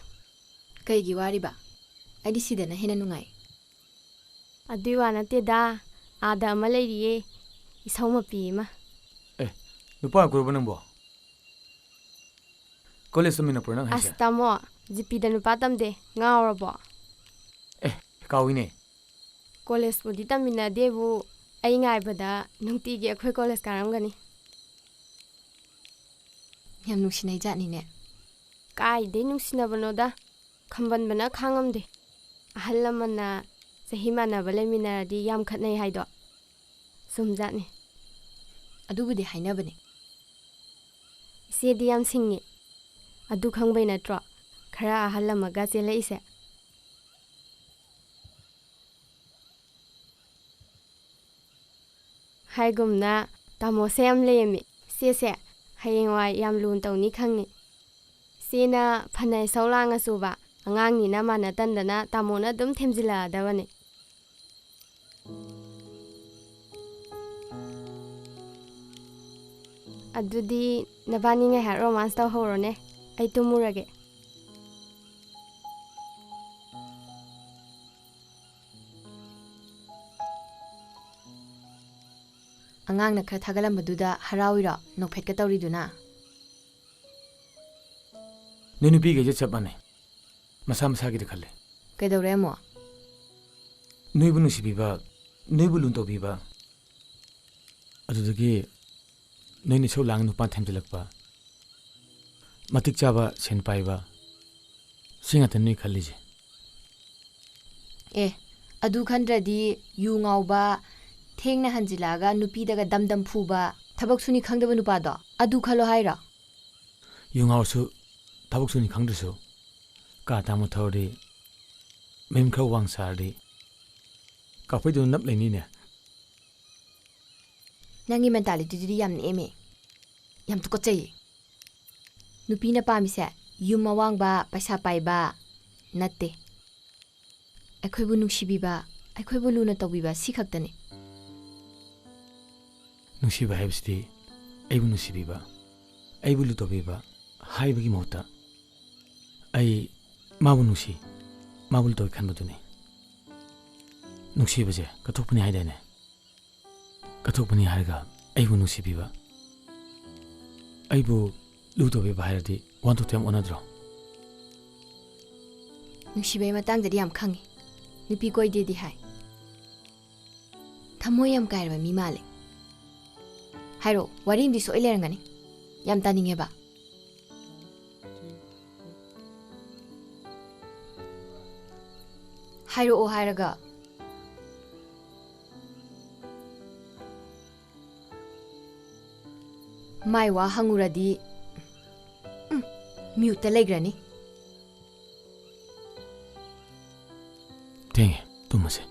ꯀꯩꯒꯤ ꯋꯥꯔꯤꯕ? ꯑꯩꯗꯤ ꯁꯤꯗꯅ ꯍꯦꯟꯅ ꯅꯨꯡꯉꯥꯏ꯫ ꯑꯗꯨꯏ ꯋꯥ ꯅꯠꯇꯦꯗ, ꯑꯥꯗ ꯑꯃ ꯂꯩꯔꯤꯌꯦ, ꯏꯁꯧ ꯃꯄꯤ ꯑꯃ꯫ ꯑꯦ, ꯅꯨꯄꯥ ꯀꯣꯏꯕ ꯅꯪꯕꯣ? College ꯇꯝꯃꯤꯟꯅꯄ꯭ꯔꯣ ꯅꯪ ꯍꯥꯏꯁꯦ? ꯑꯁ ꯇꯥꯃꯣ, ꯖꯤꯄꯤꯗ ꯅꯨꯄꯥ ꯇꯝꯗꯦ, ꯉꯥꯎꯔꯕꯣ? ꯑꯦ, ꯀꯥꯎꯏꯅꯦ꯫ College ꯄꯨꯗꯤ ꯇꯝꯃꯤꯟꯅꯗꯦꯕꯨ, ꯑꯩ ꯉꯥꯏꯕꯗ ꯅꯨꯡꯇꯤꯒꯤ ꯑꯩꯈꯣꯏ college ꯀꯥꯔꯝꯒꯅꯤ꯫ ꯌꯥꯝ ꯅꯨꯡꯁꯤꯅꯩ ꯖꯥꯠꯅꯤꯅꯦ꯫ ꯀꯥꯏꯗꯩ ꯅꯨꯡꯁꯤꯅꯕꯅꯣꯗ, ꯈꯝꯕꯟꯕꯅ ꯈꯥꯡꯉꯝꯗꯦ꯫ ꯑꯍꯜ ꯂꯃꯟꯅ ꯆꯍꯤ ꯃꯥꯟꯅꯕ ꯂꯩꯃꯤꯟꯅꯔꯗꯤ ꯌꯥꯝ ꯈꯠꯅꯩ ꯍꯥꯏꯗꯣ ꯆꯨꯝꯖꯥꯠꯅꯤ꯫ ꯑꯗꯨꯕꯨꯗꯤ ꯍꯥꯏꯅꯕꯅꯦ꯫ ꯏꯆꯦꯗꯤ ꯌꯥꯝ ꯁꯤꯡꯉꯤ꯫ ꯑꯗꯨ ꯈꯪꯕꯩ ꯅꯠꯇ꯭ꯔꯣ ꯈꯔ ꯑꯍꯜ ꯑꯃꯒ ꯆꯦꯜꯂꯛꯏꯁꯦ? ꯍꯥꯏꯒꯨꯝꯅ ꯇꯥꯃꯣꯁꯦ ꯌꯥꯝ ꯂꯦꯝꯃꯤ꯫ ꯏꯆꯦꯁꯦ ꯍꯌꯦꯡꯋꯥꯏ ꯌꯥꯝ ꯂꯨꯅ ꯇꯧꯅꯤ ꯈꯪꯉꯤ꯫ ꯏꯆꯦꯅ ꯐꯅ ꯏꯁꯧ ꯂꯥꯡꯉꯁꯨꯕ, ꯑꯉꯥꯡꯅꯤꯅ ꯃꯥꯟꯅ ꯇꯟꯗꯅ ꯇꯥꯃꯣꯅ ꯑꯗꯨꯝ ꯊꯦꯝꯖꯤꯜꯂꯛꯑꯗꯕꯅꯤ꯫ ꯑꯗꯨꯗꯤ ꯅꯕꯥꯅꯤ ꯉꯥꯏꯍꯥꯛ romance ꯇꯧꯍꯧꯔꯣꯅꯦ, ꯑꯩ ꯇꯨꯝꯃꯨꯔꯒꯦ꯫ ꯑꯉꯥꯡꯅ ꯈꯔ ꯊꯥꯒꯠꯂꯝꯕꯗꯨꯗ ꯍꯔꯥꯎꯏꯔꯣ, ꯅꯣꯛꯐꯦꯠꯀ ꯇꯧꯔꯤꯗꯨꯅ? ꯅꯣꯏ ꯅꯨꯄꯤꯈꯩꯁꯦ ꯆꯞ ꯃꯥꯟꯅꯩ, ꯃꯁꯥ ꯃꯁꯥꯒꯤꯗ ꯈꯜꯂꯦ꯫ ꯀꯩꯗꯧꯔꯦ ꯑꯃꯨꯛ? ꯅꯣꯏꯕꯨ ꯅꯨꯡꯁꯤꯕꯤꯕ, ꯅꯣꯏꯕꯨ ꯂꯨꯅ ꯇꯧꯕꯤꯕ, ꯑꯗꯨꯗꯒꯤ ꯅꯣꯏꯅ ꯏꯁꯧ ꯂꯥꯡꯉ ꯅꯨꯄꯥ ꯊꯦꯝꯖꯤꯜꯂꯛꯄ, ꯃꯇꯤꯛ ꯆꯥꯕ ꯁꯦꯟ ꯄꯥꯏꯕ, ꯁꯤ ꯉꯥꯛꯇꯅꯤ ꯅꯣꯏ ꯈꯜꯂꯤꯁꯦ꯫ ꯑꯦ, ꯑꯗꯨ ꯈꯟꯗ꯭ꯔꯗꯤ ꯌꯨ ꯉꯥꯎꯕ, ꯊꯦꯡꯅ ꯍꯟꯖꯤꯜꯂꯛꯑꯒ ꯅꯨꯄꯤꯗꯒ ꯗꯝ ꯗꯝ ꯐꯨꯕ, ꯊꯕꯛ ꯁꯨꯅꯤ ꯈꯪꯗꯕ ꯅꯨꯄꯥꯗꯣ, ꯑꯗꯨ ꯈꯜꯂꯣ ꯍꯥꯏꯔꯣ? ꯌꯨ ꯉꯥꯎꯔꯁꯨ, ꯊꯕꯛ ꯁꯨꯅꯤ ꯈꯪꯗ꯭ꯔꯁꯨ, ꯀꯥ ꯇꯥꯡꯕ ꯊꯧꯔꯗꯤ, ꯃꯌꯨꯝ ꯈꯔ ꯋꯥꯡ ꯁꯥꯔꯗꯤ, ꯀꯥꯐꯩꯗꯧꯅ ꯅꯞ ꯂꯩꯅꯤꯅꯦ꯫ ꯅꯪꯒꯤ mentalityꯗꯨꯗꯤ ꯌꯥꯝ ꯅꯦꯝꯃꯦ, ꯌꯥꯝ ꯇꯨꯀꯠꯆꯩꯌꯦ꯫ ꯅꯨꯄꯤꯅ ꯄꯥꯝꯃꯤꯁꯦ ꯌꯨꯝ ꯑꯋꯥꯡꯕ, ꯄꯩꯁꯥ ꯄꯥꯏꯕ ꯅꯠꯇꯦ꯫ ꯑꯩꯈꯣꯏꯕꯨ ꯅꯨꯡꯁꯤꯕꯤꯕ, ꯑꯩꯈꯣꯏꯕꯨ ꯂꯨꯅ ꯇꯧꯕꯤꯕ, ꯁꯤ ꯈꯛꯇꯅꯤ꯫ ꯅꯨꯡꯁꯤꯕ ꯍꯥꯏꯕꯁꯤꯗꯤ ꯑꯩꯕꯨ ꯅꯨꯡꯁꯤꯕꯤꯕ, ꯑꯩꯕꯨ ꯂꯨ ꯇꯧꯕꯤꯕ ꯍꯥꯏꯕꯒꯤ ꯃꯍꯨꯠꯇ ꯑꯩ ꯃꯥꯕꯨ ꯅꯨꯡꯁꯤ, ꯃꯥꯕꯨ ꯂꯨ ꯇꯧꯏ ꯈꯟꯕꯗꯨꯅꯤ꯫ ꯅꯨꯡꯁꯤꯕꯁꯦ ꯀꯠꯊꯣꯛꯄꯅꯤ ꯍꯥꯏꯗꯥꯏꯅꯦ? ꯀꯠꯊꯣꯛꯄꯅꯤ ꯍꯥꯏꯔꯒ ꯑꯩꯕꯨ ꯅꯨꯡꯁꯤꯕꯤꯕ, ꯑꯩꯕꯨ ꯂꯨ ꯇꯧꯕꯤꯕ ꯍꯥꯏꯔꯗꯤ one to ten ꯑꯣꯟꯅꯗ꯭ꯔꯣ? ꯅꯨꯡꯁꯤꯕꯒꯤ ꯃꯇꯥꯡꯗꯗꯤ ꯌꯥꯝ ꯈꯪꯉꯤ꯫ ꯅꯨꯄꯤ ꯀꯣꯏꯗꯦꯗꯤ ꯍꯥꯏ꯫ ꯊꯃꯣꯏ ꯌꯥꯝ ꯀꯥꯏꯔꯕ ꯃꯤ ꯃꯥꯜꯂꯦ꯫ ꯍꯥꯏꯔꯛꯑꯣ, ꯋꯥꯔꯤ ꯑꯃꯗꯤ ꯁꯣꯏ ꯂꯩꯔꯝꯒꯅꯤ꯫ ꯌꯥꯝ ꯇꯥꯅꯤꯡꯉꯦꯕ꯫ ꯍꯥꯏꯔꯛꯑꯣ ꯍꯥꯏꯔꯒ꯫ ꯃꯥꯏ ꯋꯥ ꯍꯪꯉꯨꯔꯗꯤ, ꯎꯝ, muteꯇ ꯂꯩꯈ꯭ꯔꯅꯤ꯫ ꯊꯦꯡꯉꯦ, ꯇꯨꯝꯃꯁꯦ꯫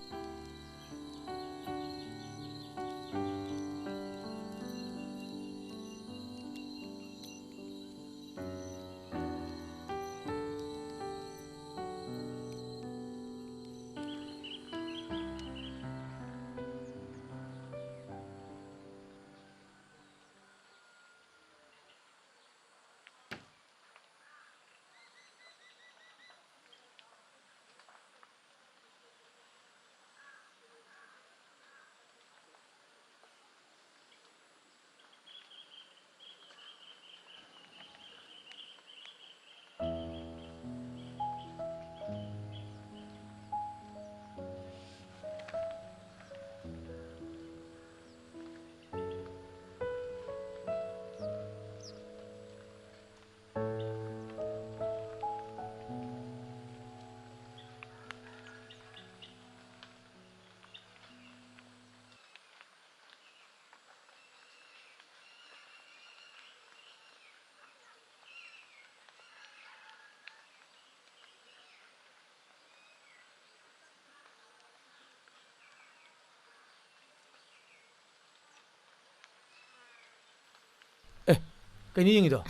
ꯀꯩꯅꯣ ꯌꯦꯡꯉꯤꯗꯣ?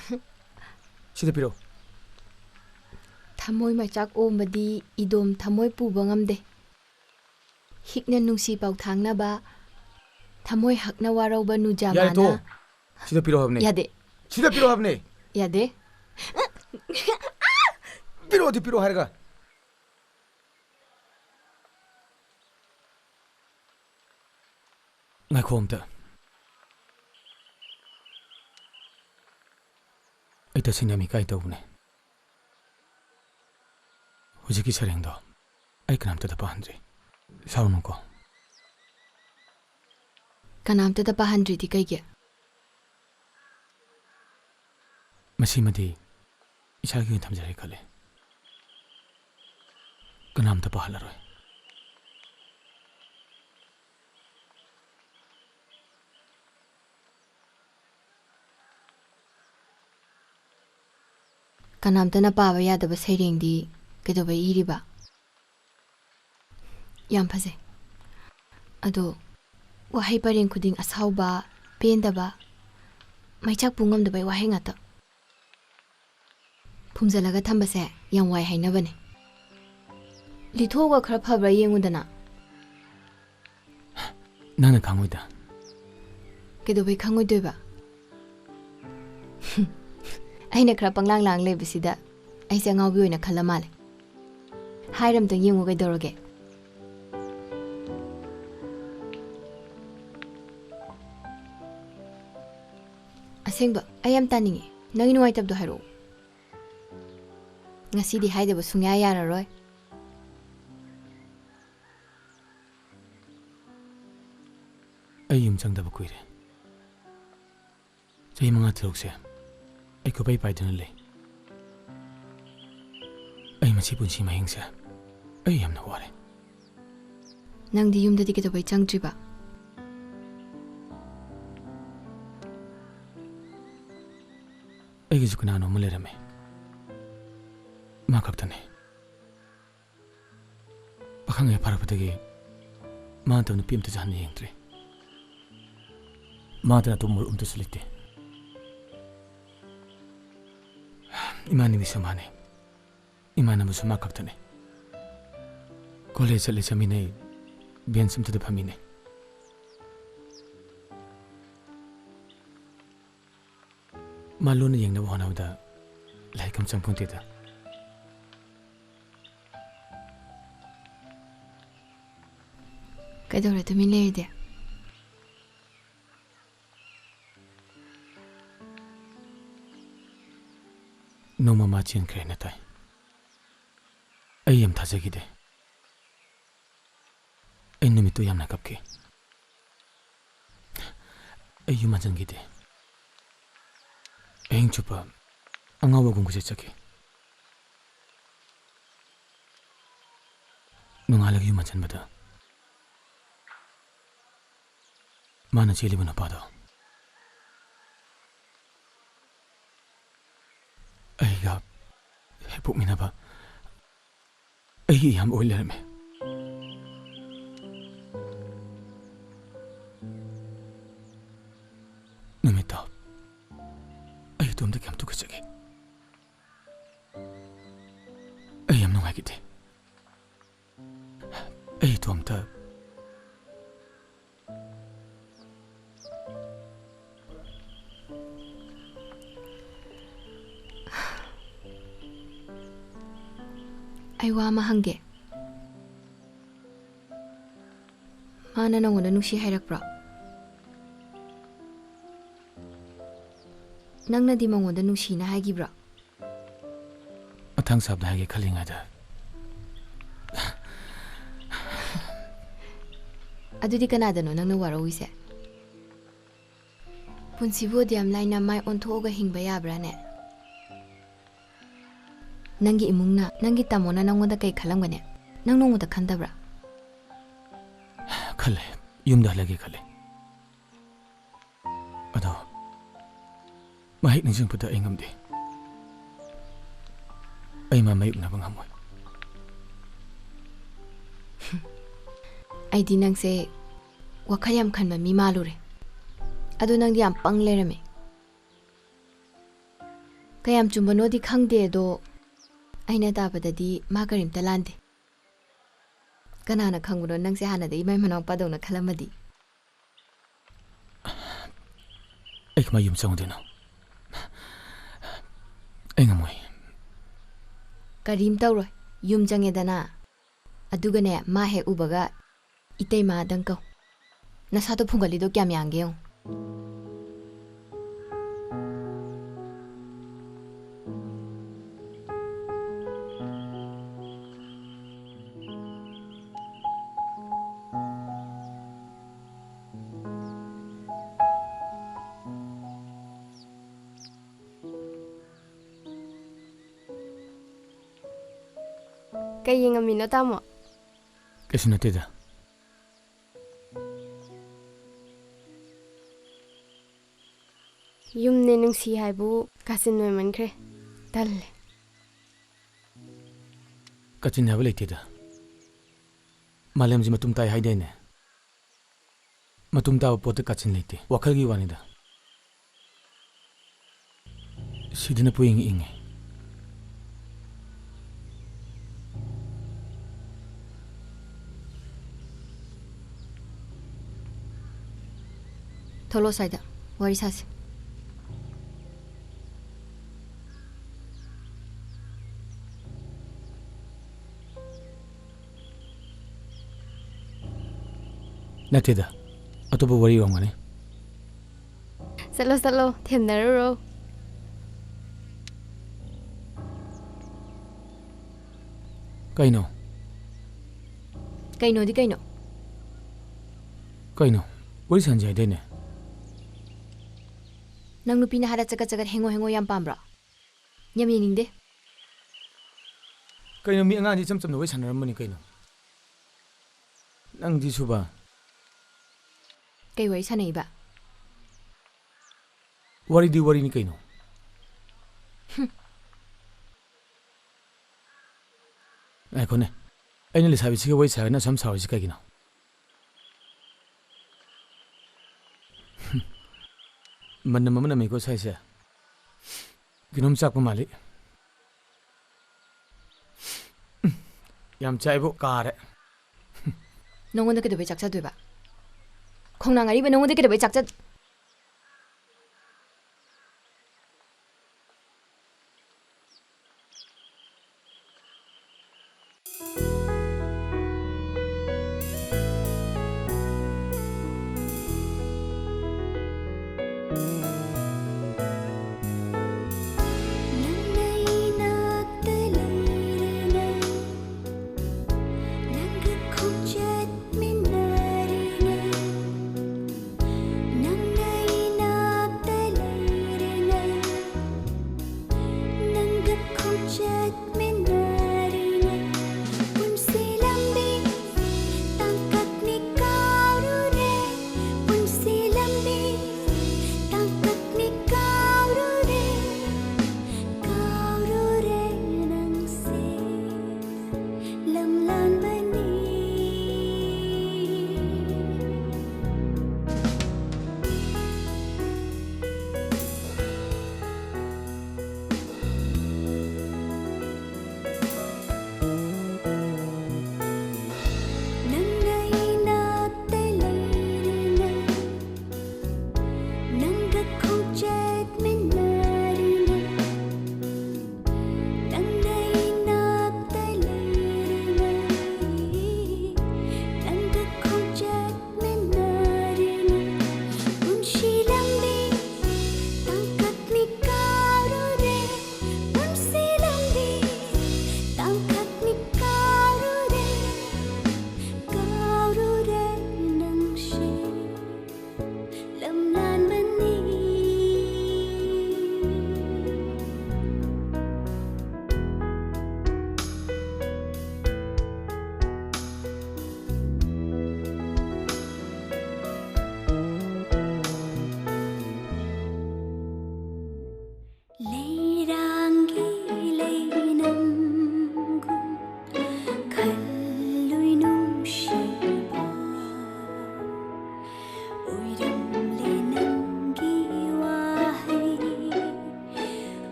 ꯁꯤꯗ ꯄꯤꯔꯛꯑꯣ꯫ ꯊꯃꯣꯏ ꯃꯩꯆꯥꯛ ꯑꯣꯝꯕꯗꯤ ꯏꯗꯣꯝ ꯊꯃꯣꯏ ꯄꯨꯕ ꯉꯝꯗꯦ꯫ ꯍꯤꯛꯅ ꯅꯨꯡꯁꯤ ꯄꯥꯎꯊꯥꯡꯅꯕ, ꯊꯃꯣꯏ ꯍꯛꯅ ꯋꯥꯔꯧꯕ ꯅꯨꯖꯥ ꯌꯥꯔꯦ, ꯃꯥꯅ ꯇꯣꯛꯑꯣ꯫ ꯁꯤꯗ ꯄꯤꯔꯛꯑꯣ ꯍꯥꯏꯕꯅꯦ꯫ ꯌꯥꯗꯦ꯫ ꯁꯤꯗ ꯄꯤꯔꯛꯑꯣ ꯍꯥꯏꯕꯅꯦ꯫ ꯌꯥꯗꯦ꯫ ꯄꯤꯔꯛꯑꯣꯗꯤ ꯄꯤꯔꯛꯑꯣ ꯍꯥꯏꯔꯒ꯫ ꯉꯥꯏꯈꯣ ꯑꯝꯇ꯫ ꯑꯩ ꯇꯁꯦꯡꯅ ꯌꯥꯝ ꯏꯀꯥꯏ ꯇꯧꯕꯅꯦ꯫ ꯍꯧꯖꯤꯛꯀꯤ ꯁꯩꯔꯦꯡꯗꯣ ꯑꯩ ꯀꯅꯥꯝꯇꯗ ꯄꯥꯍꯟꯗ꯭ꯔꯤ꯫ ꯁꯥꯎꯔꯨꯅꯨꯀꯣ꯫ ꯀꯅꯥꯝꯇꯗ ꯄꯥꯍꯟꯗ꯭ꯔꯤꯗꯤ ꯀꯩꯒꯤ? ꯃꯁꯤꯃꯗꯤ ꯏꯁꯥꯒꯤ ꯑꯣꯏꯅ ꯊꯝꯖꯔꯦ ꯈꯜꯂꯦ꯫ ꯀꯅꯥꯝꯇ ꯄꯥꯍꯜꯂꯔꯣꯏ꯫ ꯀꯅꯥꯝꯇꯅ ꯄꯥꯕ ꯌꯥꯗꯕ ꯁꯩꯔꯦꯡꯗꯤ ꯀꯩꯗꯧꯕꯩ ꯏꯔꯤꯕ? ꯌꯥꯝ ꯐꯖꯩ꯫ ꯑꯗꯣ ꯋꯥꯍꯩ ꯄꯔꯦꯡ ꯈꯨꯗꯤꯡ ꯑꯁꯥꯎꯕ, ꯄꯦꯟꯗꯕ, ꯃꯩꯆꯥꯛ ꯄꯨ ꯉꯝꯗꯕꯩ ꯋꯥꯍꯩ ꯉꯥꯛꯇ꯫ ꯐꯨꯝꯖꯤꯜꯂꯒ ꯊꯝꯕꯁꯦ ꯌꯥꯝ ꯋꯥꯏ ꯍꯥꯏꯅꯕꯅꯦ꯫ ꯂꯤꯊꯣꯛꯑꯒ ꯈꯔ ꯐꯕ꯭ꯔꯥ ꯌꯦꯡꯉꯨꯗꯅ꯫ ꯅꯪꯅ ꯈꯪꯉꯣꯏꯗ꯫ ꯀꯩꯗꯧꯕꯩ ꯈꯪꯉꯣꯏꯗꯣꯏꯕ? ꯑꯩꯅ ꯈꯔ ꯄꯪꯂꯥꯡ ꯂꯥꯡ ꯂꯩꯕꯁꯤꯗ ꯑꯩꯁꯦ ꯑꯉꯥꯎꯕꯤ ꯑꯣꯏꯅ ꯈꯜꯂ ꯃꯥꯜꯂꯦ꯫ ꯍꯥꯏꯔ ꯑꯝꯇꯪ ꯌꯦꯡꯉꯨ ꯀꯩꯗꯧꯔꯒꯦ? ꯑꯁꯦꯡꯕ, ꯑꯩ ꯌꯥꯝ ꯇꯥꯅꯤꯡꯉꯦ꯫ ꯅꯪꯒꯤ ꯅꯨꯡꯉꯥꯏꯇꯕꯗꯣ ꯍꯥꯏꯔꯛꯑꯣ꯫ ꯉꯁꯤꯗꯤ ꯍꯥꯏꯗꯕ ꯁꯨꯡꯌꯥ ꯌꯥꯔꯔꯣꯏ꯫ ꯑꯩ ꯌꯨꯝ ꯆꯪꯗꯕ ꯀꯨꯏꯔꯦ꯫ ꯆꯍꯤ ꯃꯉꯥ ꯇꯔꯨꯛꯁꯦ ꯑꯩ ꯈꯨꯄꯩ ꯄꯥꯏꯗꯨꯅ ꯂꯩ꯫ ꯑꯩ ꯃꯁꯤ ꯄꯨꯟꯁꯤ ꯃꯍꯤꯡꯁꯦ ꯑꯩ ꯌꯥꯝꯅ ꯋꯥꯔꯦ꯫ ꯅꯪꯗꯤ ꯌꯨꯝꯗꯗꯤ ꯀꯩꯗꯧꯕꯩ ꯆꯪꯗ꯭ꯔꯤꯕ? ꯑꯩꯒꯤꯁꯨ ꯀꯅꯥꯅꯣ ꯑꯃ ꯂꯩꯔꯝꯃꯦ꯫ ꯃꯥ ꯈꯛꯇꯅꯦ꯫ ꯄꯥꯈꯪ ꯍꯦꯛ ꯐꯥꯔꯛꯄꯗꯒꯤ ꯃꯥ ꯅꯠꯇꯕ ꯅꯨꯄꯤ ꯑꯝꯇꯁꯨ ꯍꯟꯅ ꯌꯦꯡꯗ꯭ꯔꯤ꯫ ꯃꯥꯗꯅ ꯑꯇꯣꯞꯄ ꯃꯔꯨꯞ ꯑꯝꯇꯁꯨ ꯂꯩꯇꯦ꯫ ꯏꯃꯥꯟꯅꯕꯤꯁꯨ ꯃꯥꯅꯦ꯫ ꯏꯃꯥꯟꯅꯕꯁꯨ ꯃꯥ ꯈꯛꯇꯅꯦ꯫ ꯀꯣꯂꯦꯖ ꯆꯠꯂꯤ ꯆꯠꯃꯤꯟꯅꯩ, ꯕꯦꯟꯆ ꯑꯝꯇꯗ ꯐꯝꯃꯤꯟꯅꯩ꯫ ꯃꯥ ꯂꯣꯟꯅ ꯌꯦꯡꯅꯕ ꯍꯣꯠꯅꯕꯗ ꯂꯥꯏꯔꯤꯛ ꯑꯃ ꯆꯪꯄꯣꯟꯇꯦꯗ꯫ ꯀꯩꯗꯧꯔꯦ ꯇꯨꯃꯤꯟ ꯂꯩꯔꯤꯗꯤ? ꯅꯣꯡꯃ ꯃꯥ ꯆꯦꯟꯈ꯭ꯔꯦꯅ ꯇꯥꯏ꯫ ꯑꯩ ꯌꯥꯝ ꯊꯥꯖꯈꯤꯗꯦ꯫ ꯑꯩ ꯅꯨꯃꯤꯠꯇꯨ ꯌꯥꯝꯅ ꯀꯞꯈꯤ꯫ ꯑꯩ ꯌꯨꯝ ꯍꯟꯖꯟꯈꯤꯗꯦ꯫ ꯑꯍꯤꯡ ꯆꯨꯞꯄ ꯑꯉꯥꯎꯕꯒꯨꯝ ꯀꯣꯏꯆꯠ ꯆꯠꯈꯤ꯫ ꯅꯣꯡꯉꯥꯜꯂꯒ ꯌꯨꯝ ꯍꯟꯖꯟꯕꯗ ꯃꯥꯅ ꯆꯦꯜꯂꯤꯕ ꯅꯨꯄꯥꯗꯣ ꯑꯩꯒ ꯍꯦꯛ ꯄꯣꯛꯃꯤꯟꯅꯕ ꯑꯩꯒꯤ ꯏꯌꯥꯝꯕ ꯑꯣꯏ ꯂꯩꯔꯝꯃꯦ꯫ ꯅꯨꯃꯤꯠꯇꯣ ꯑꯩ ꯏꯇꯣꯝꯇ ꯀꯌꯥꯝ ꯇꯨꯀꯠꯆꯒꯦ꯫ ꯑꯩ ꯌꯥꯝ ꯅꯨꯡꯉꯥꯏꯈꯤꯗꯦ꯫ ꯑꯩ ꯏꯇꯣꯝꯇ ꯑꯩ ꯋꯥ ꯑꯃ ꯍꯪꯒꯦ꯫ ꯃꯥꯅ ꯅꯉꯣꯟꯗ ꯅꯨꯡꯁꯤ ꯍꯥꯏꯔꯛꯄ꯭ꯔꯣ? ꯅꯪꯅꯗꯤ ꯃꯉꯣꯟꯗ ꯅꯨꯡꯁꯤꯅ ꯍꯥꯏꯈꯤꯕ꯭ꯔꯣ? ꯃꯊꯪ ꯁꯥꯞꯇ ꯍꯥꯏꯒꯦ ꯈꯜꯂꯤꯉꯩꯗ꯫ ꯑꯗꯨꯗꯤ ꯀꯅꯥꯗꯅꯣ ꯅꯪꯅ ꯋꯥꯔꯧꯏꯁꯦ? ꯄꯨꯟꯁꯤꯕꯨ ꯑꯗꯨꯌꯥꯝ ꯂꯥꯏꯅ ꯃꯥꯏ ꯑꯣꯟꯊꯣꯛꯑꯒ ꯍꯤꯡꯕ ꯌꯥꯕ꯭ꯔꯥꯅꯦ? ꯅꯪꯒꯤ ꯏꯃꯨꯡꯅ, ꯅꯪꯒꯤ ꯇꯥꯃꯣꯅ ꯅꯪꯉꯣꯟꯗ ꯀꯩ ꯈꯜꯂꯝꯒꯅꯤ? ꯅꯪ ꯅꯣꯡꯃꯇ ꯈꯟꯗꯕ꯭ꯔꯥ? ꯈꯜꯂꯦ꯫ ꯌꯨꯝꯗ ꯍꯜꯂꯒꯦ ꯈꯜꯂꯦ꯫ ꯑꯗꯣ ꯃꯥ ꯍꯦꯛ ꯅꯤꯡꯁꯤꯡꯉꯛꯄꯗ ꯑꯩ ꯉꯝꯗꯦ꯫ ꯑꯩ ꯃꯥ ꯃꯥꯌꯣꯛꯅꯕ ꯉꯝꯃꯣꯏ꯫ ꯑꯩꯗꯤ ꯅꯪꯁꯦ ꯋꯥꯈꯜ ꯌꯥꯝ ꯈꯟꯕ ꯃꯤ ꯃꯥꯜꯂꯨꯔꯦ꯫ ꯑꯗꯣ ꯅꯪꯗꯤ ꯌꯥꯝ ꯄꯪ ꯂꯩꯔꯝꯃꯦ꯫ ꯀꯌꯥꯝ ꯆꯨꯝꯕꯅꯣꯗꯤ ꯈꯪꯗꯦ, ꯑꯗꯣ ꯑꯩꯅ ꯇꯥꯕꯗꯗꯤ ꯃꯥ ꯀꯔꯤꯝꯇ ꯂꯥꯟꯗꯦ꯫ ꯀꯅꯥꯅ ꯈꯪꯕꯅꯣ, ꯅꯪꯁꯦ ꯍꯥꯟꯅꯗꯒꯤ ꯃꯥꯏ ꯃꯅꯥꯎꯄꯥꯗꯧꯅ ꯈꯜꯂꯝꯃꯗꯤ? ꯑꯩ ꯀꯃꯥꯏ ꯌꯨꯝ ꯆꯪꯉꯨꯗꯣꯏꯅꯣ? ꯑꯩ ꯉꯝꯃꯣꯏ꯫ ꯀꯔꯤꯝ ꯇꯧꯔꯣꯏ꯫ ꯌꯨꯝ ꯆꯪꯉꯦꯗꯅ, ꯑꯗꯨꯒꯅꯦ, ꯃꯥ ꯍꯦꯛ ꯎꯕꯒ "ꯏꯇꯩꯃꯗꯪ ꯀꯧ꯫ ꯅꯁꯥꯗꯣ ꯐꯨꯡꯒꯠꯂꯤꯗꯣ ꯀꯌꯥꯝ ꯌꯥꯡꯒꯦ ꯌꯦꯡꯉꯨ"꯫ ꯀꯩ ꯌꯦꯡꯉꯝꯃꯤꯅꯣ, ꯇꯥꯃꯣ? ꯀꯩꯁꯨ ꯅꯠꯇꯦꯗ꯫ ꯌꯨꯝꯅꯦ ꯅꯨꯡꯁꯤ ꯍꯥꯏꯕꯨ ꯀꯥꯆꯤꯟ ꯑꯣꯏꯃꯟꯈ꯭ꯔꯦ꯫ ꯇꯜꯂꯦ꯫ ꯀꯥꯆꯤꯟ ꯍꯥꯏꯕ ꯂꯩꯇꯦꯗ꯫ ꯃꯥꯂꯦꯝꯁꯤ ꯃꯇꯨꯝ ꯇꯥꯏ ꯍꯥꯏꯗꯥꯏꯅꯦ? ꯃꯇꯨꯝ ꯇꯥꯕ ꯄꯣꯠꯇ ꯀꯥꯆꯤꯟ ꯂꯩꯇꯦ, ꯋꯥꯈꯜꯒꯤ ꯋꯥꯅꯤꯗ꯫ ꯁꯤꯗꯅ ꯄꯨꯛꯏꯪ ꯏꯪꯉꯦ꯫ ꯊꯣꯛꯂꯛꯑꯣ ꯁ꯭ꯋꯥꯏꯗ, ꯋꯥꯔꯤ ꯁꯥꯁꯤ꯫ ꯅꯠꯇꯦꯗ, ꯑꯇꯣꯞꯄ ꯋꯥꯔꯤ ꯑꯣꯏꯔꯝꯒꯅꯤ꯫ ꯆꯠꯂꯣ, ꯆꯠꯂꯣ, ꯊꯦꯝꯅꯔꯨꯔꯣ꯫ ꯀꯩꯅꯣ? ꯀꯩꯅꯣꯗꯤ ꯀꯩꯅꯣ? ꯀꯩꯅꯣ? ꯋꯥꯔꯤ ꯁꯥꯟꯁꯦ ꯍꯥꯏꯗꯥꯏꯅꯦ? ꯅꯪ ꯅꯨꯄꯤꯅ ꯍꯥꯏꯔ ꯆꯒꯠ ꯆꯒꯠ ꯍꯦꯡꯉꯣ ꯍꯦꯡꯉꯣ ꯌꯥꯝ ꯄꯥꯝꯕ꯭ꯔꯣ? ꯌꯥꯝ ꯌꯦꯡꯅꯤꯡꯗꯦ꯫ ꯀꯩꯅꯣ, ꯃꯤ ꯑꯉꯥꯡꯗꯤ ꯏꯆꯝ ꯆꯝꯅ ꯋꯥꯔꯤ ꯁꯥꯟꯅꯔꯝꯕꯅꯤ ꯀꯩꯅꯣ꯫ ꯅꯪꯗꯤ ꯁꯨꯕ꯫ ꯀꯩ ꯋꯥꯔꯤ ꯁꯥꯟꯅꯩꯕ? ꯋꯥꯔꯤꯗꯤ ꯋꯥꯔꯤꯅꯤ ꯀꯩꯅꯣ꯫ ꯍꯨꯝ꯫ ꯉꯥꯏꯈꯣꯅꯦ, ꯑꯩꯅ ꯂꯩꯁꯥꯕꯤꯁꯤꯒ ꯋꯥꯔꯤ ꯁꯥꯒꯦꯅ ꯑꯁꯨꯝ ꯁꯥꯎꯔꯤꯁꯤ ꯀꯩꯒꯤꯅꯣ? ꯍꯨꯝ꯫ ꯃꯅꯝ ꯑꯃ ꯅꯝꯃꯤꯀꯣ ꯁ꯭ꯋꯥꯏꯁꯦ꯫ ꯀꯩꯅꯣꯝ ꯆꯥꯛꯄ ꯃꯥꯜꯂꯤ꯫ ꯌꯥꯝ ꯆꯥꯏꯕꯨ ꯀꯥꯔꯦ꯫ ꯅꯉꯣꯟꯗ ꯀꯩꯗꯧꯕꯩ ꯆꯥꯛ ꯆꯥꯗꯣꯏꯕ? ꯈꯣꯡꯅꯥꯡ ꯑꯔꯤꯕ ꯅꯉꯣꯟꯗ ꯀꯩꯗꯧꯕꯩ ꯆꯥꯛ ꯆꯥ-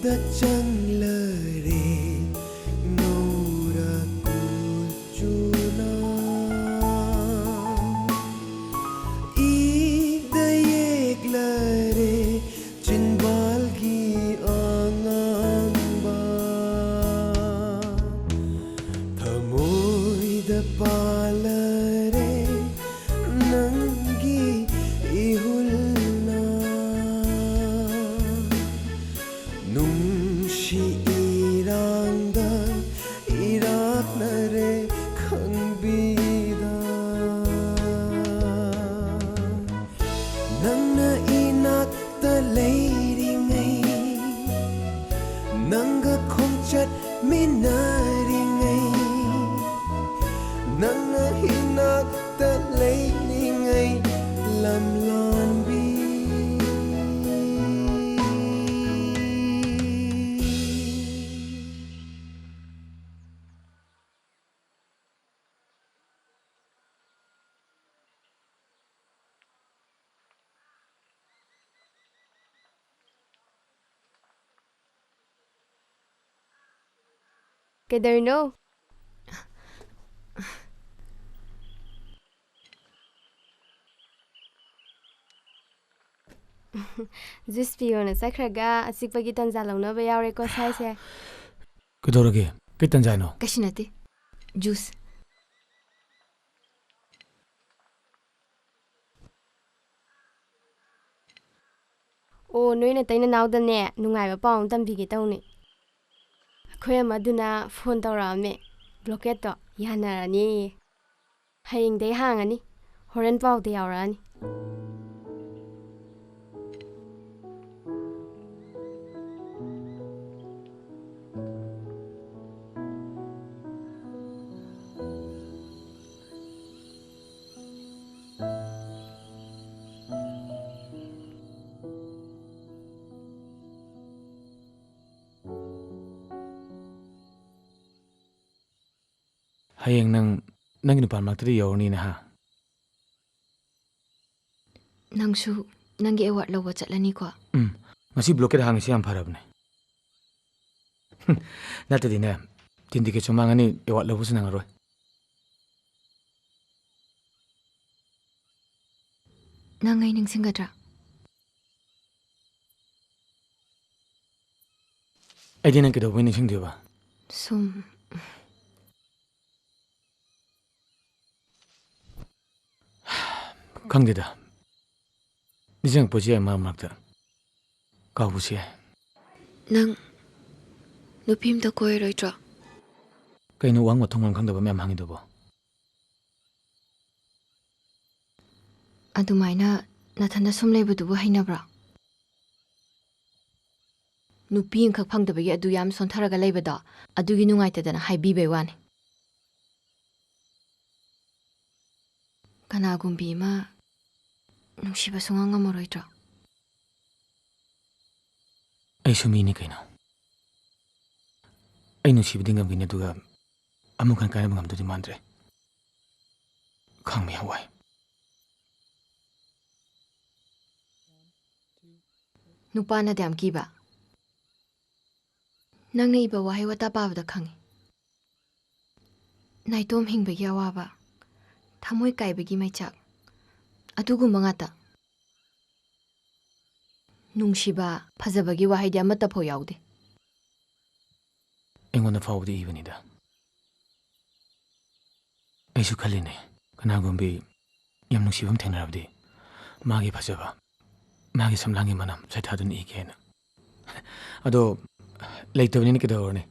ꯆꯪꯂꯔꯦ ꯉꯧꯔ ꯀꯨꯆꯨꯅ꯫ ꯏꯗ ꯌꯦꯛꯂꯔꯦ ꯆꯤꯟꯕꯥꯜꯒꯤ ꯑꯉꯥꯡꯕ꯫ ꯊꯃꯣꯏꯗ ꯄꯥꯜꯂꯔꯦ ꯅꯪꯒꯤ ꯏꯍꯨꯜꯅ꯫ ꯅꯨꯡꯁꯤ ꯏꯔꯥꯡꯗ ꯏꯔꯥꯛꯅꯔꯦ ꯈꯪꯕꯤꯗ꯫ ꯅꯪꯅ ꯏꯅꯥꯛꯇ ꯂꯩꯔꯤꯉꯩ, ꯅꯪꯒ ꯈꯣꯡꯆꯠ ꯃꯤꯟꯅꯔꯤꯉꯩ, ꯅꯪꯅ ꯏꯅꯥꯛꯇ ꯂꯩꯔꯤꯉꯩ ꯂꯝꯂꯥꯟꯕꯤ꯫ ꯀꯩꯗꯧꯔꯤꯅꯣ? ꯖꯨꯁ ꯄꯤꯌꯣꯅ ꯆꯠꯈ꯭ꯔꯒ ꯑꯆꯤꯛꯄꯒꯤ ꯇꯟꯖꯥ ꯂꯧꯅꯕ ꯌꯥꯎꯔꯦꯀꯣ ꯁ꯭ꯋꯥꯏꯁꯦ꯫ ꯀꯩꯗꯧꯔꯒꯦ? ꯀꯩ ꯇꯟꯖꯥꯅꯣ? ꯀꯩꯁꯨ ꯅꯠꯇꯦ꯫ ꯖꯨꯁ꯫ ꯑꯣ, ꯅꯣꯏ ꯅꯇꯩ ꯅꯅꯥꯎꯗꯅꯦ, ꯅꯨꯡꯉꯥꯏꯕ ꯄꯥꯎ ꯑꯃ ꯇꯝꯕꯤꯒꯦ ꯇꯧꯅꯤ꯫ ꯑꯩꯈꯣꯏ ꯑꯃꯗꯨꯅ ꯐꯣꯟ ꯇꯧꯔꯛꯑꯝꯃꯦ, ꯕ꯭ꯂꯣꯀꯦꯠꯇꯣ ꯌꯥꯅꯔꯅꯤꯌꯦ꯫ ꯍꯌꯦꯡꯗꯩ ꯍꯥꯡꯉꯅꯤ, ꯍꯣꯔꯦꯟ ꯄꯥꯎꯗ ꯌꯥꯎꯔꯛꯑꯅꯤ꯫ ꯍꯌꯦꯡ ꯅꯪ ꯅꯪꯒꯤ ꯅꯨꯄꯥ ꯃꯔꯛꯇꯗꯤ ꯌꯧꯔꯅꯤꯅꯦ, ꯍꯥ? ꯅꯪꯁꯨ ꯅꯪꯒꯤ ꯑꯦꯋꯥꯔꯗ ꯂꯧꯕ ꯆꯠꯂꯅꯤꯀꯣ? ꯎꯝ, ꯉꯁꯤ ꯕ꯭ꯂꯣꯀꯦꯠ ꯍꯥꯡꯉꯤꯁꯤ ꯌꯥꯝ ꯐꯔꯕꯅꯦ꯫ ꯅꯠꯇꯗꯤꯅꯦ, ꯇꯤꯟ ꯇꯤꯀꯦꯠꯁꯨ ꯃꯥꯡꯉꯅꯤ, ꯑꯦꯋꯥꯔꯗ ꯂꯧꯕꯁꯨ ꯅꯪꯉꯔꯣꯏ꯫ ꯅꯪ ꯑꯩ ꯅꯤꯡꯁꯤꯡꯒꯗ꯭ꯔꯥ? ꯑꯩꯗꯤ ꯅꯪ ꯀꯩꯗꯧꯕꯩ ꯅꯤꯡꯁꯤꯡꯗꯣꯏꯕ? ꯁꯨꯝ꯫ ꯈꯪꯗꯦꯗ꯫ ꯅꯤꯡꯁꯤꯡꯉꯛꯄꯁꯨ ꯌꯥꯏ ꯃꯔꯛ ꯃꯔꯛꯇ꯫ ꯀꯥꯎꯕꯁꯨ ꯌꯥꯏ꯫ ꯅꯪ ꯅꯨꯄꯤ ꯑꯝꯇ ꯀꯣꯏꯔꯣꯏꯗ꯭ꯔꯣ? ꯀꯩꯅꯣ ꯋꯥꯍꯪ ꯃꯊꯣꯡ ꯃꯔꯝ ꯈꯪꯗꯕ ꯃꯌꯥꯝ ꯍꯪꯉꯤꯗꯨꯕꯣ? ꯑꯗꯨꯃꯥꯏꯅ ꯅꯊꯟꯗ ꯁꯨꯝ ꯂꯩꯕꯗꯨꯕꯨ ꯍꯩꯅꯕ꯭ꯔꯣ? ꯅꯨꯄꯤ ꯑꯃꯈꯛ ꯐꯪꯗꯕꯒꯤ ꯑꯗꯨ ꯌꯥꯝ ꯁꯣꯟꯊꯔꯒ ꯂꯩꯕꯗꯣ, ꯑꯗꯨꯒꯤ ꯅꯨꯡꯉꯥꯏꯇꯗꯅ ꯍꯥꯏꯕꯤꯕꯩ ꯋꯥꯅꯤ꯫ ꯀꯅꯥꯒꯨꯝꯕꯤ ꯑꯃ ꯅꯨꯡꯁꯤꯕ ꯁꯨꯡꯉꯝ ꯉꯝꯃꯔꯣꯏꯗ꯭ꯔꯣ? ꯑꯩꯁꯨ ꯃꯤꯅꯤ ꯀꯩꯅꯣ꯫ ꯑꯩ ꯅꯨꯡꯁꯤꯕꯗꯤ ꯉꯝꯈꯤꯅꯤ, ꯑꯗꯨꯒ ꯑꯃꯨꯛ ꯍꯟꯅ ꯀꯥꯏꯅꯕ ꯉꯝꯗꯧꯗꯤ ꯃꯥꯟꯗ꯭ꯔꯦ꯫ ꯈꯥꯡꯕ ꯌꯥꯝ ꯋꯥꯏ꯫ ꯅꯨꯄꯥꯅꯗꯤ ꯌꯥꯝ ꯀꯤꯕ꯫ ꯅꯪꯅ ꯏꯕ ꯋꯥꯍꯩ ꯋꯥꯇꯥ ꯄꯥꯕꯗ ꯈꯪꯉꯤ꯫ ꯅꯥꯏꯇꯣꯝ ꯍꯤꯡꯕꯒꯤ ꯑꯋꯥꯕ, ꯊꯃꯣꯏ ꯀꯥꯏꯕꯒꯤ ꯃꯩꯆꯥꯛ, ꯑꯗꯨꯒꯨꯝꯕ ꯉꯥꯛꯇ꯫ ꯅꯨꯡꯁꯤꯕ, ꯐꯖꯕꯒꯤ ꯋꯥꯍꯩꯗꯤ ꯑꯃꯠꯇ ꯐꯥꯎ ꯌꯥꯎꯗꯦ꯫ ꯑꯩꯉꯣꯟꯗ ꯐꯥꯎꯕꯗꯤ ꯏꯕꯅꯤꯗ꯫ ꯑꯩꯁꯨ ꯈꯜꯂꯤꯅꯦ, ꯀꯅꯥꯒꯨꯝꯕꯤ ꯌꯥꯝ ꯅꯨꯡꯁꯤꯕ ꯑꯃ ꯊꯦꯡꯅꯔꯕꯗꯤ ꯃꯥꯒꯤ ꯐꯖꯕ, ꯃꯥꯒꯤ ꯁꯝꯂꯥꯡꯒꯤ ꯃꯅꯝ ꯁꯩꯊꯥꯗꯨꯅ ꯏꯒꯦꯅ꯫ ꯑꯗꯣ ꯂꯩꯇꯕꯅꯤꯅ ꯀꯩꯗꯧꯔꯨꯅꯤ?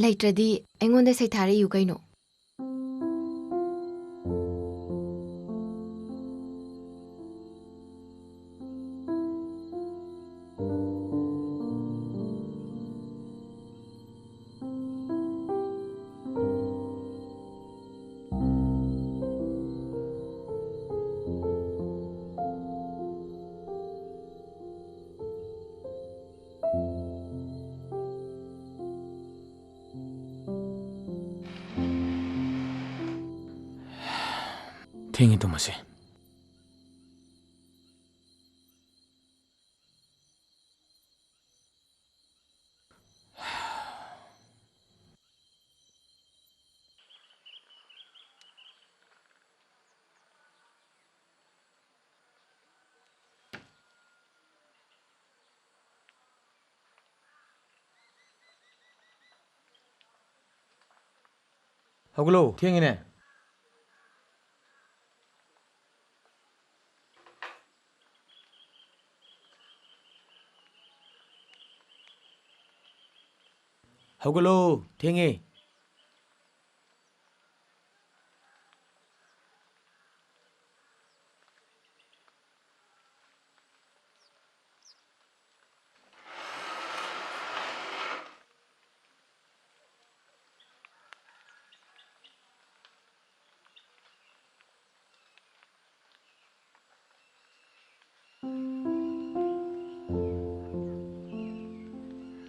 ꯂꯩꯇ꯭ꯔꯗꯤ ꯑꯩꯉꯣꯟꯗ ꯁꯩꯊꯥꯔꯛꯏꯌꯨ ꯀꯩꯅꯣ꯫ ꯊꯦꯡꯉꯦ, ꯇꯨꯝꯃꯁꯦ꯫ ꯍꯧꯒꯠꯂꯣ, ꯊꯦꯡꯉꯦꯅꯦ꯫ ꯍꯧꯒꯠꯂꯣ, ꯊꯦꯡꯉꯦ꯫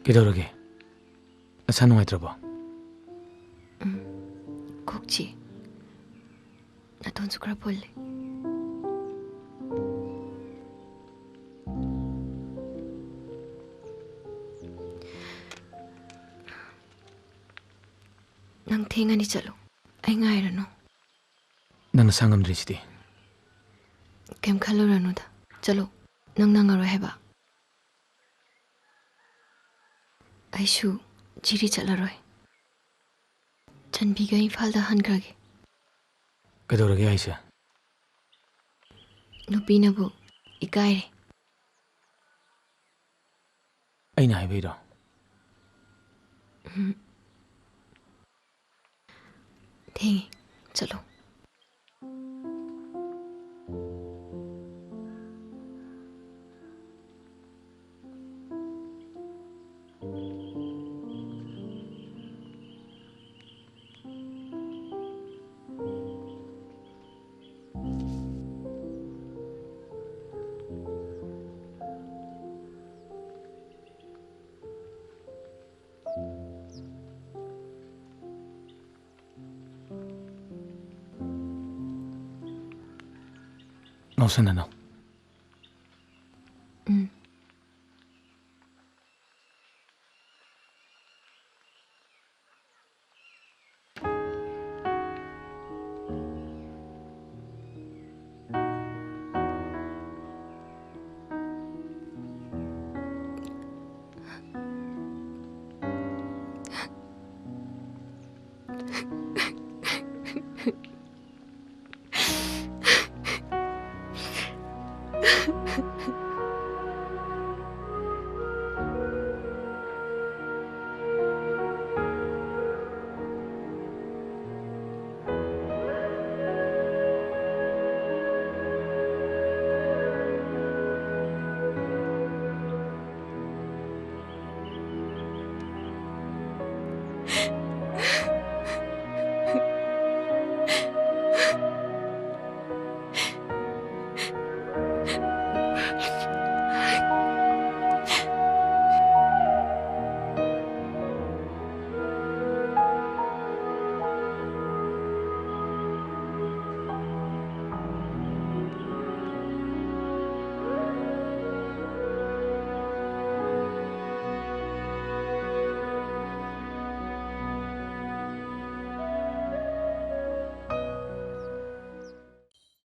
ꯀꯩꯗꯧꯔꯒꯦ? ꯅꯁꯥ ꯅꯨꯡꯉꯥꯏꯇ꯭ꯔꯕꯣ? ꯎꯝ, ꯀꯣꯛ ꯆꯤꯛꯑꯦ꯫ ꯅꯥꯇꯣꯟꯁꯨ ꯈꯔ ꯐꯨꯜꯂꯦ꯫ ꯅꯪ ꯊꯦꯡꯉꯅꯤ, ꯆꯠꯂꯣ꯫ ꯑꯩ ꯉꯥꯏꯔꯅꯨ꯫ ꯅꯪ ꯅꯁꯥ ꯉꯝꯗ꯭ꯔꯤꯁꯤꯗꯤ꯫ ꯀꯩꯝ ꯈꯜꯂꯨꯔꯅꯨꯗ꯫ ꯆꯠꯂꯣ꯫ ꯅꯪ ꯅꯪꯉꯔꯣꯏ ꯍꯥꯏꯕ꯫ ꯑꯩꯁꯨ ꯖꯤꯔꯤ ꯆꯠꯂꯔꯣꯏ꯫ ꯆꯟꯕꯤꯒ ꯏꯝꯐꯥꯜꯗ ꯍꯟꯈ꯭ꯔꯒꯦ꯫ ꯀꯩꯗꯧꯔꯒꯦ ꯍꯥꯏꯁꯦ? ꯅꯨꯄꯤꯅꯕꯨ ꯏꯀꯥꯏꯔꯦ꯫ ꯑꯩꯅ ꯍꯥꯏꯕꯩꯔꯣ? ꯎꯝ꯫ ꯊꯦꯡꯉꯦ, ꯆꯠꯂꯣ꯫ ꯉꯥꯎꯁꯟꯅꯅꯨ꯫ ꯎꯝ꯫